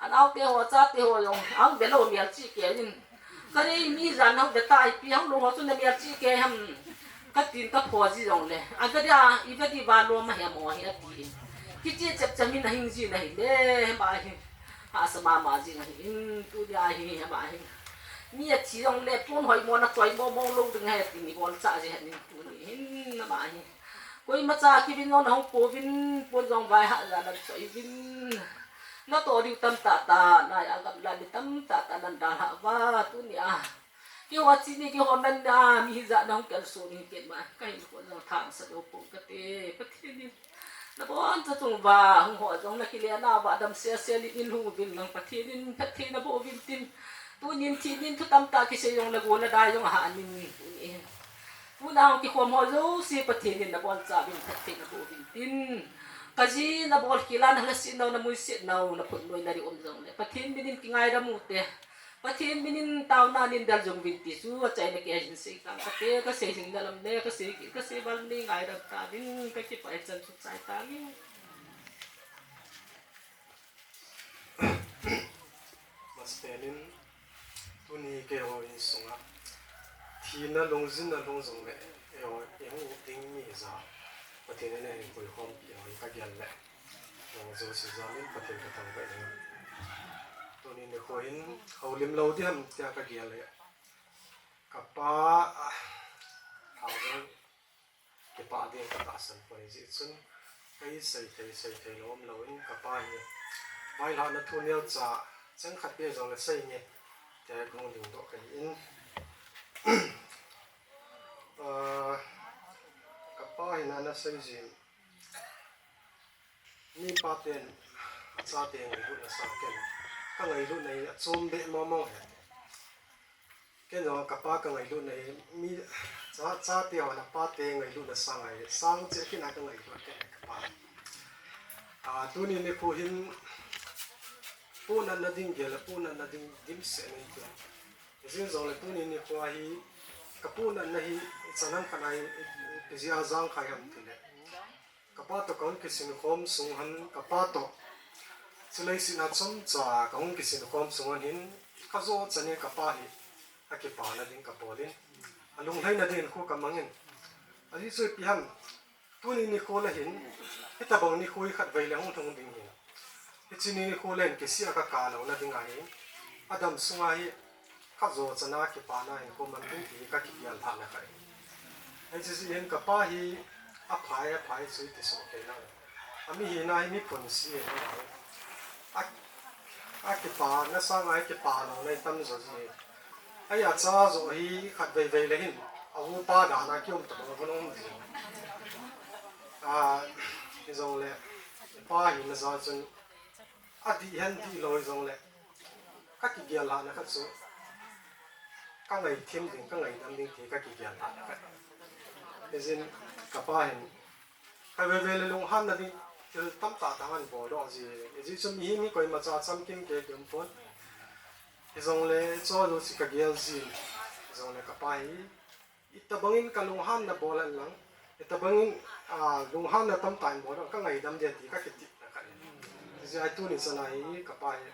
Anaote ho, achate ho jong, ahung ve lou melchih kei in. Kani mi jan hung ve tai, ipi hung lou ho chun na melchih kei ham. Katin kapho ji jongle. Agadi a, ivadi va lou ma hi amo hi ati. Kichi chep chep min ahing ji na hi le, ma hi. Ahahsa mama jing ahi in, tunia hi, ama hi. Mi athi jongle, pon hoimo na choi momo lou ding ahi, tin ibol cha ji ahi in, tuni hin, ama hi. Koimacha kivin jong nahung pouvin, pon jong vai hah ja nan choi uvin. Natoh diu tamtah tah, nai a gamla mi tamtah tah nan dalhah uva, tunia. Keiho chini keiho man a, mi hijat nahung kalson hi ken ma, kahinkho jong thangsa lou pon kate, Pathen in. Naboncha chung uva, hung ho jong nakile nauva, damsel sel in, in hung uvin lang Pathen in, phatthei naboh uvin tin. Tunin thinin thu tamtah kisei jongle gol a dai jong ahah nin, tunin. Tuna hung kikhom ho jouse Pathen in nabonchauvin phatthei naboh uvin tin. Kaji nabol khel a nalhasetnau, namuisetnau, naphutnoi nari um jongle Pathen min in kingaidam ute. Pathen min in taona nin del jong uvin ti chu achaina kei hin sei tang kate, kasei jing na lam le, kasei, kasei val nei ngaidam tauvin, kakipah e, chan chu chai tang e. Masapen in, tuni keiho insunga thina lungjinna lhung jongle, eiho, ihung ding mi ja, Pathen in eihin puikhompi ho hi kagel le. Jong jouse jal in Pathen kathangvah in. Tuni nikho hin houlim lou ding ham tia kagel le. Kapa, ah, thao jong kipah ding katahsan poi, hijeh chun kei seithei, seithei lou umlou in kapa hi vailhahna thu neocha chengkhat beh jongle seinge tia kahung dingdoh kahi in. Ah, kapa hin ana seijin, mipaten achate ngailutna sang ken kangailutna hi achom beh mong mong ahi. Ken jong kapa kangailutna hi mi cha, chate hon apate ngailutna sang ahi, sang cheh kit a kangailut kei kapa. Ah, tuni nikho hin punatna ding gel a, punatna ding dimset nei tu. Hijeh jongle tuni nikho hi kapunatna hi ichan ham khat a hi, ijeh a jangkhai ham tile, kapa toh kahung kisinkhom sung han, kapa toh chulei sina chomcha kahung kisinkhom sung han hin, kajo chan in kapa hi akipana ding kabol in, alunglhaina dingin khu kamang in. Ajeh chu ipi ham, tuni nikho le hin, hitobang nikho hi khatvei le hung lhung ding ahi. Hiche ni nikho le hin kisih a kakap louna ding ahi. Adam sunga hi, kajo chan a kipana hinkho man ding ti hi kakigel lhahna khat ahi. Hiche jeh hin kapa hi aphai, aphai chu iti soh kei nang. Amihina hi miphun si ahi. A, akipana sanga hi kipa louna hi tamjo ji. Ahi, acha joh hi khatvei vei le hin, a upa dan a kium tabang a vun um ji. Ah, hijongle, pa hina jal chun, adih hen dihlou hijongle, kakigel lhahna khat chu, kangaithim ding, kangaidam ding ti kakigel lhahna khat. Hijeh in kapa hin, khatvei vei le lunghanna ding thil tamtah tah ahin boldoh ji. Hijeh chun mihem hi koimacha chamkim kei kium pon. Hijongle, chu jouse kagel jin. Hijongle kapa hi, itobang in kalunghanna bol hen lang, Hitabangin, ah, lunghanna tamtah in bol a ka ngaidam ding ti ka kitepna khat. Hijeh a tuni chan a hi kapa hi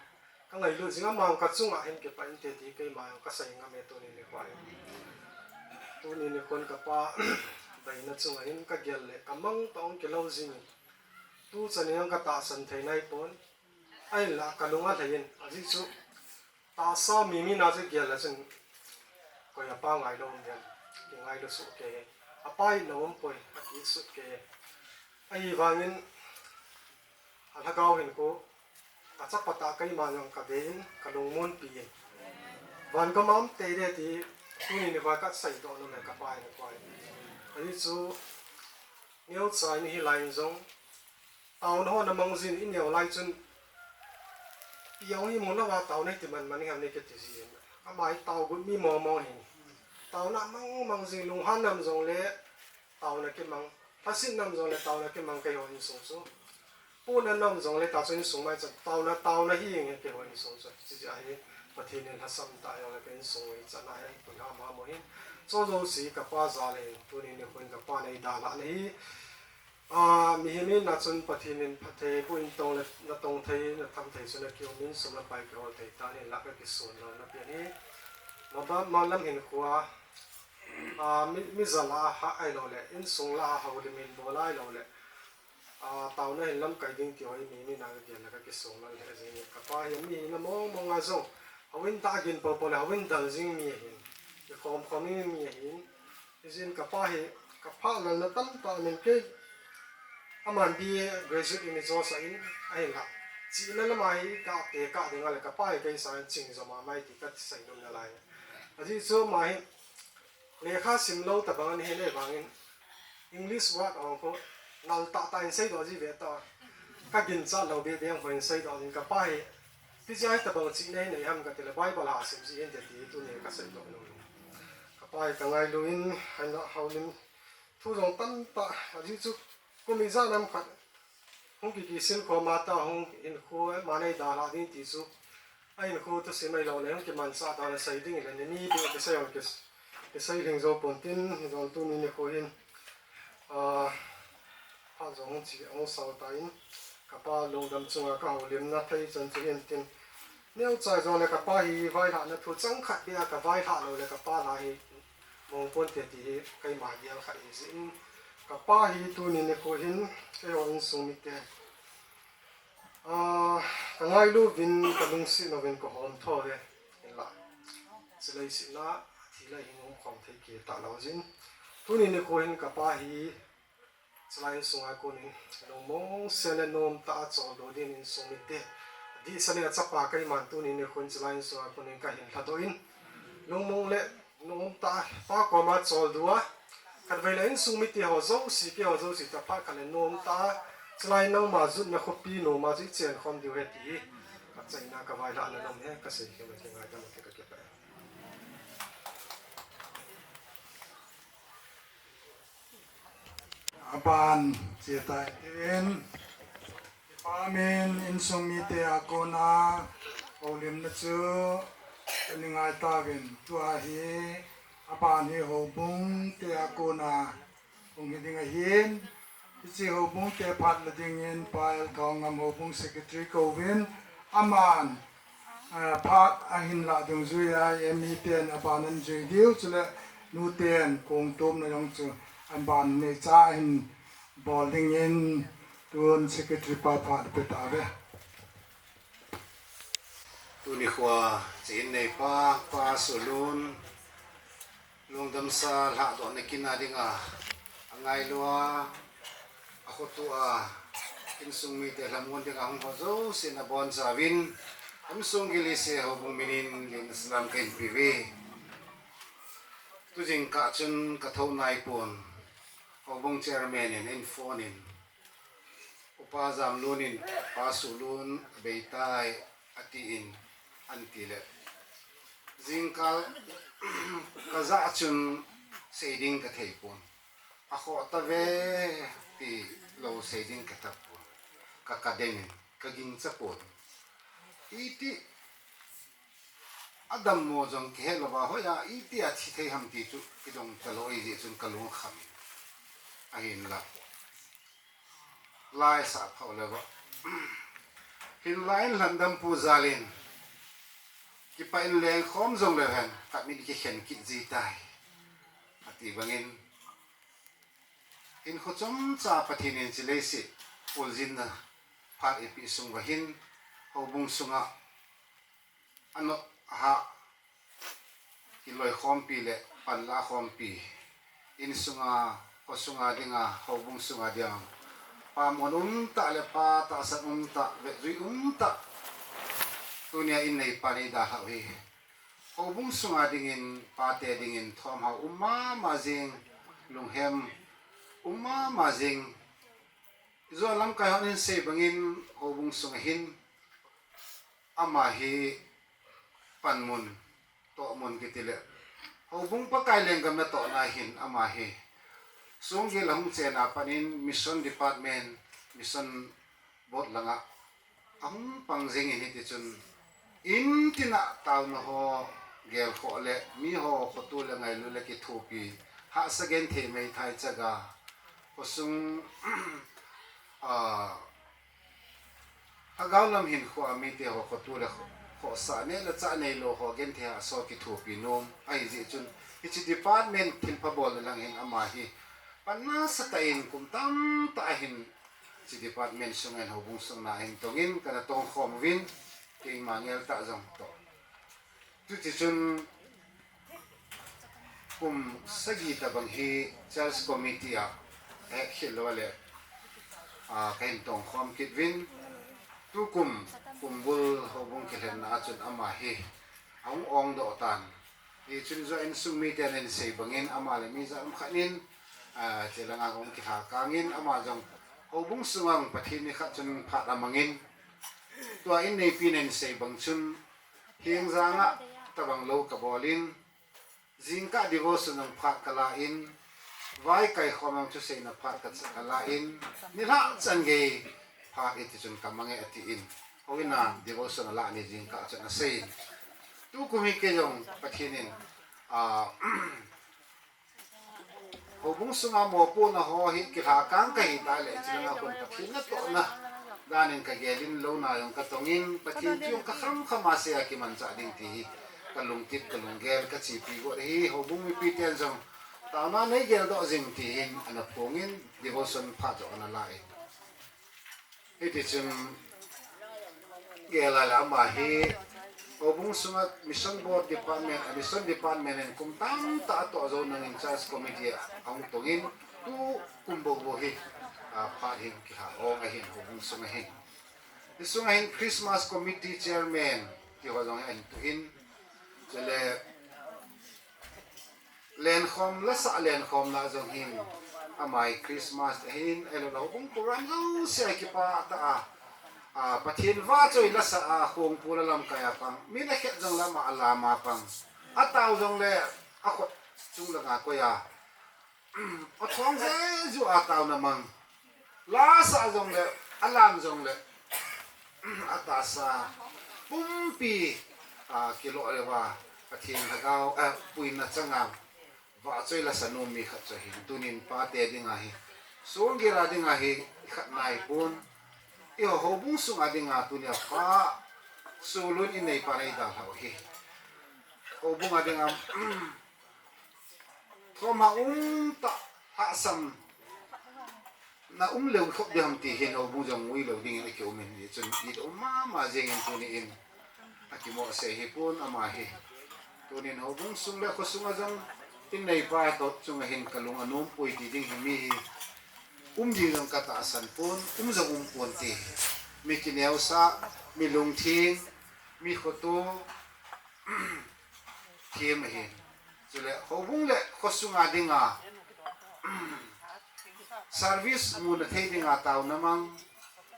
ka ngailut jing a, ama ka chunga hin kipah inte ti keima ka sei ngam e tuni nikho hi. Tuni nikhon kapa beina chunga hin ka gel le ka mang toh kilou jing in. Tuchan in ka tahsan thei nai pon. Ahinla ka lung alhai in, ajeh chu tahsa mi mi na chu gel le chun koi apa ngailou um dem, kingailu soh kei. Apa hi lou um poi, akisuh kei. Ahivangin alhagao hin ko, ka chapa tah keima jong ka be in, ka lungmonpi in. Van ka mam te de ti, tuni nikho ka seidoh nom e kapa in koi. Ajeh chu, neocha in hilai in jong, taona ho na mang jin i neo lai chun, i jong hi mu lou a taona ti man man hi ham nei kiti jin. Ama hi tao got mi mong mong hin. Taona mang mang jing lunghan nam jong le, taona kimang. Lhasit nam jong le taona kimang keiho insung chu. Puna nam jong le ta chu insung mai chan taona, taona hi nge keiho insung chu. Hijeh a hi Pathen in lhasam tah jong le ka insung hi chan a hi pun ham ham hin. Chu jouse kapa jal hin tuni nikhon kapa nei dalhah na hi. Ah, mihem in na chun Pathen in phatthei boh in tong le, na tong thei, na tham thei chu na kium in sum le pai kihol thei tan in la ka kisun lou na pen hi. Ma ba, ma lam hin kho a, ah, mi, mi jal a ha ahilou le, insung la a houlim in bol ahilou le, ah, taona hin lamkai ding ti ho hi mihem in na ka gel le ka kisun lou le jing e. Kapa hi mi na mong mong a jong, houin tah a gin po po le, houin dal jing mi ahin, i khom khom in mi ahin, Hijeh in kapa hi, ka phalna tamtah nin kei, aman B A graduate in i josah in, ahinla. Chihna lama hi ka pe ka ding a le kapa hi kei sangin ching jo mama e ti ka seinom nalai. Ajeh chu ama hi, lekha sim lou tabang ahin ahivangin, English word hung khu, nal tah tah in seidoh ji ve ta. Ka ginchat lou be be hung khu in seidoh jin kapa hi, Hijeh a hitabang chihna hi nei ham ka ti le Bible a sim ji hinte ti tuni ka seidoh nom. Kapa hi ka ngailu in, ahinla houlim thu jong tamtah, ajeh chu kum ijat ham khat hung ki, kisil khom a ta hung hinkho ama nei dalha ding ti chu, a hinkho thusim ahilou le hung kimanchah dan a sei ding le ni mi be kisei hung kis, kisei lhing jou pon tin, hijong tuni nikho hin, ah, phat jong hung chi, hung sao tan, kapa lungdam chunga ka houlimna thei chan chu hin tin. Neocha jong le kapa hi vailhahna thu chang khat beh a ka vailhah lou le kapa lha hi mong ponte ti hi keima gel khat hi jeh in. Kapa hi tuni nikho hin keiho insung mite, ah, ka ngailu uvin ka lungset uvin ka hom tho uve. Hinla. Chulai sihna, thi le hing um khom thei kit talou jin. Tuni nikho hin kapa hi Chulai insunga konin, lungmong sel le nom tah a choldo dingin insung mite, adehset le achapa keiman tuni nikhon chulai insunga konin kahin lhadoh in, lungmong le nom tah a Pa koma choldo a, khatvei le insung mite ho jouse, keiho jouse tah phat khat le nom tah a, chulai nangma jotna khopi noma chu ichen khom diu ahi ti hi, kachaina kavailhahna nom hi kasei kit e, kingaidam ute, kakipah e. Aban, chia tai tin, ipa min insung mite a kona houlimna chu tuni ngai tauvin, tua hi aban hi houbung te a kona hung hi ding ahin, hiche houbung te phat la dingin Pa L. Thongngam houbung secretary kouvin, aman, ah, phat ahin lah dungjuia M E ten aban an jui diu, chule nuten kongtomna jong chu aban neicha ahin bol dingin tun secretary pa phat pe tauve. Tuni khoa, chi in neipa, Pa Solun, lungdamsa lhadohna kin a dinga, angailu a, akhoto a, insung mite lhamon dinga hung ho jousen abonchauvin, insung gilise houbung minin len salam kahin peuve. Tujingkah chun kathou naipon, houbung chairman in ahin phone in, Upa Jamlun in, Pa Solun abeitai, atin, ahin tile. Jingkah kajah chun seiding katheipon. Akhoh tave tilou seiding katheipo. Ka, kadeng in, kagingchapon. Iti adammo jong kihelouva, hoiya itia thi thei ham ti chu kidong talou ahijeh chun kalung akham in. ahinla. Lai sa thau le va. Hinla in lhandam pu jalin. Kipa in leng khom jong le hen. Ka min kikhen kit ji tai. Ati bangin. In kho chom cha Pathen in chilei si. Pul jin na. Phat ipi sung va hin. Houbung sunga. Ano ha. Kiloi khompi le panla khompi. In sunga, kho sunga dinga, houbung sunga dinga. Pamon umta le pa tahsan umta, vejui umta. Tunia in nei pa nei da hau hi. Houbung sunga dingin, pate dingin, thom hau um mama jing, lunghem um mama jing. Zuan lamkai hon in sei bangin, houbung sunga hin, ama hi panmun, tohmun kiti le. Houbung Pakai lenggam natohna hin ama hi. Sunggil ahung chena panin mission department, mission board langa. Ahung pang jingin hiti chun. In tina tauna ho gel kho le, mi ho khotu le ngailu le kithupi. Hahsa genthei meithai chaga. Khosung, ah, Lhagao lam hin kho a mite ho khotu le kho, khosa ne le cha nei lo ho genthei a so kithupi nom. Ahi jeh chun, hichi department thilpha bol le lang hin ama hi. Panna sa ta in kum tam ta ahin chi department sung en houbung sung na hin tongin kana tong khom uvin keima ngel ta jong to. Tuti chun kum sagi tabang hi church committee a, eh, khel lo le, ah, kahin tong khom kit vin. Tukum, kumbul houbung kilhenna a chun ama hi, ahung ong doh tan. Hi chun jo insung mite nen sei bangin ama le mi ja um khat nin, ah, che langa hung kilha kangin ama jong houbung sunga Pathen ni khat chun phat amangin. Tua in neipi nen sei bang chun, Heng janga tabang lo ka bolin, jingkah devotion ang phat ka la in, vai kai khom ang thuseina phat ka, ka la in, nilhah chan gei phat iti chun ka mange ati in. Houin a devotion ala ni jingkah chun asei in. Tukum hi kei jong Pathen in, ah, Houbung sunga mopohna ho hi kilha kang kahi ta le, chilanga khun Pathen natohna danin ka gelin lona jong ka tongin, Pathen thu jong ka khamkham a sei a kimanchah ding ti hi ka lungtip, ka lunggel, ka chepi got hi, houbung mipi ten jong taona nei geldoh jing ti hin ana phongin devotion phat jong ana la in. Hiti chun gel a le ama hi houbung sunga mission board department, mission department in kum tamtah atoh jou nangin church committee a ahung tongin tukum bou bou hi, a, phat hin kilha ong ahin houbung sunga hin. Hisunga hin Christmas committee chairman ti ho jong ahin tuhin. Chule Lenkhom, lasa lenkhomna jong hin, amai Christmas ahin, ahilou le houbung program jouse a kipah tah a, a, Pathen vahchoi lasa a, khongpul a lamkai a pang, mi nakhet jong le ama alam a pang, atao jong le akhut chung langa koi a, athong jeju a taona mang. Lasa jong le, alam jong le, atahsa pumpi, a, kilo le va, Pathen lhagao, a, puina changa vahchoi lasa nom mi khat chu ahin, tunin pate dinga hi, sunggil a dinga hi, i khat nai pon, i ho, houbung sunga dinga tunia pa, sulun in neipa nei dalhau hi. Houbung a dinga, Thoma um tah, hahsam na um leu khop ding ham ti hin houbung jong ngui lou dingin aki um in, hichun it um mama jengin tuni in aki mohsei hi pon ama hi. Tunin houbung sung le khosunga jong in neipa toh chunga hin ka lung anom poi ti ding hi mi hi um ding jong ka tahsan pon, um jong um pon ti. Mi kineosah, mi lungthim, mi khoto, thim ahin. Chule houbung le khosunga dinga service muna thei dinga taona mang.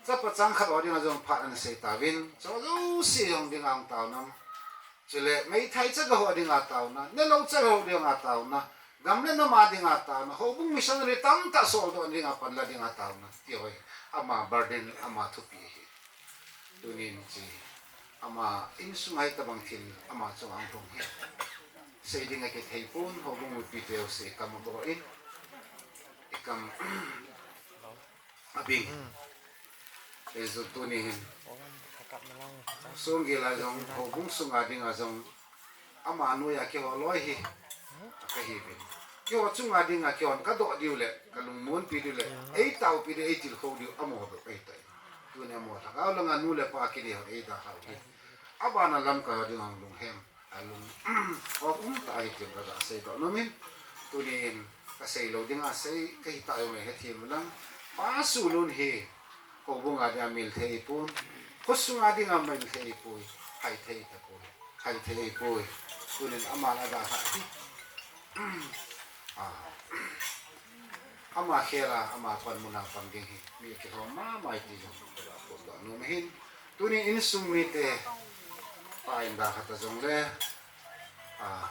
Chapa chang khat ho dinga jong phat ana sei tauvin. Cho jouse jong dinga hung taona mang. Chule meithai chaga ho dinga taona. Nelou chaga ho dinga taona. Gam le nam a dinga taona. Houbung missionary tamtah soldoh dinga panla dinga taona. Ti ho hi. Ama burden, ama thupi hi. Tunin chi ama insung a hitabang thil ama chunga hung lhung hi. Sei ding akithei pon, houbung mipi teu sei kama ko in. Ikam abing. Ejo tuni hin. Song gila jong, houbung sunga dinga jong. Ama noiya keiho loi hi. Kahi vin. Keiho chunga dinga keihon kadoh diu le, kalungmonpi diu le. Eitao pi diu, eitilkhou diu, amo doh kahi tai. Tuni amo lhagao langa nu le pa kiti ho eidalhau hi. Abana lamkai ho dinga lunghang. Alung, hop um ta ahi tin kaga seidoh nomin. Tunin kasei lou dinga sei kahi ta jong le hethem lang. Pa Sulun hi, houbunga dinga mil thei pon. Khosunga dinga mil thei poi. Hai thei ta poi. Hai thei poi. Tunin ama la dalha hi. Ah. Ama khela, ama panmuna pang ding hi. Mi kilhom mama ti jong kaga phondoh nom hin. Tuni insung mite, pa in dalha ta jongle, a,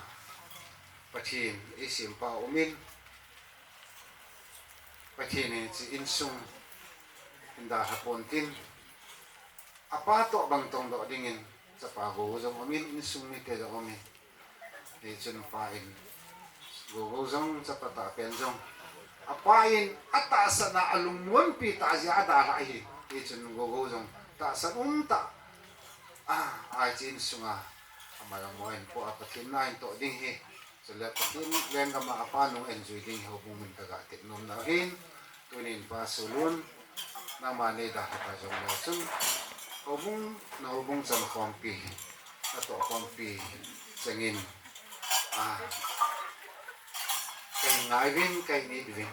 Pathen, eisempa umin, Pathen in hiche insung in dalha pon tin, apa toh bang tongdoh dingin, chapa gou jong umin, insung mite jong umin. Hichun pa in, Gogo jong, chapa tahpen jong. Apa in, atahsan a alungmonpi tah jeh a adalha ahi. Hichun Gogo jong, tahsan um tah. Ah, hiche insunga, ama jong mo in po a Pathen na in toh ding hi. Chule Pathen lenggam a apa nung enjoy ding hi houbung min kaga tep nom nau hin. Tunin Pa Sulun, nangma neidalha ta jongle chun, houbung, na houbung chankhompi, natoh khompi chengin, a, kahin ngai uvin, kahin it uvin,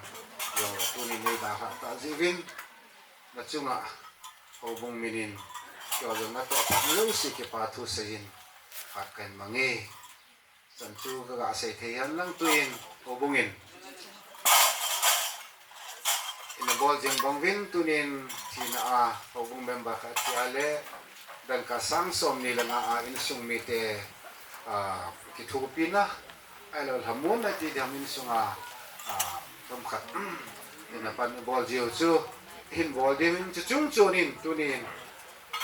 jongle tunin neidalha ta jeh uvin, nachunga houbung minin, keiho jong natoh phat jouse kipa thu seiyin, phat kahin mang e. Chan chu kaga sei thei hen lang tuin, houbung in. Ina bol jing bang uvin tunin thina a houbung member khat tia le dangka sang somni le nga a insung mite, a, kithopina. Ahilou lhamon a ti ding ham insunga, a, themkhat. Ina pan bol jiu chu. Hin bol ding in chu chung chunin tunin.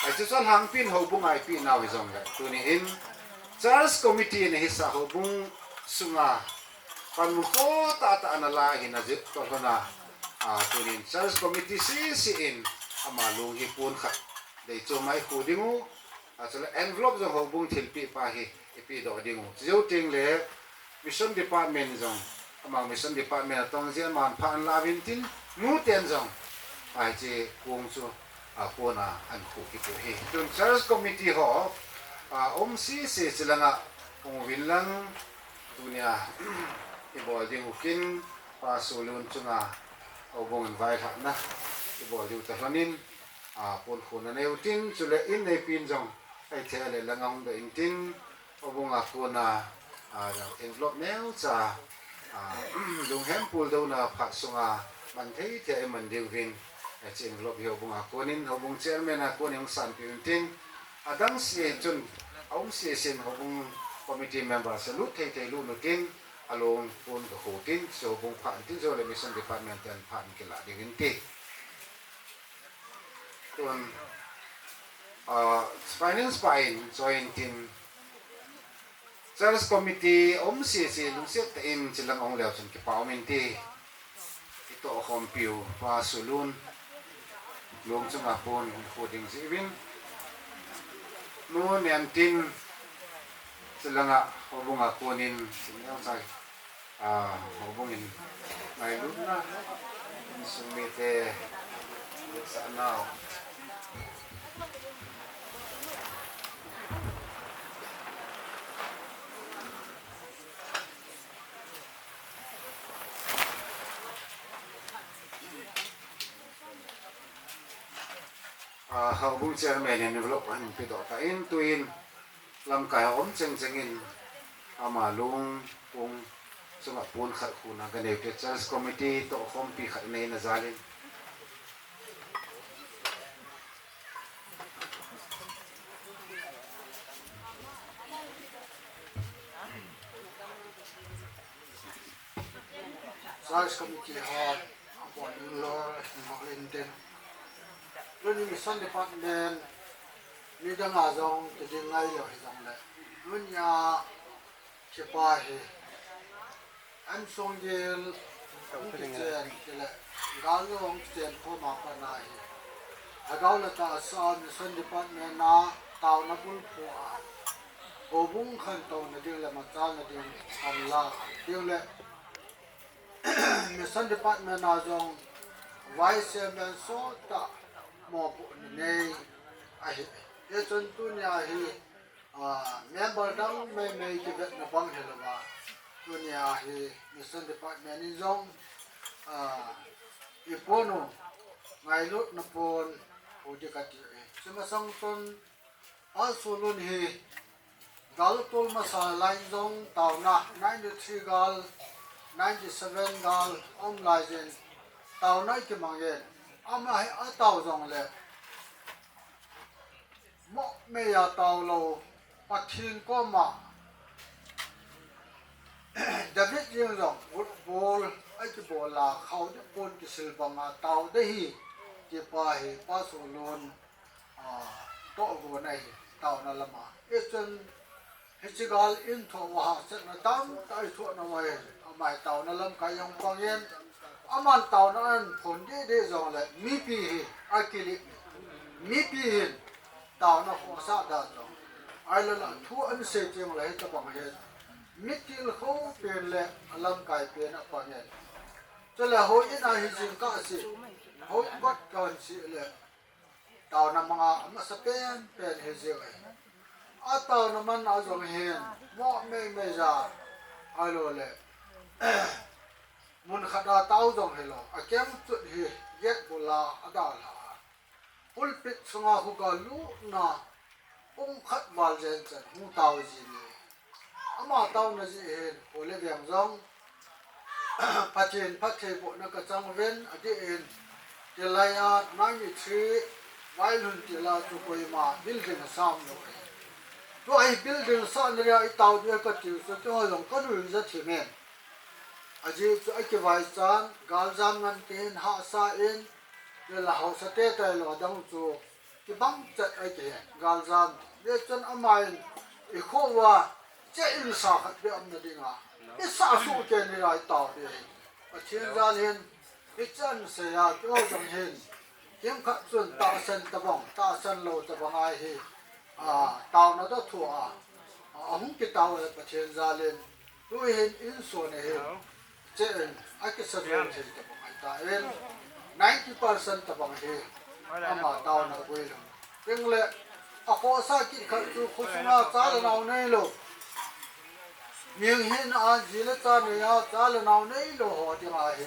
Ahi chu chalhangpin houbung a ipi nau hijongle. Tunin church committee na hisah houbung sunga panmun kho tahtah ana la hina jeh toh lhona. A, tunin church committee sese in ama lung hi pon khat dei chom a ikhu ding u. A, chule envelope jong houbung thilpeh pa hi ipedoh ding u. Chujou tengle Mission Department jong, amang Mission Department atong jeh a aman phat anla uvin tin, nuten jong, ahi hiche kong chu, a, kona ahin khuh kit u ahi. Tun Church Committee ho, a, um sese chulanga, hung uvin lang, tunia, ibol ding u kin, Pa Sulun chunga, houbung in vailhahna, ibol diu toh lhonin, a, pon khuna nei u tin, chule in neipin jong, ahithei le langa hung doh in tin, Houbung a kona, a, envelope neocha, a, lunghem puldouna phat sunga man thei thei a iman diuvin, a, hiche envelope hi houbung a konin, houbung chairman a konin hung sanpeh un tin, adang sese chun, aum sesen houbung committee member salut thei thei lut un tin, alung pon kakhu tin, chu houbung phat tin, chule mission department ten phat kilah diuvin ti. Tun, a, finance pa in join tin, Church committee um sese lungset tah in chulang ong leu chun kipa um inte. Itoh khompiu Pa Sulun lung chunga pon khu ding jeh uvin. Nu Niantin chulanga houbung a konin chun neocha. A, houbung in ngailutna, insung mite, sah nau. A, houbung chairman in envelope ahin pedoh tan tuin, Lamkai a um cheng chengin ama lung pon chunga pon khat khuna kanei ute, church committee toh khompi khat neina jalin. Church committee ho, abon lou, lou intin. Tuni mission department, midang a jong, kiding ngai lou hijongle. Tunia, kipa hi. An song gel, Hung kichen, chule gal jong kichen khom a pat na hi, Lhagao le Tahsa Mission Department a taona bulphu a houbung khantouna ding le machalna ding panla ding le Mission Department a jong Vice Chairman sot tah mopohna nei ahi. Hichun tunia hi, ah, member dang meimei kivetna bang hilouva, tunia hi Mission Department in jong, ah, ipon u ngailutna pon u ding kati e. Chumasang chun Pa Solun hi gal tol masa lai jong taona ninety-three gal, ninety-seven gal aum lai jeh in taona kimang in, ama hi atao jongle moh mei a tao lou, Pathen koma David jeng jong football a kibol a khao ding pon kisil banga tao ding ahi, ti pa hi Pa Solun, ah, tohgon ahi, taona lama. Hichun hiche gal in thoh uva hahsatna tamtah ithoh nauva hi, ama hi taona lamkai jong pang in, aman taona ahin phon deh deh jongle mipi hi akilih, mipi hin taona khohsah dan jong, ahilou le thu ahin sei teng le hitabang hin mitilkhou pen le alamkai pen apang in. Chule houin a hi jing kah seh, houin kot kahin seh le taona manga amasapen pen hi jing e. Ataona man a jong hin moh mei mei ja, ahilou le mun khat a tao jong hilou, akeng chut hi gate bul a adalha a, pulpit sunga khuga lutna pung khat val jen chan hung tao jin e. Ama taona jeh hin, Pu Le Veng jong Pathen phattheibohna kachang uvin, adeh in, hilai a ninety-three Vailhun til a chu koima building asah lou e. Tua hi building sahna dia itao ding katiu chu, keiho jong kanuija thim in. Ajeh chu akivaichan, galjam ngan tin hahsa in, le la haosa te tailou adang chu kibang chet ahi, galjam. Hichun aman ikho uva che in sa khat beh umna dinga, isah suh kei in lai tao ding ahi. Pathen jal hin, hichan seiya, keiho jong hin, kimkhat chun tahsan tabang, tahsan lou tabang ahi, a, taona toh thua, a, ahung kitao e Pathen jal in, tuhin insung a hin, che in, akisa jou thei tabang ahitan, ninety percent tabang hi, ama taona guilhung. Tengle, akhohsah kit khat chu khosunga cha le nao neilou, mihem hina a ji le cha nei a cha le nao neilou ho dinga hi,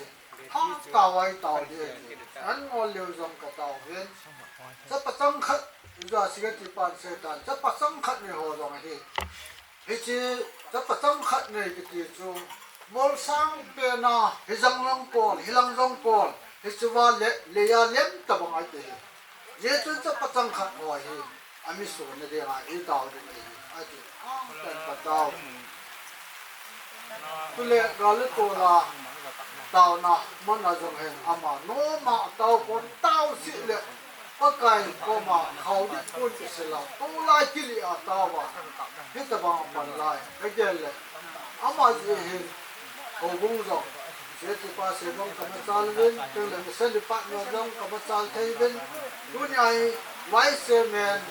hatah a itao ding ahi. An ngol leu jong katao uvin. Chapa changkhat, ijat sing kati pan setan, chapa changkhat nei ho jong ahi. Hiche chapa changkhat nei kiti chu, molsang pen a, hijang jong kol, hilang jong kol, hiche uva le, leiya lem tabang ahi. Hichun chapa changkhat ho hi, ami sonna dinga itao ding ahi, ati. A, kan patao. Chule gal le tol a taona man a jong hin ama nom a atao pon, tao sih le Pakai koma khao ding pon kisil a, tol a kili a tao a, hitabang apan lai kagel le, ama jeh hin houbung jong, Sethi pa sei bang kamachal uvin, tengle Mission Department jong kamachal thei uvin, tunia hi Vice Chairman,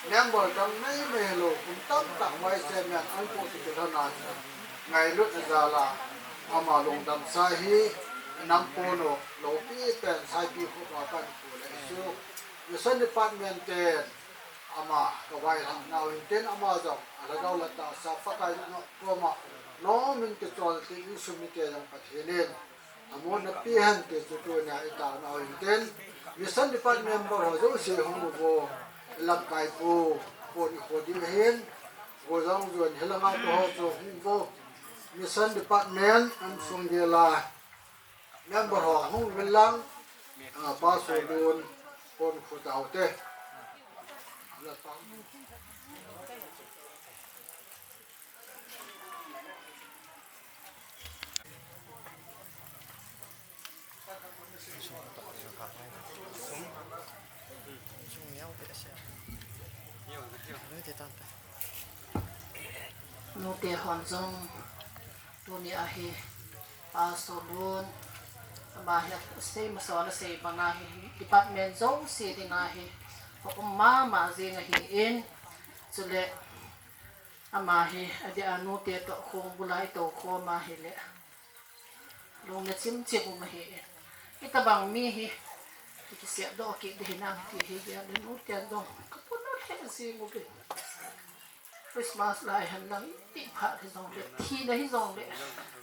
member dang meimei hilou, kum tamtah Vice Chairman ahin poh kiti lhon a, ngailutna jal a, ama lungdamsa hi, inam pon u, loupi pen Saipi khopi a kahin kou le chu, Mission Department ten, ama kavailhah nau hin tin, ama jong, alhagao le tahsa Pakai koma, nom in kichol tin, insung mite jong Pathen in amu napi hen ti chu tunia itaona u hin tin, Mission Department member ho jouse hung uvo, ilamkai pu, pon ikho diu ahin, go jong jon hilanga tou ho chu hung uvo, Mission Department, insung gel a member ho hung uvin lang, a, Pa Solun, pon kho tao te. Nute hon jong, tunia hi, Pa Solun, Ama hi asei masa a asei banga hi department jouse dinga hi aum mama jing ahin, chule ama hi adeh a nute toh khongbul a itou khom ahile lungna chimchim um ahin. Hitabang mi hi kisep doh kit ding hinam ti hi gel le nute jong kapuna lheh jing uvin. Christmas lai hen lang, iphat hijongle, thina hijongle,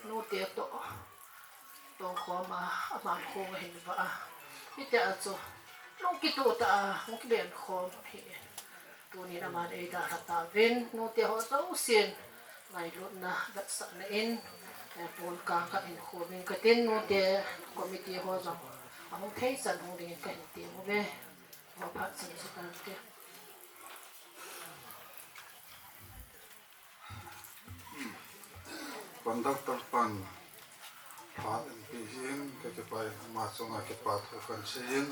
nute toh tongkhom a, aman khong ahin vah a. Hitia chu lungkitoh tah a hung kilen khom ahi. Tunin aman eidalha tauvin, nute ho jousen ngailutna vetsahna in, eh, pon kang khat hin khom inge katin, nute committee ho jong ahung thei chan hung dingin kahin tem uve. Maphat chan chu kante. Conductor pan phat in pe hin, kakipah in ama chunga kipa thu kahin seiyin.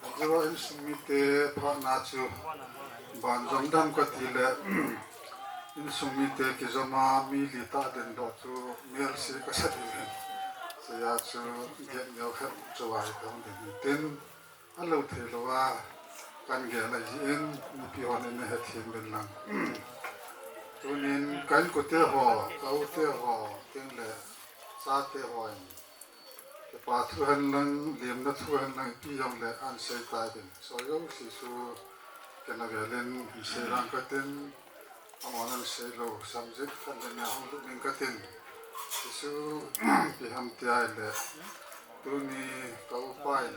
Ajeh a insung mite phatna chu banjom dam kati le, insung mite kijom a mi li tah ding doh chu melse kasa ding ahin. Chuti a chu gate neo khat chu vai kahung ding ahin tin. Alou thei louva kahin gel ahin, mipi hon nahethem uvin lang. Tunin ka inkote ho, ka ute ho, tin le chate hon kipa thu hen lang, lemna thu hen lang, ipi jongle ahin sei tai tin. Soh jouse chu kana gel in hin sei lang katin, amahon ahin sei lou subject khat le ni hung lut inge katin. Hichu ipi ham tia ahile, tuni ka upa in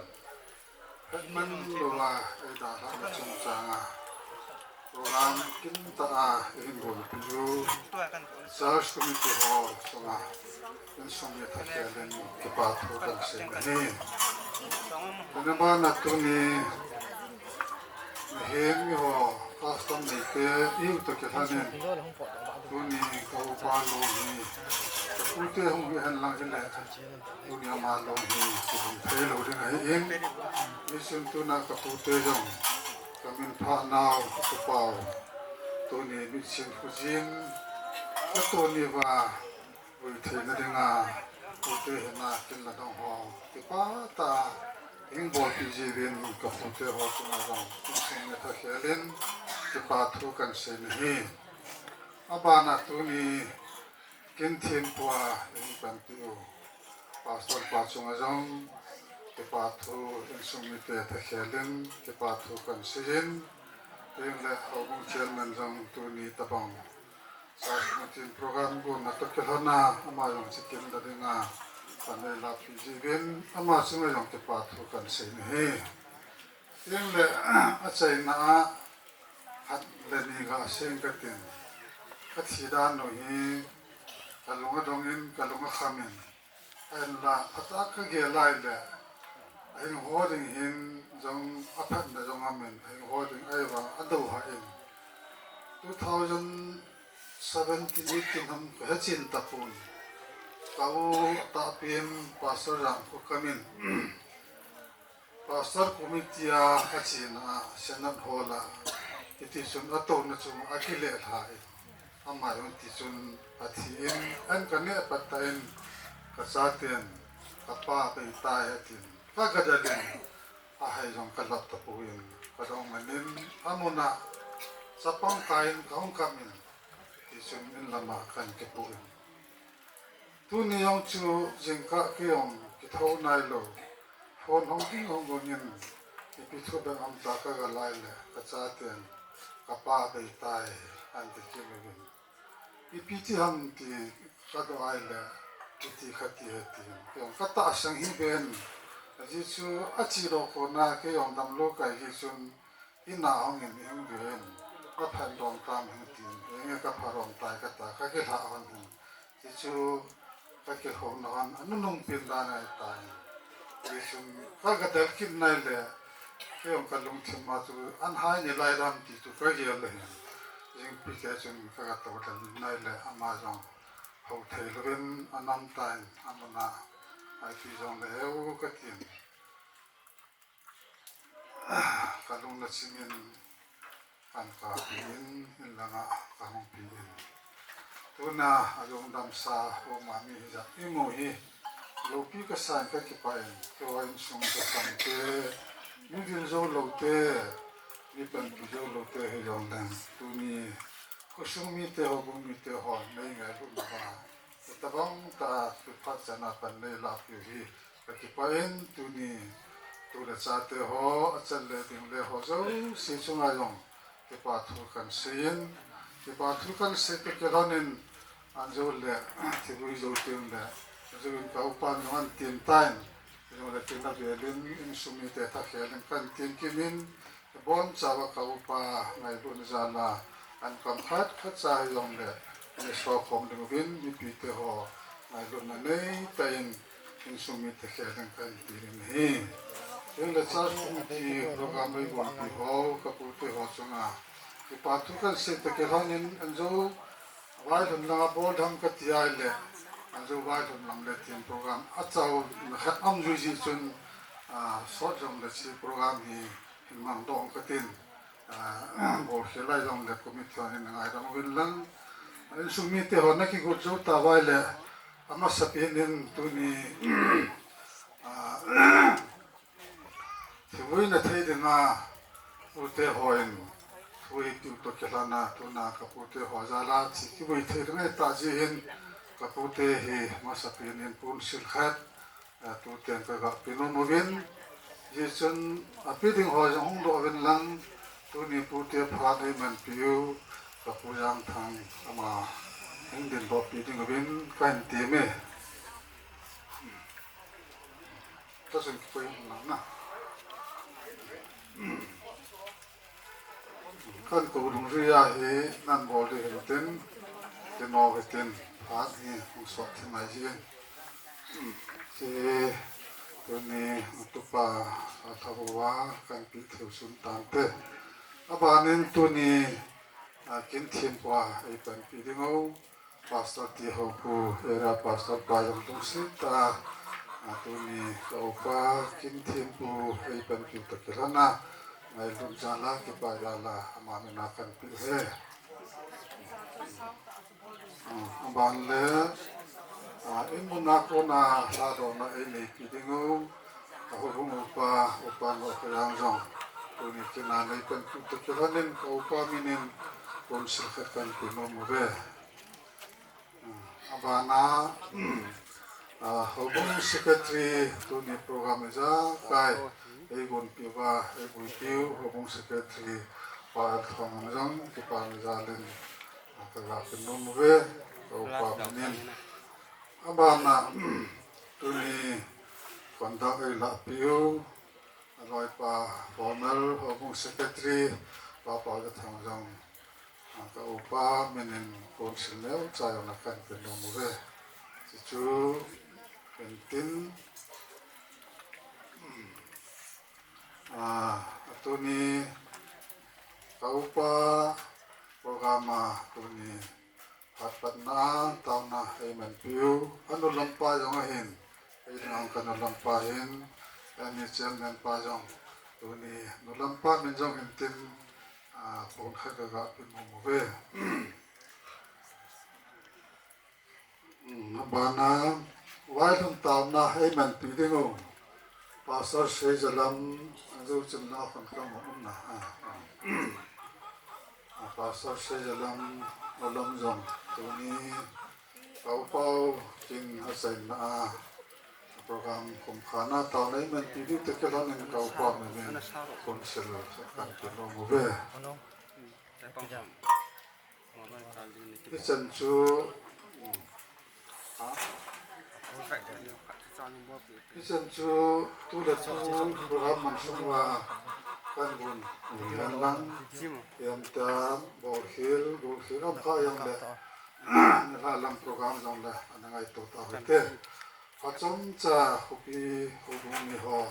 hetman louva eidalhahna chungchang a program kin tah a eihin bolpeh u church committee ho chunga insung mi thakhel in kipa thu kahin sei ahi. Tuna bana tuni mihem miho, custom neite ihiu toh kilhon in, tuni ka upa long hi, ka pute hung hi hen lang hile, tuni ama long hi kihung thei lou ding ahin. Hichun tuna ka pute jong ka min phat nau, ka pau, tuni mitsin khojin, ka tuni uva vui theina dinga, pute hina kin la dong ho, kipa tah a eihin bolpeh jiuvin, ka pute ho chunga jong insung mi thakhel in kipa thu kahin sei ahi. Abana tuni kin thempua eihin panpeh u pastor pa chunga jong kipa thu, insung mite thakhel in kipa thu kahin seiyin, tin le houbung chairman jong tuni tabang church meeting program gon na toh kilhon a ama jong chekit na dinga pan eilahpeh jiuvin, ama chunga jong kipa thu kahin sei ahi. Tin le, achaina a khat le ni gasei inge katin, ka thi dan u hi ka lung adong in, ka lung akham in, ahinla phatah a ka gel lai le, ahing ho ding hin jong aphatna jong aum in, ahing ho ding ahivang adou hah in, two thousand seventeen eighteen ham ka hechen tapon, ka u tahpen Pastor Jangkhokham in Pastor Committee a achena a Synod Hall a, hiti chun atouna chunga akile lha in, ama jong hiti chun athi in, an ka neh pat tah in ka chaten, ka pa abei tai atin, ka gadal in, ahai jong ka lap tapon, ka dong man in, amun a chapang kai in ka hung kap in, hiti chun in lam a kahin kipoh in. Tuni jong chu jingkah kei jong kithou nailou, phone hong ding hong ding in, ipi thu bep ham tia ka ga lai le, ka chaten, ka pa abei tai, ahin ti kit uvin. Ipi ti ham ti ka doh a ahile, iti kha ti ahi tin, kei jong ka tahsan hih beh in, ajeh chu ache doh kona kei jong damlou kahi jeh chun, in a hung in, in ve in, ka phat lom tam hung tin, enge ka phat lom tai kati a, ka kilhah hon in, ti chu ka kilhouna hon, anunung pen dan ahi tai. Ti chun, ka gadal kit nai le, kei jong ka lungthim a chu, an hai nalai dam ti chu ka gel le hin, jingpi kei chun ka gatou dan nai le, ama jong hou thei louvin, anam tan, amun a, ipi jong le heu ka tin. Ka lungna chim in, kahin kapi in, in lang a kahung pi in. Tuna alungdamsa, uma mi hijat imu hi, Loupi kasan kakipah in, keiho insung kasang te, mi vil jou lou te, mi panpi jou lou te hijongleng, tuni khosung mite, houbung mite hon nei ngailutna uva, hitobang tah a thupha chan a pan nei lahpeh u hi kakipah in, tuni tu le cha te ho, achal le ding le ho jouse chunga jong kipa thu kahin seiyin, kipa thu kahin sei toh kilhonin, anjou le, thivui jou teng le, anjou in ka upa in jong ahin tem tan, hijongle tina velin, insung mite thakhel in kahin tem kimin, abonchauva ka upa ngailutna jal a, an kam khat khat cha hijongle, nei sokhom ding uvin, mipite ho ngailutna neitah in, insung mite khelin kahin tem in ahi. Hijongle church committee program eigonpi ho, ka pute ho chunga kipa thu kahin sei toh kilhonin, anjou vailhun lang a bol ding kati ahile, anjou vailhun lang le tin program achal khat aum jui jeh chun, ah, sot jongle hiche program hi hin mang doh katin, ah, bolkhel lai jongle committee hon hin ngaidam uvin lang. Insung mite ho nakigot jou tauva ahile, amasapen in tuni, ah, thivui na thei dinga, pute hon thu eipiu toh kilhon a, tuna ka pute ho jal a, hiche kivui thei ding ahitah jeh hin, ka pute hi amasapen in ponsil khat, eh, tuten kaga pe nom uvin, hijeh chun ape ding ho jong hung doh uvin lang, tuni pute phat eimanpiu, ka pu Jangthang ama hin dindohpi ding uvin kahin tem e. Tahsan kipui hung lang na. Kahin kou dungjui ahi, nahin bol ding hitin, kino hitin, phat hi hung sot thim ahi jin. Hiche tuni tupa athabu a kahin pe theiu sun tante. Abanin tuni, ah, kin thempu a eipanpi ding u, Pastor T. Houpu, Area Pastor pa jong lungset tah a, ah, tuni ka upa kin thempu eipanpiu toh kilhon a, ngailutna jal a, kipa jal a, ama min a kahin pe u ahi. Ah, aban le, ah, inmun a kona lhadohna eineipi ding u, ka houbung upa, Upa Nohkhajang jong, tuni kin a neipanpiu toh kilhonin ka upa min in ponsil khat kahin pe nom uve. Ah, aban a, ah, houbung secretary tuni program ijakai eigonpiu va, eiboipiu, houbung secretary Pa Elthong jong kipana jal in, ah, kaga pe nom uve, ka upa min in. Aban a, tuni conduct eilahpiu, aloipa former houbung secretary, Pa Paojathang jong, ah, ka upa min in ponsil neocha jong kahin pe nom uve. Hichu, hintin, ah, tuni ka upa program a tuni phat patna, taona eimanpiu, anu lampa jong ahin, eiding a ka nu lampa ahin, ani chairman pa jong, tuni nu lampa min jong hintin, ah, pon khat kaga pe nom uve. Hmm, aban a, vailhun taona eimanpi ding u, Pastor Seijalam, anjou chim na khon ka mo um na, ah, ah. Ah, Pastor Seijalam, Olam jong, tuni, ka upa u kin achaina a, program khumkhana taona eimanpi diu toh kilhonin ka upa min in ponsil kahin pe nom uve. Hichan chu, ha? Hichan chu, tu le tu program man sung uva kahin gon, gon lang, hiam ta, bolkhel, bolkhel am kha hiam le, nilhah lam program jong le, ana ngaito tau hite. Phachomcha khopi houbung mi ho,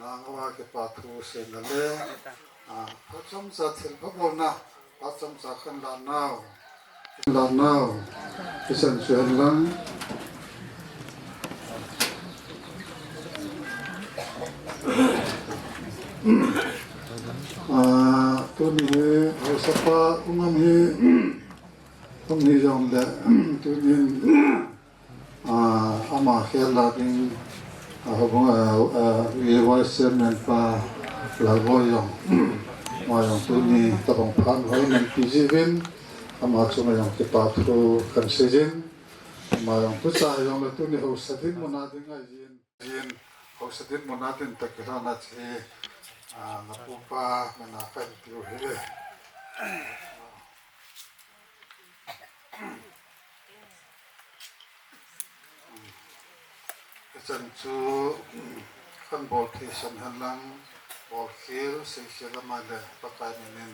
nangho a kipa thu seina le, ah, phachomcha thilpha bolna, phachomcha kahin lah nau, lah nau, hichan chu hen lang. Ah, tuni hi, haosapa, um am hi, um hi jongle, tunin, ah, Ama khel la ding, a, Houbung, a, a, Vice Chairman pa Lalboi jong, ama jong tuni tabang phat hoi neipi jiuvin, ama chunga jong kipa thu kahin sei jin, ama jong tucha jong le tuni haosa dinmun a ding ahi jin, jin, haosa dinmun a ding tah kilhon a che, a, na pupa, na na kahin tiu hile. Hichan chu, kan bol thei san hen lang, bol khel, sei khel ama le Pakai min in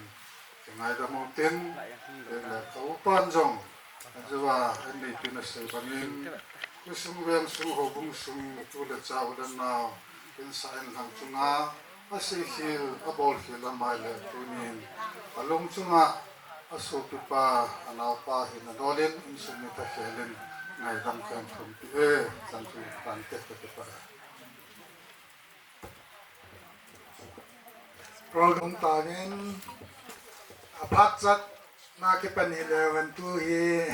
kingaidam u tin, le ka upan jong, ajo a, en nei pin a sei bangin, khosung veng sung, houbung sung, tu le cha u le nau, kin sa en lang chunga, a sei khel, a bol khel ama le tunin, a lung chunga, a sopipa, a naopa hi na dolin, insung mi ta khelin, ngaidam kan thumpi e, chan chu kan te ka te pa. Program tangin, a phat chat na kipan hi le van tu hi,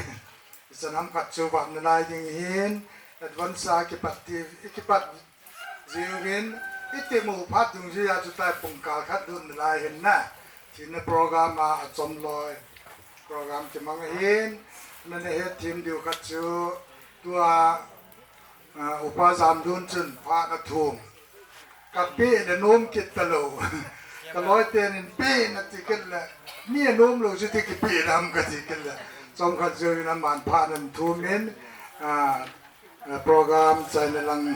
sanam khat chu van na lai ding hin, advance a kipat ti, kipat Jiuvin, iti mu phat dungjui a chutai pungkal khat lut nalai hin na. Thina program a, achom loi. Program kimang ahin, nana het thim diu khat chu, tua, a, Upa Jamdun chun phat athum. Ka pe le nom kit talou. Ka loi tenin pe nati kit le, mi anom lou chu ti kipe lam kati kit le. Chomkhat jiuvin aman phat athum in, a, Eh, program chaina lang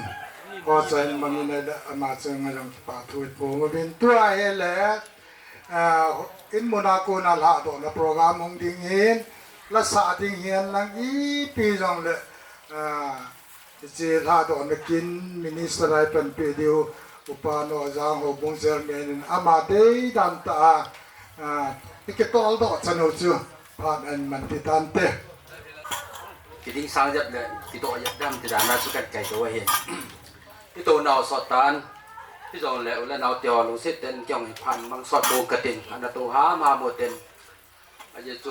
ho chaina bangin le ama chunga jong kipa thu iphong uvin tua hi le, eh, in mun a kona lhadohna program hung ding hin, lasa ding hin lang ipi jong le, eh, hiche lhadohna kin minister a ipanpi diu Upa Nohjang Houbung Chairman in ama deidan tah a, eh, ikitol doh chan u chu phat ahin man ti tante. Kiding sang jep le, kidoh jep dam ti dan a chu kan kai to ahin. I to nau sot tan, i jong le u le nau te ho lungset ten kiong hi phan mang sot bong ka tin, ana to ham ham u ten. Ajeh chu,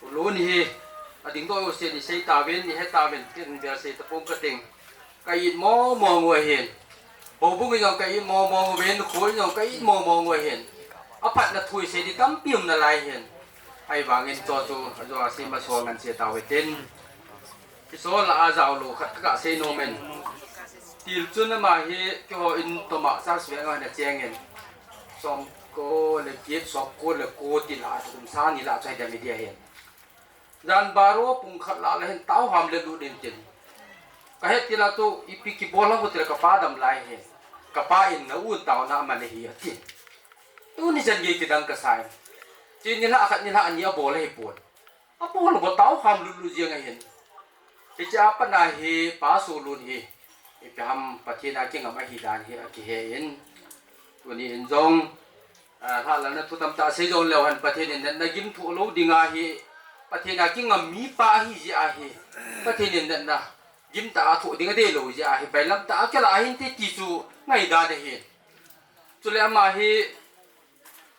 u lu ni hi, a ding doh u se ni sei ta ven, ni he ta ven, tin bia sei ta bong ka tin. Ka it mong mong u ahin. Houbung in jong ka it mong mong u ahin, kho in jong ka it mong mong u ahin. Aphatna thu isei di tampi um nalai hin. Ahivangin cho chu, ajo a sima so ngan se tau hitin. Kiso la a jao lou khat ka sei nom in. Til chun ama hi, keiho in toma sa sui a ngan a cheng in. Som ko le kit, som ko le ko ti la, kum sang ni la chai da mi dia hin. Jan baro pung khat lah le hin tao ham le lut in tin. Ka het ti la tu ipi kibol ham u ti la ka pa dam lai hi. Ka pa in na un tao na ma le hi a tin. Tuni jan gei kidang ka sai. Chi ni lah khat ni lah ani a bol ahi pon. A bol bol tao ham lut lut jeng ahin. Hiche a pat na hi pa Solun hi. Ipi ham Pathen a kingam ahi dan hi a kihe in. Tuni in jong A, lhahlana thu tamtah sei jong leu hen, Pathen in natna gim thoh lou ding ahi, Pathen a kingam mipa ahi jeh ahi, Pathen in natna gim tah a thoh ding adei lou jeh ahi, bailam tah a kila ahin te ti chu ngaidan ahi. Chule ama hi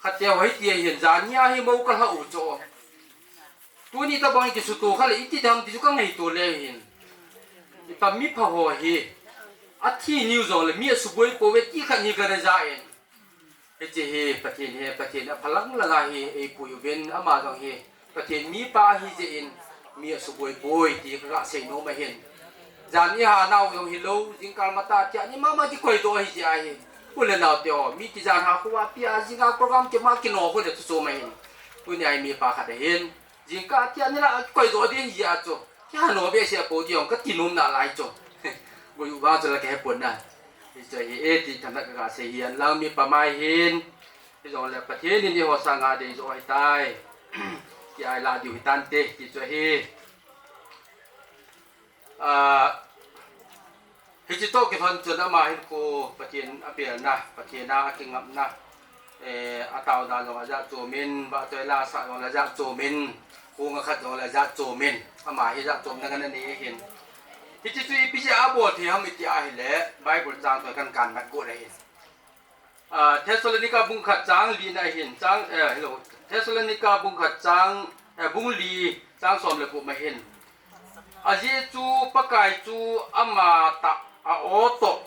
khat te hoi ti ahin, jani a hi mou ka lha u chu. Tuni tabang kisuto kha le iti dam ti chu ka ngaito le hin. Ipa mipha ho hi, athi niu jong le mi asuboi pouve ti khat hi ka na ja in. Hiche hi Pathen hi, Pathen aphalang langa hi eipui uvin, ama jong hi Pathen mipa ahi jeh in mi asuboi poi ti ka ga sei nom ahin. Jan iha nau jong hilou, jingkah matah tia ni mama kikoi doh ahi jeh ahi. U le nao te ho, mi kijan ha khu a pia, jinga program kima kino khu le thu chom ahin. Tuni a hi mipa khat ahin. Jingkah tia ni la koi doh ding jeh a chu. Kihano behseh a pou ti jong ka ti nom nalai chu. Goi u vang chu la ka hepon na. Hichu ahi e ti thanak ka sei hi an lang mipa mai hin. Hijongle Pathen in eiho sanga deijoh ahitai. Ki ai la diu hitante ti chu ahi. Ah, hiche toh kilhon chun ama hin khu Pathen abelna, Pathen a akingapna, eh, ataona jong ajat chomin, vahchoi la sah jong le ajat chomin, kong akhat jong le ajat chomin, ama hi jat chomna ngan anei ahin. Hiche chu ipi jeh a abol thei ham iti ahile, Bible chang toh kan kan mat got ahin. Ah, Thessalonica bung khat chang li na hin, chang, eh, hello. Thessalonica bung khat chang, eh, bung li chang som le gup ma hin. Ajeh chu Pakai chu ama tah a-o toh,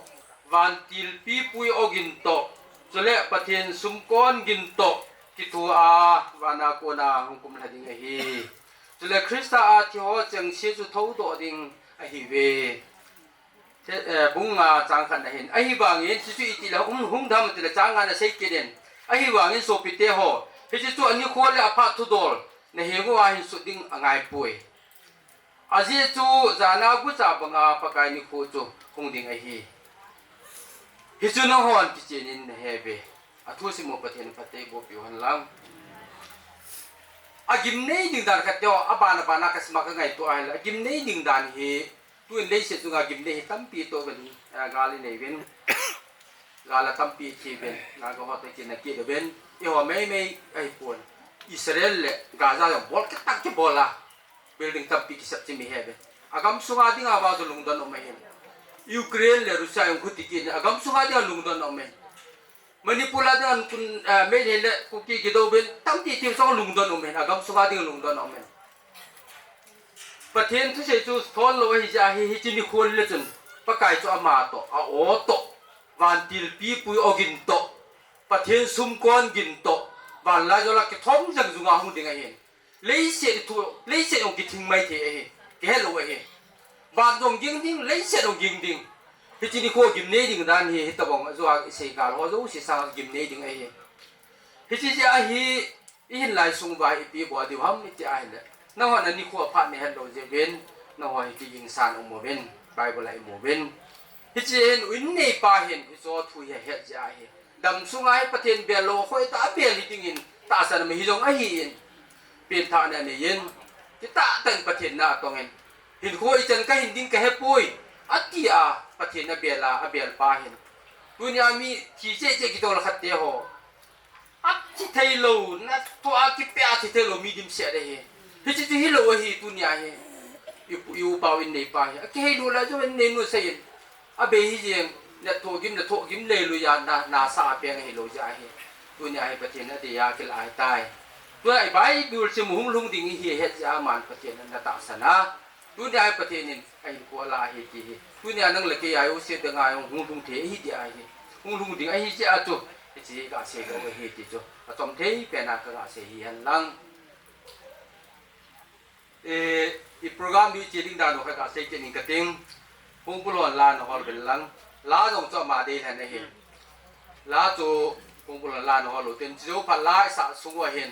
vantil pipui ogin toh, chule Pathen sumkon gin toh, kithoa vana kona hung kumlha ding ahi. Chule Christa a thi ho chengse chu thoudoh ding ahiuve. Te, eh, bung nga chang khat na hin. Ahivangin, chuchu itile hung, hung dam tile chang nga na sei kit in. Ahivangin sopite ho, hiche chu anikho le aphat thudol nahenguva hin sut ding angaipoi. Ajeh chu jana gucha banga Pakai nikho chu hung ding ahi. Hichu nanghon kichen in naheuve. Athu sim u Pathen phatthei boh peh u hen lang. Agimnei ding dan khat teo, aban aban a kasima kangaito a hile. Agimnei ding dan hi, tuin leiset chunga gimnei hi tampi toh uvin, eh, gal inei uvin. Gal a tampi thi uvin, gal ga ho te kina kit uvin. Eiho meimei ahipon. Israel le Gaza jong bol kitak kibol a. Building tampi kisep chu mi heuve. Agam sunga dinga vang chu lungdon um ahin. Ukraine le Russia jong khuti kit in, agam sunga dinga lungdon um ahin. Manipur a dinga kun, eh, Meitei le Kuki kidou uvin, tampi ti jong lungdon um ahin, agam sunga dinga lungdon um ahin. Pathen thusei chu thon lou ahi jeh a hi, hiche nikho le chun, Pakai chu ama toh, a-o toh, vantil pipui ogin toh, Pathen sumkon gin toh, vanlaijol a kithong jeng junga hung ding ahin. Leiset thu, leiset jong kithing mai thei ahi, kihe lou ahi. Van jong ging ding, leiset jong ging ding. Hiche nikho gimnei ding dan hi, hitobang, ajou a isei gal ho jouse sang gimnei ding ahi. Hiche jeh a hi, ihin lai sung uva ipi bol diu ham iti a hile. Nangho nanikho aphat nahet lou jeh uvin, nangho hi kigingsan um uvin, Bible a imu uvin. Hiche hin u inneipa hin, hiche thu hi ahet jeh ahi. Dam sunga hi Pathen bel lou, khoi tah a bel hi dingin, tahsan a mi hi jong ahin. Pengthahna anei in, kitah tah in Pathen na atong in. Hinkho ichan kahin ding kahepoi, ati a, Pathen abel a, abel pa hin. Tunia mi thi cheh cheh kitol khat te ho. Athi thei lou, nathoh a kipe a thi thei lou mi dimset ahi. Hiche chu hilou ahi tunia hi. I pu, i upa u inneipa hi. Akihei lou lai jong innei nu seiyin. Abei hi jeng, nathoh gim, nathoh gim leilui a na, nasa a peng ahilou jeh ahi. Tunia hi Pathen adei a kilah ahitai. Tua i Bible sim u hung lhung ding ihi het jeh a aman Pathen ana tahsan a. Tunia hi Pathen in ahin kho la ahi ti hi. Tunia nang le kei a jong se ding a jong hung lhung thei ahi ti ahi. Hung lhung ding ahi jeh a chu. Hiche hi kasei lou ahi ti chu. Achom thei pen a kagasei hi hen lang. Eh, i program hi che ding dan u khat kasei kit ning kating. Kong Pulon la nahol uvin lang. La jong chu ama dei lhon ahin. La chu Kong Pulon la nahol u tin. Chujou phat la isah sung u ahin.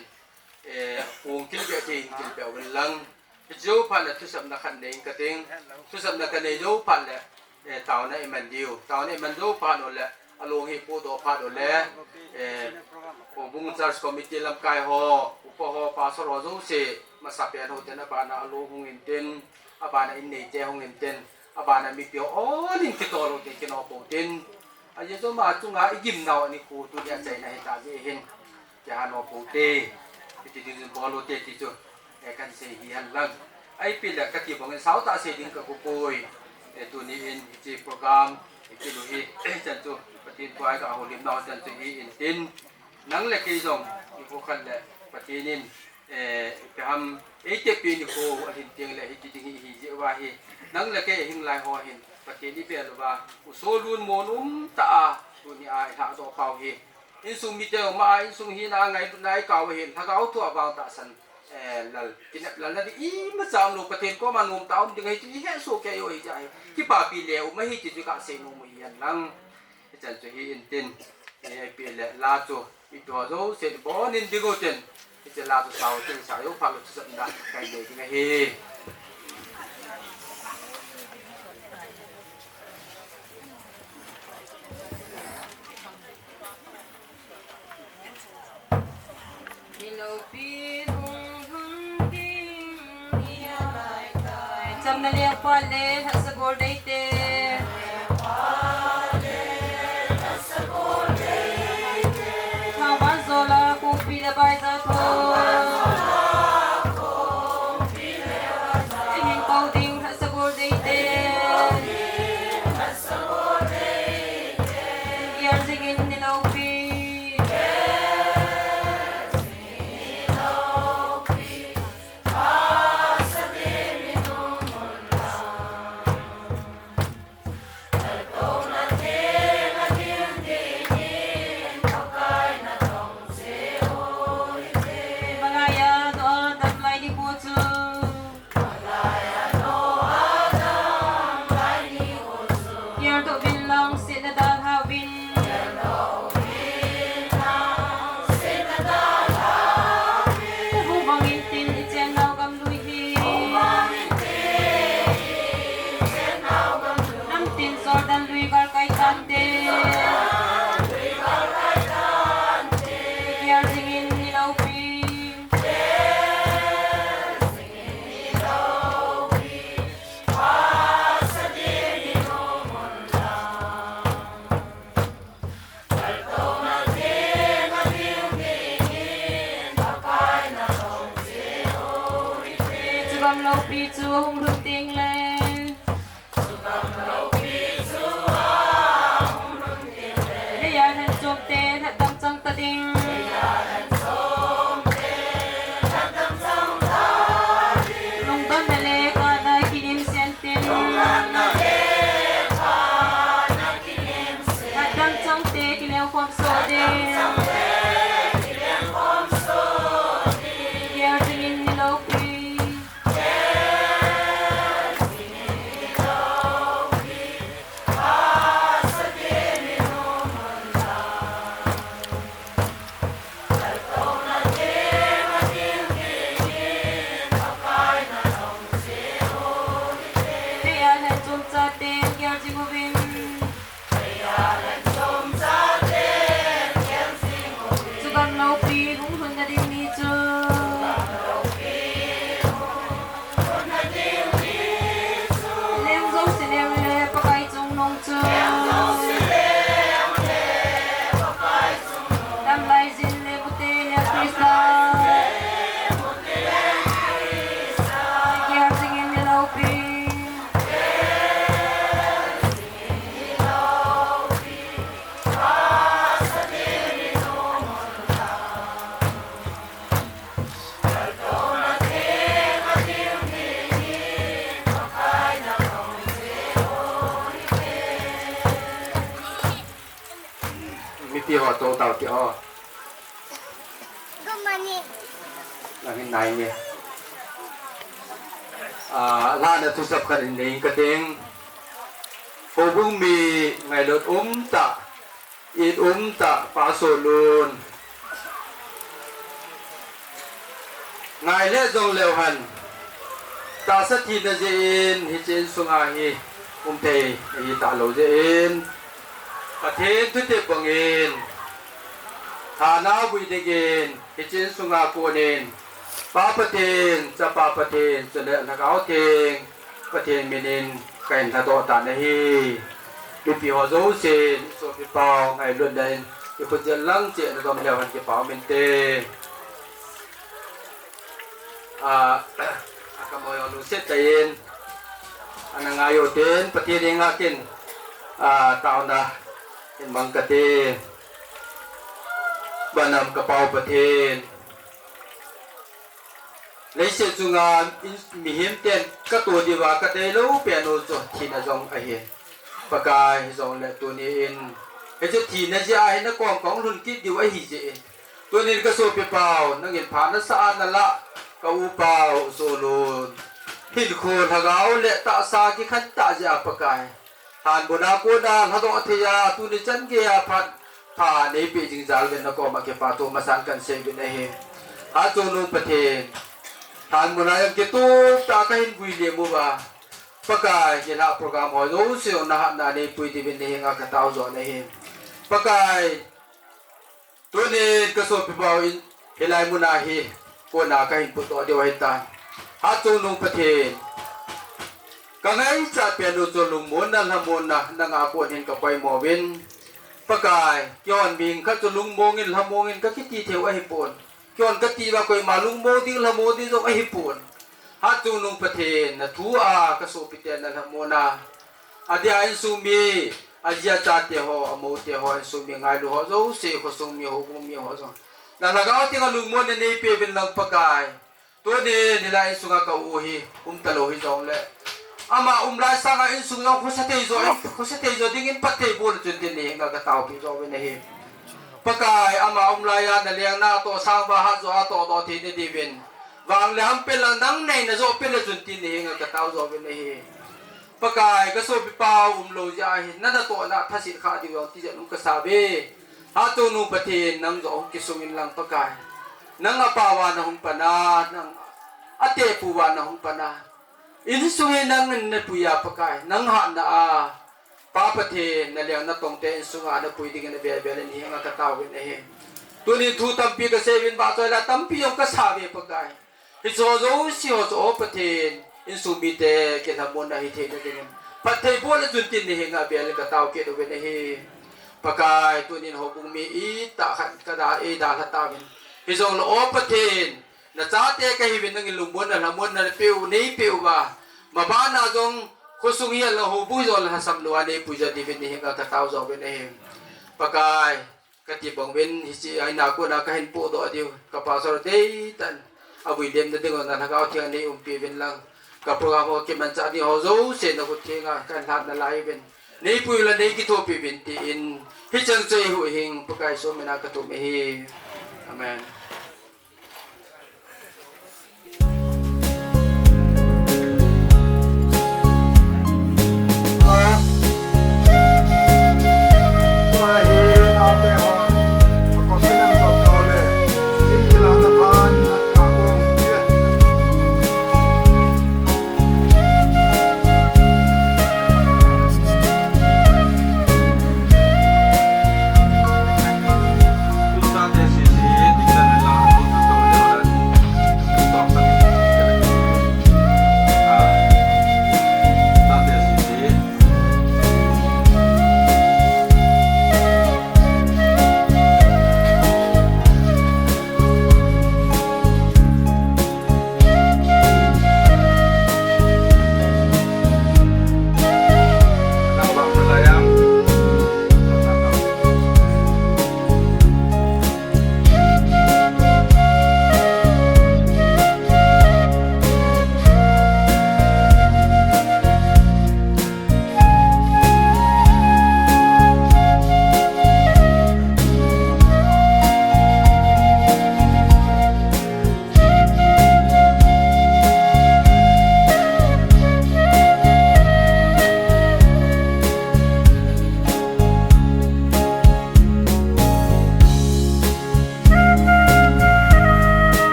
Eh, kong kilbeh thei in kilbeh uvin lang. Chujou phat le thusapna khat nei ing kating. Thusapna kanei jou phat le, eh, taona iman diu. Taona iman jou phat u le, along hi podoh phat u le, eh, Houbung Church Committee lamkai ho, upa ho, pastor ho jouse, masapen ho ten abana along hung intin, abana inneite hung intin, abana mipi ho onin kitol u tin, kinoh pou tin. Ajeh chu ama chunga igimnau anikho tunia achaina hita jeh hin. Kihanoh pou te, iti ding jin bol u te ti chu, eh, kahin sei hi hen lang. Ipi le kati bang in sao tah sei ding kakou poi. Eh, tuni in hiche program, eh, kilui hi, eh, chan chu, Pathen thu a kahoulimnau chan chu hi intin. Nang le kei jong, ikho khat le, Pathen in, eh, ipi ham, eitepi nikho ahin teng le, hiti ding hi, hi jeh uva hi. Nang le kei ahing lai ho hin, Pathen ibel uva, u soh lungmon um tah a, tunia ilhahdoh pau hi. Insung mite uma a, insung hina ngailutna ikau ahin, lhagao thu a vang tahsan, eh, lal, kinep lal na ding imacha umlou, Pathen koma nomtah um ding ahi ti ihet soh kei u ahi jeh ahi. Kipapi le um ahi ti chu kasei nom u hi hen lang. Hichan chu hi intin, eh, ipi le la chu, ito jouse bonin ding u tin. Hiche la chu sao tin, sao jou phat le thusapna kahin nei ding ahi. Chamna le phat le lhasa bol deite. Thaman jola kongpi le baija tho. Ihin kou ding lhasa bol deite. Ian jingin ni loupi. Thank you. Pi chu hung lhun ding le. Leiya lhenchom te lhatdam chang ta ding. Lungdonna le kana kinim sian tin. Lhatdam chang te kileng khom so ding. Gel dingin ni lopi. Leiya lhenchom chate gel ding uvin. Chugam lopi hung lhun na ding ni chu. Leng jouse leng le Pakai chungnung chu. Damlai jin le mute le Christa. Gel dingin ni lopi. Mipi ho to tao ti ho. Good morning. Nangin nai nge. Ah, la na thu sap khat in nei ka ding. Houbung mi ngailut um ta, it um ta, Pa Solun. Ngai le jong leu hen. Tahsa thina jeh in hiche insunga hi um thei ahi talou jeh in. Pathen thutep bangin. Thana vui dingin hiche insunga konin. Pa Pathen, Chapa Pathen, chule Lhagao Theng. Pathen minin kahin lhadoh tan ahi. Mipi ho jousen, sopi pau, ngailutna in, ikhut jel lang cheh nadom leu hen kipa um inte. Ah, akam ho jong lungset tah in, ana ngai u tin, Pathen henga kin, ah, taona hin mang kate. Banam ka Pau Pathen. Leiset chunga in, mihem ten katoh diuva kadeilou pen u chu thina jong ahi. Pakai, hijongle tuni in hiche thina jeh a hi nakom kahung lhun kit diu ahi jeh in. Tunin ka sopi pau, nangin pha nasah a nalah ka u pau Solun. Hinkho lhagao le tahsa kikhen tah jeh a Pakai. Hanbona kona lhadoh thei a, tuni chan geiya phat pha neipeh jing jal uvin nakoma kipa thu masan kahin sei uvin ahi. Hatchungnung Pathen. Hanbona jong kitup tah a kahin vui lem uva. Pakai, hilai program ho jouse jong nahatna neipui diuvin nahenga katao joh in ahi. Pakai, tunin ka sopi pau in hilai muna hi kona kahin putdoh diu ahitan. Hatchungnung Pathen. Ka ngaichat pen u chu lungmonna, lhamonna, nanga kon hin ka poimo uvin. Pakai, kihon ming khat chu lungmong in, lhamong in kakiti thei u ahipon. Kihon kati uva koima lungmong ding, lhamong ding jong ahipon. Hatchungnung Pathen, na thu a ka sopi ten na lhamon a. Adia insung mi, aji acha te ho, amou te ho, insung mi ngailu ho jouse, khosung mi, houbung mi ho jong. Na lhagao tenga lungmonna neipeh uvin lang Pakai. Tunin hilai insunga ka u hi um talou hijongle. Ama um lai sanga insung jong khosa thei jo, khosa thei jo dingin phatthei bol chun tin nahenga ka taopi joh uvin ahi. Pakai, ama um laiya naleng natoh sang uva hatjo a tohdoh thei nadiuvin. Vang le ham peh lang nang neina joh peh le chun tin nahenga ka tao joh uvin ahi. Pakai, ka sopi pau umlou jeh a hi, na natohna thasit kha diu jong tijat um kasa uve. Hatchungnung Pathen, nang jong hung kisung in lang Pakai. Nang apao va nahung pan a, nang atepu va nahung pan a. Insung hi nangin napui a Pakai, nang hatna a. Pa Pathen, naleng natong te insunga napui dingin avel vel in nahenga ka tao uvin ahi. Tunin thu tampi kasei uvin vahchoi la tampi jong kasa uve Pakai. Hiche ho jouse ho chu, O Pathen, insung mite kilhamonna hitheina dingin phatthei bol le chun tin nahenga avel in ka tao kit uvin ahi. Pakai, tunin houbung mi itah khat ka da, eidalha tauvin. Hijongle O Pathen, Nachate kahiuvin nangin lungmonna, lhamonna napeu, neipeuva, mabana jong khosung hihen lang houbung jong lhasam louva neipui jo diuvin nahenga katao jouvin ahi. Pakai, kati bang uvin hiche a ina kona kahin pohdoh diu, ka pastor deitah in avui lemna dinga na Lhagao Theng neiumpi uvin lang, ka program ho kimanchah ding ho jouse nakhut thenga kahin lhat nalai uvin, neipui uvin lang neikithopi uvin tin, hichan chu eihuhhing Pakai Jesu mina kathum ahi. Amen.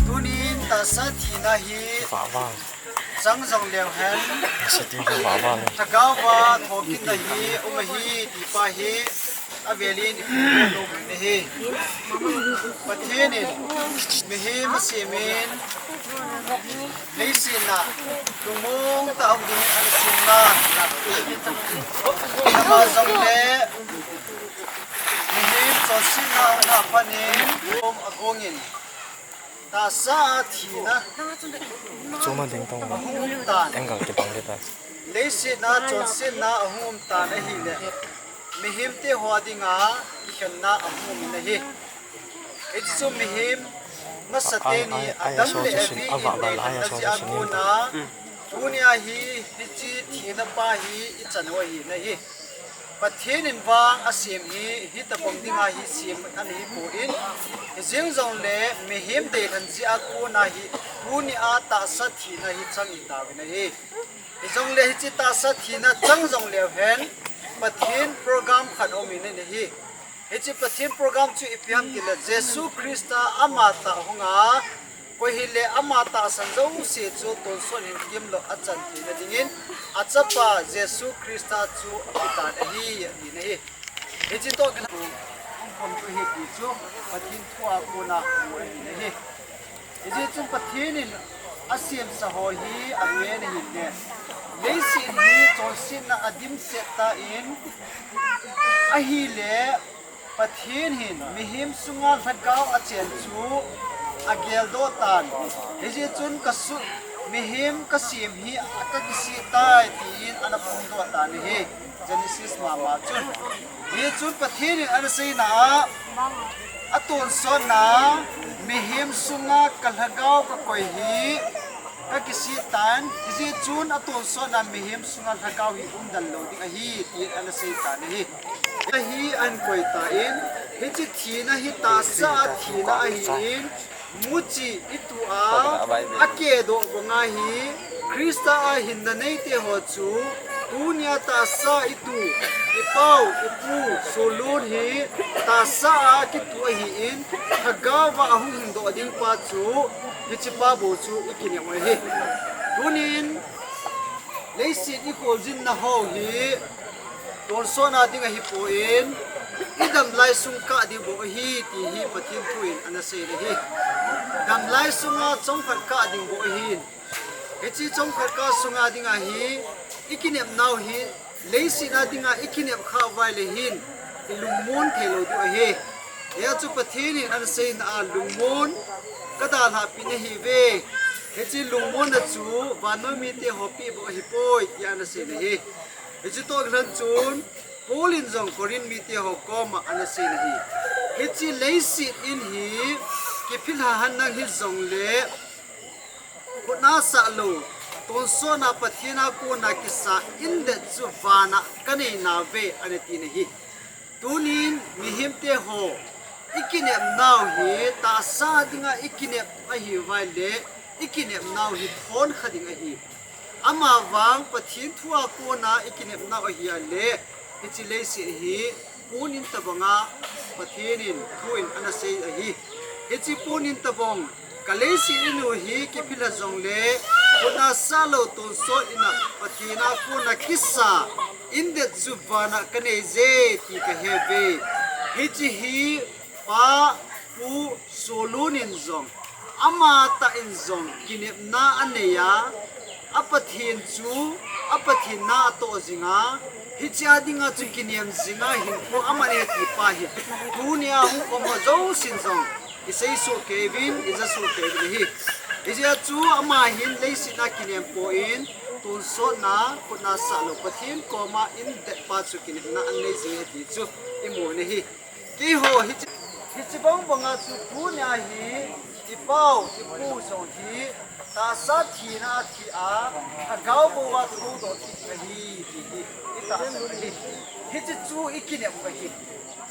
Tunin tahsa thina hi chang jong leu hen, Lhagao va thokitna hi um ahi ti pa hi avelin ipi lo ahi. Pathen in mihem asemin, leiset a lungmong tah a um dingin ana sem a, ama jong le mihem chonsetna a phanin um agongin tahsa a thina, chuma ding tong, ahung um tan. Angle kibang ding ta. Leiset a chonsetna ahung um tan ahile, mihem te ho dinga kikhenna ahung um in ahi. Hichu mihem masate ni Adam le Evi in deilhenna jeh a kona, tunia hi hiche thina pa hi ichan u ahi in ahi. Pathen in vang asem hi, hitabang dinga hi sem ana hipon, hijeng jongle mihem deilhen jeh a kona hi, tunia tahsa thina hi chang itauvin ahi. Hijongle hiche tahsa thina chang jong leu hen, Pathen program khat um in ahi. Hiche Pathen program chu ipi ham tile, Jesu Christa ama tah hunga, koi hile ama tahsan jouse chu tonsot hin kimlou a chan theina dingin, achapa Jesu Christa chu apetan ahi, atin ahi. Hiche toh kilhon, umkhom chu ahi ti chu Pathen thu a kona mu ahi in ahi. Hijeh chun Pathen in asemsa ho hi apen ahile, leiset hi chonsetna a dimset tan, ahile Pathen hin mihem sunga Lhagao achen chu ageldoh tan. Hijeh chun kasu, mihem kasem hi kakisih tai tin ana phongdoh tan ahi. Genesis mama chun. Hichun Pathen in ana seina a, atonsotna, mihem sunga ka Lhagao kakoi hi kakisih tan, hijeh chun atonsotna mihem sunga Lhagao hi umden lou ding ahi, tin ana sei tan ahi. Ahi ahin koi tan, hiche thina hi tahsa a thina ahin, muchi itu a, akedoh banga hi, Christa a hinna neite ho chu, tunia tahsa itu, ipau, ipu, Solun hi, tahsa a kitu ahin, Lhagao va ahung hingdoh ding pa chu, hiche pa bou chu ikinem u ahi. Tunin, leiset ikholjinna ho hi, tonsotna ding ahipon, idamlai sung kah ding bou ahi, ti hi Pathen thu in ana sei ahi. Damlai sunga chomkhat kah ding bou ahin. Hiche chomkhat kah sunga dinga hi, ikinepnau hi, Leiset a dinga i kinep khah uva ahile hin, i lungmon thei lou diu ahi. Hia chu Pathen in ana seina a lungmon ka dalhah peh nahi uve. Hiche lungmon a chu vannoi mite ho peh bou ahi poi, tia ana seina ahi. Hiche toh kilhon chun, Paul in jong Corinth mite ho koma ana seina ahi. Hiche leiset in hi, kiphilha henlang hijongle, khutna sah lou, tonsot na Pathen a kona kisa indet chu vana ka nei nauve, ana tina ahi. Tunin mihem te ho, i kinep nau hi, tahsa dinga i kinep ahi uva ahile, i kinep nau hi thon kha ding ahi. Amavang Pathen thu a kona i kinep nau ahi ahile, hiche leiset hi, punin tabanga Pathen in thu in ana sei ahi. Hiche punin tabang, ka leiset in u hi kiphilha jongle, khutna sah lou tonsot in a Pathen a kona kisa indet chu vana ka nei je ti ka he uve. Hiche hi Pa, Pu, Solun in jong, amatah in jong kinepna anei a, a Pathen chu, a Pathen na atoh jing a, hiche a dinga chu kinem jing a hinkho aman e ti pa hi. Tunia hung um ho jousen jong, i sei soh kei uvin, i ja soh kei uvin ahi. Hijeh a chu ama hin leiset a kinem poi, tonsot na, khutna sah lou Pathen koma indet pa chu kinepna anei jing e ti chu i mu in ahi. Keiho hiche, hiche bang banga chu tunia hi, i pau, i pu jong hi, tahsa thina a thi a, lhagao bou a thoudoh thei ahi, ti hi, i tahsan ahi. Hiche chu i kinep u ahi.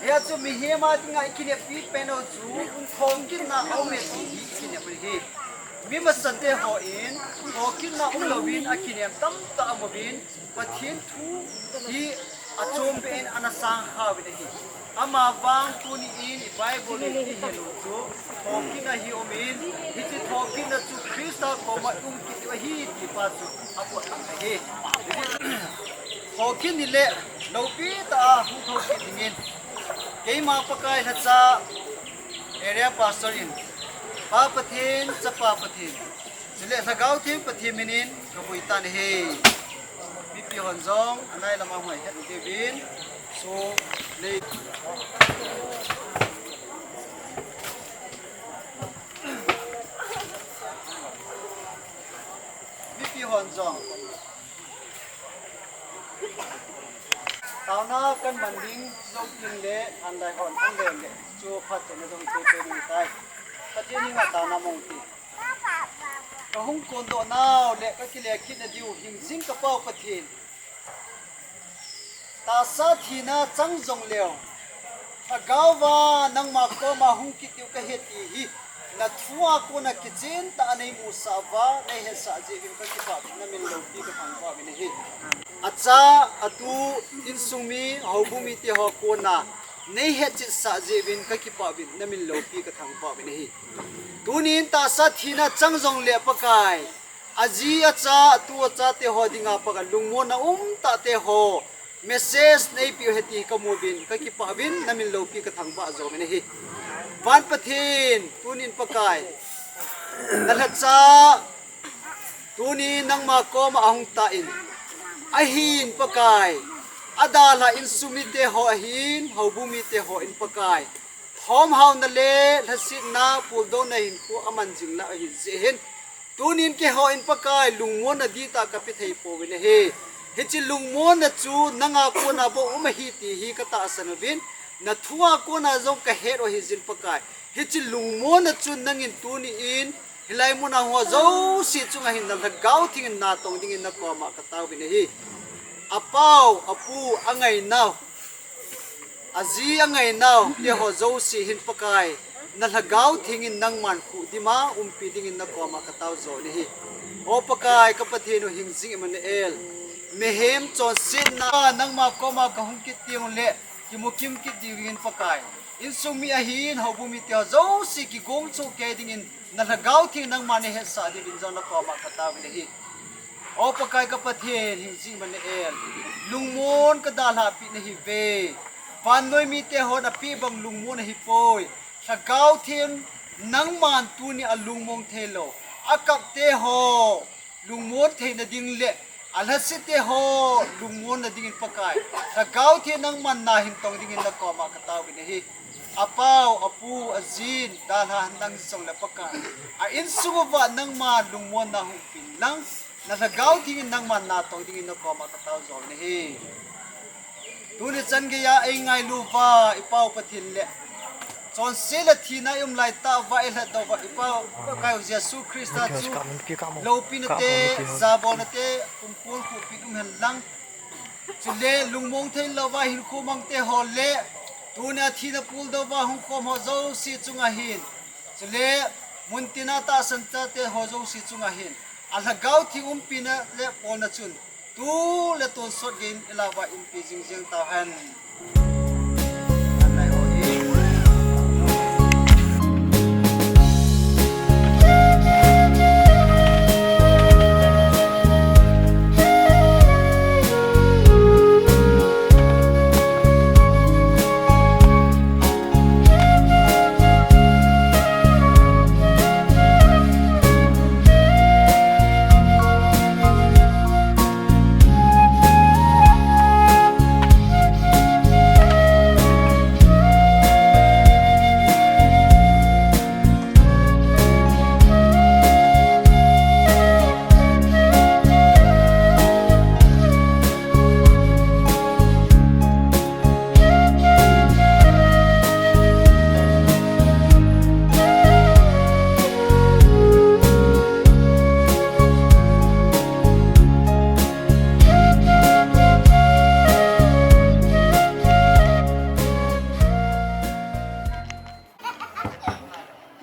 Hia chu mihem a dinga i kineppi pen u chu, thokitna aum e ti hi i kinep u ahi. Mi masate hon, thokitna umlouvin, akinem tamtah aum uvin, Pathen thu hi achom beh in ana sang kha uvin ahi. Amavang tuni in i Bible in i het u chu thokitna hi um in, hiche thokitna chu Christa koma i um kit diu ahi ti pa chu apotdoh ahi. Thokit ni le loupi tah a hung thokit dingin, keima Pakai lhacha area pastor in, Pa Pathen, Chapa Pathen, chule Lhagao Theng Pathen min in ka vui tan ahi. Mipi hon jong anai lama hung het u diuvin, so lei. Mipi hon jong taona kan man ding jou tin le, anlai hon an leng le, chu phat chen na jong i pe pe ni tai. Pathen henga taona mong ti. Ka hung kondoh nau le ka kile kit na diu hingjing ka Pau Pathen, tahsa thina chang jong leu, lhagao va nangma koma hung kit diu ka he ti hi, na thu a kona kichen tah a nei musah uva, nei hetsah jeh uvin ka kipah uvin, na min loupi ka thangvah uvin ahi. Acha, atu, insung mi, houbung mite ho kona nei hetchet sah jeh uvin ka kipah uvin, na min loupi ka thangvah uvin ahi. Tunin tahsa thina chang jong le Pakai, aji, acha, atu, acha te ho dinga Pakai lungmon na um tah te ho, message nei peh u ahi ti ka mu uvin, ka kipah uvin, na min loupi ka thangvah jo uvin ahi. Van Pathen, tunin Pakai, na lhacha, tuni nangma koma ahung tan, ahin Pakai, adalha insung mite ho ahin, houbung mite hon Pakai, thomhauna le lhasetna, puldouna hinkho aman jing lah ahi jeh hin, tunin keihon Pakai lungmonna dihtah ka pe thei pouvin ahi. Hiche lungmonna chu nanga kona bou um ahi ti hi ka tahsan uvin, na thu a kona jong ka het u ahi jin Pakai. Hiche lungmonna chu nangin tunin, hilai muna hung ho jouse chunga hin na Lhagao Theng in natong dingin na koma ka taovin ahi. Apau, apu, angainau, aji angainau te ho jouse hin Pakai, na Lhagao Theng in nangman khuh dima umpi dingin na koma ka tao jo in ahi. O Pakai, ka Pathen u hingjing Emmanuel, mihem chonsetna nangma koma ka hung kit teng le, kimu kim kit dingin Pakai, insung mi ahin, houbung mite ho jouse kigong cheh kei dingin, na Lhagao Theng nangman nei hetsah diuvin jong na koma ka taovin ahi. O Pakai ka Pathen, hingjing Emmanuel, lungmon ka dalhah peh nahi uve. Vannoi mite hon apeh bang lungmon ahi poi. Lhagao Theng nangman tunia lungmong thei lou, akap te ho lungmon theina ding le Alhasete ho lungmonna dingin Pakai, Lhagao Theng nangman na hin tong dingin nakoma kataovin ahi. Apau, apu, ajin, dalha nang jong le Pakai, a insung uva nangma lungmonna hung pin lang, na Lhagao Theng in nangman na tong dingin nakoma katao jovin ahi. Tuni chan geiya eingailu uva i Pau Pathen le chonse le thina i um laitah uva eilhatdoh uva i Pau Pakai u Jesu Christa chu loupina te, jabolna te, kumkul khupin um hen lang. Chule lungmong thei louva hinkho mang te ho le, tunia thina puldoh uva hung khom ho jouse chunga hin, chule muntina tahsan chate ho jouse chunga hin, a Lhagao Theng umpina le bolna chun tu le tonsot geiyin i lah uva umpi jing jeng tauhen.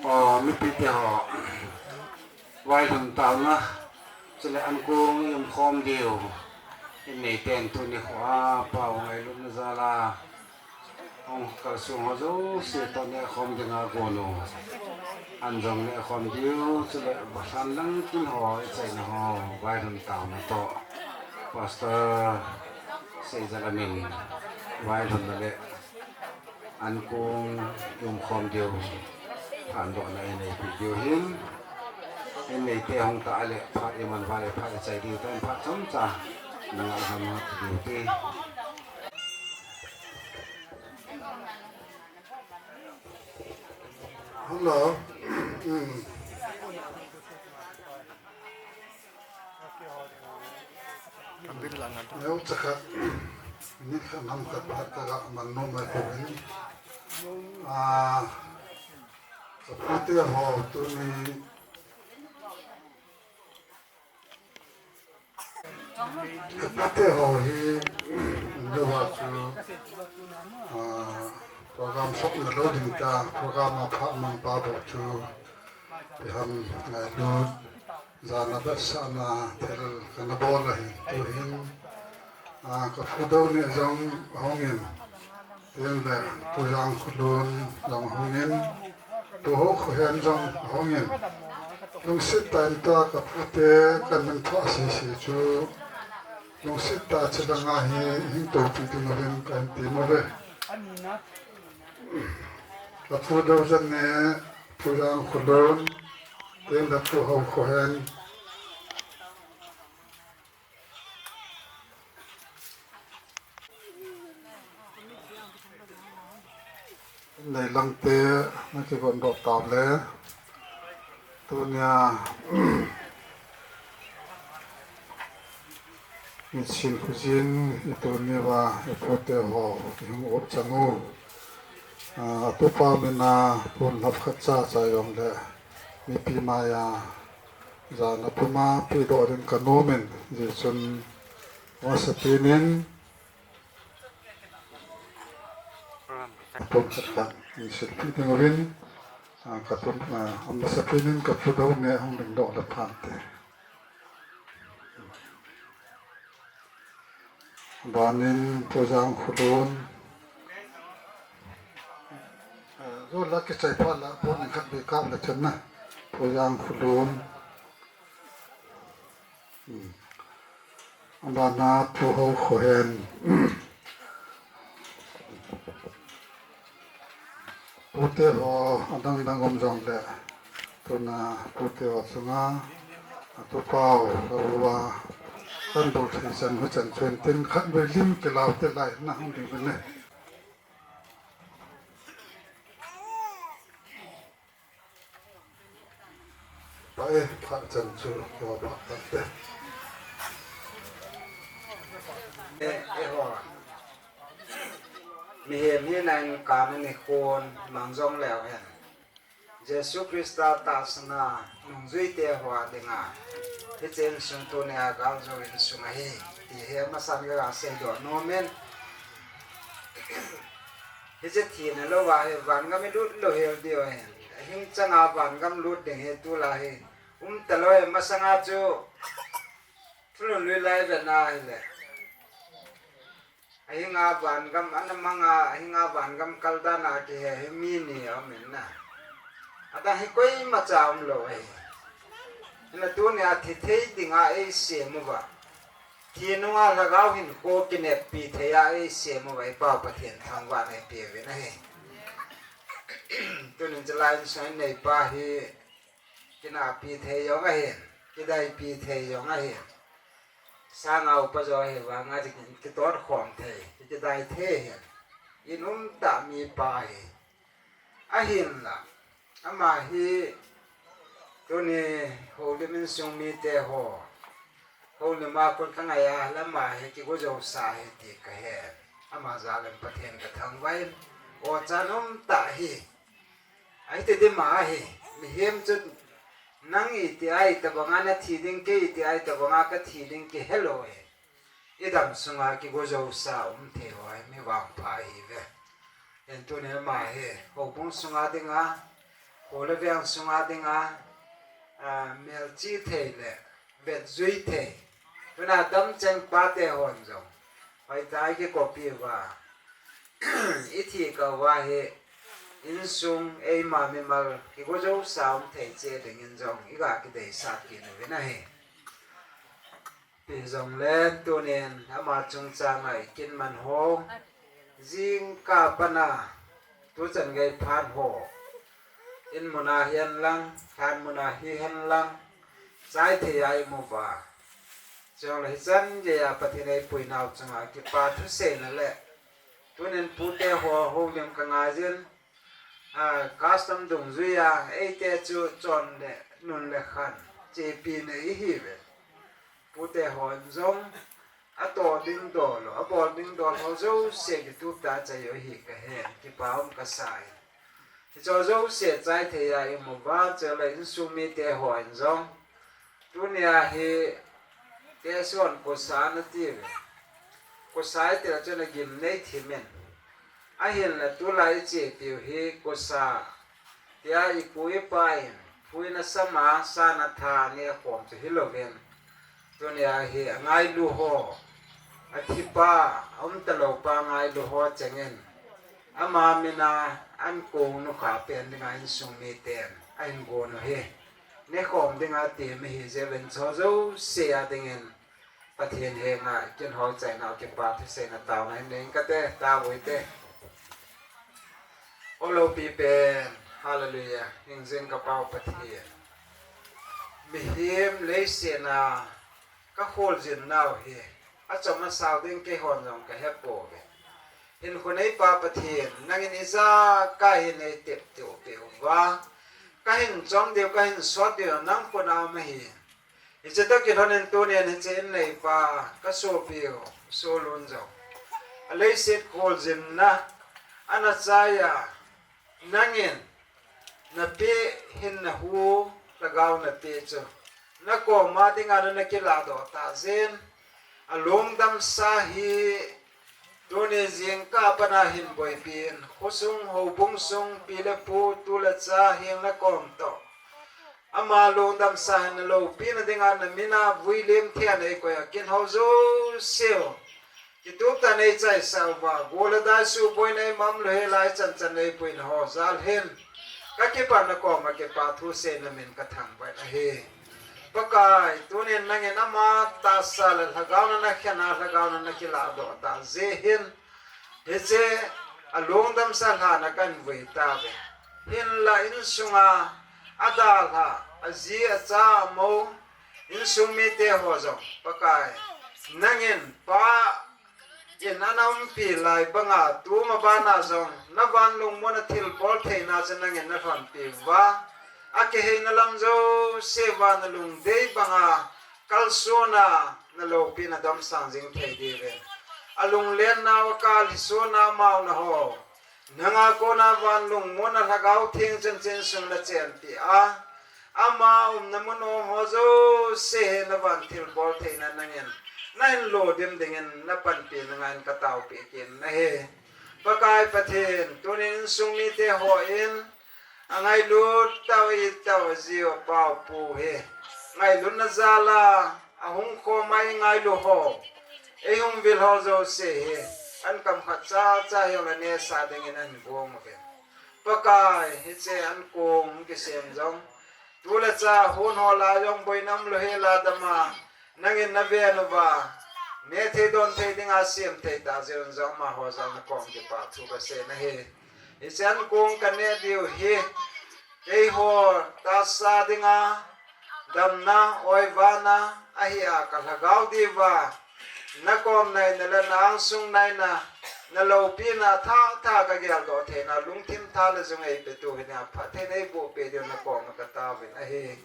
Aw, mipite ho, vailhun taona, chule ankong i umkhom diu, in neiten tuni khoa Pau ngailutna jal a hung kalsong ho jouse toh nehkhom dinga gon u, an jong nehkhom diu, chule valhan lang kin ho, i chaina ho, vailhun taona toh, Pastor Seijal a min vailhunna le ankong i umkhom diu, phatdohna i neipeh diu hin, in neite hung ta le phat i man uva le phat i chai diu tan, phat chomcha nanga ham diu te. Hello. Hmm. Neucha khat, ni khat nam khat phat kaga man nom mai pouvin. Ah, kapute ho tuni, kapute ho hi, louva chu, ah, program sokna lou ding ta, program a phat mang pa bou chu, ipi ham ngailut. Jana vetsahna thil kana bol ahi. Tuhin, ah, ka pu Douneh jong ahungin, tin le Pu Jangkholun jong ahungin, Pu Haokhohen jong ahungin, lungset tah in tua ka pute ka min thah sese chu, lungset tah chilanga hi hin toupi ding uvin kahin tem uve. Ka pu Douneh, Pu Jangkholun, tin le Pu Haokhohen. Nei langte, na kigon doh tau le. Tunia, Nisim khujin i tuni uva i pute ho i hung up chang u. Ah, atupa mina pon lhap khat cha cha jong le mipi maiya jana puma pedoh ding ka nom in, hijeh chun amasapen in pon khat khat in silpeh ding uvin, ah, ka tun, ah, amasapen in ka pu Douneh hung dingdoh le phante. Banin Pu Jangkholun. Eh, jo la kichai phat la, pon khat be kap le chan na. Pu Jangkholun. Hmm. Abana Pu Haokhohen. Pute ho adang dang um jongle, tuna pute ho chunga, atupa u, ka u a, Tan bol thei chan ho chan chun tin khat vei lim kilau te lai na hung ding ne. Pa e, pha chan chu ko pha ta te. E, e ho. Mihem hi nang kan ni kon mang jong leu hen. Jesu Christa tahsana nungjuite ho a dinga, hiche insung tunia galjou insung ahi, ti hi amasan ka seidoh nom in. Hiche thina louva hi vangam ilut lou hel diu ahi. Ahing changa vangam lut ding hi tulai hi um talou ahi, masanga chu thulhun lui lai vena hile. Ahinga vangam ana manga, ahinga vangam kal dan a kihe hi mi ni aum in na. Adang hi koimacha umlou ahi. Hinla tunia thi thei dinga eisem uva, thi nunga lhagao hinkho kineppi thei a eisem uva i Pa Pathen thangvahna ipeuvin ahi. Tunin chulai insung a ineipa hi kinahpi thei jong ahin, kidaipi thei jong ahin. Sanga upa jo ahi vanga kitot khom thei, kidai thei ahin. In umtah mipa ahi. Ahinla, ama hi tuni houlim insung mite ho, houlim a kon kangai a, lama hi kigo jousa ahi ti kahe. Ama jal in Pathen kathangvah in, o chan umtah hi. Ahiti ding ahi, mihem chu nang iti a itobanga nathi ding, kei iti a itobanga kathi ding kihelou ahi. Idam sunga kigo jousa um thei ho hi mi vangpha ahiuve. Hin tunin ama hi houbung sunga dinga, kho le veng sunga dinga, a, melchih thei le vetjui thei. Tuna damcheng pate hon jong hoitah a ikikopi uva, ithi kah uva hi insung eima mimal kigo jousa um thei cheh dingin jong iga kideisah kit uvin ahi. Ipi hijongle tunin ama chungchanga ikinman ho, jingkah a pat a tuchan gei phat ho, in muna hihen lang, lhan muna hihen lang, chai thei a imu uva, chule hichan geiya Pathen in eipui nau chunga kipa thuseina le tunin pute ho houlim kangaiyin, a, custom dungjuiya eite chu chon le nun le khan chepina ihiuve. Pute hon jong atoh ding dol, abol ding dol ho jouse kitup tah a chai u ahi kahen, kipa um kasa in. Hiche jouse chai thei a imu uva, chule insung mite hon jong tunia hi tehse hon kosa nati uve. Kosa iti le chun agim nei thim in. Ahinla tulai ichepiu hi kosa tia ipu ipa in phuina sama sana tha nekhom chu hilouvin, tunia hi angailu ho, athipa, aumtalou pa ngailu ho chengin, ama mina ankong nukha pen dinga insung miten ahin gon u hi nekhom dinga tem ihi jeh uvin, hiche jouse a dingin Pathen henga ikinhol chaina, kipa thuseina taona hin nei inge kate, taovin te. O loupi pen, hallelujah, hingjing ka Pa u Pathen. Mihem leiset a kakholjin nau hi achom asao ding keihon jong kahepouve. Hinkho neipa Pathen, nangin ijakai hi neitep teu peh uva, kahin chom diu, kahin sot diu nang khut a um ahi. Hiche toh kilhonin tunin hiche in neipa kasopiu Solun jong aleiset kholjinna ana chai a, nangin napeh hinna hu, lhagao napeh chu nakoma dinga nana kilahdoh tah jeh in, alungdamsa hi tuni jingkah a pat a hin boipi in, khosung, houbung sung, pi le pu, tu le cha, heng le kom toh ama lungdamsa hinna loupina dinga namin a vuilim thei a neikoi a kinhou jouseu kitup tah a neichaisah uva, gol le dai suhboina imam lou hi lai chanchan neipuina ho jal hin kakipana koma kipa thuseina min kathangvah in ahi. Pakai, tunin nangin ama tahsa le lhagao nana khen a, lhagao nana kilahdoh tah jeh hin, hiche alungdamsa lhan a kahin vui tauve. Hinla insunga adalhah, aji, acha, amou, insung mite ho jong Pakai, Nangin Pa in ana umpi lai banga tuma bana jong na van lungmon a thilbol theina chu nangin na lhonpi uva, akiheina lam jouse uva na lungdei banga kalsona na loupina domsang jing thei diuvin, alunglen nau a kalsona mauna ho nanga kona van lungmon a Lhagao Theng chanchin sung na chenpi a, ama umna mun ho jouse hi na van thilbol theina nangin na hin lo dim dingin na panpi na ngai in ka taopi kit na hi. Pakai Pathen, tunin insung mite hon angailut tau, it tau, jiu pau pu hi ngailutna jal a ahung khom a i ngailu ho, ei hung vil ho jouse hi an kam khat cha cha hiu le nesa dingin an gong uve. Pakai, hiche an kong kisem jong, tu le cha hun ho la jong boina um lou hel a dam a, nangin na ven uva, ne thei don thei dinga sem thei ta jeh un jong amaho jal na kom kipathu ka sei na hi. Hiche an kong ka neh diu hi, eiho tahsa dinga damna, oivana ahi a ka lhagao diuva, na kom naina le na angsung naina, na loupina thah thah ka geldoh theina lungthim tha le jung ei petu hi na phatthei nei boh peh diu na kom a ka taovin ahi.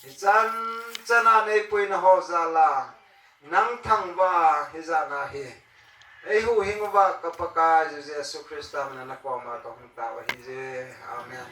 Hichan chan a nei puina ho jal a nang thangvah a hijat na hi ei huhhing uva ka Pakaiyu Jesu Christa min a na kom a ka hung tao ahi je. Amen.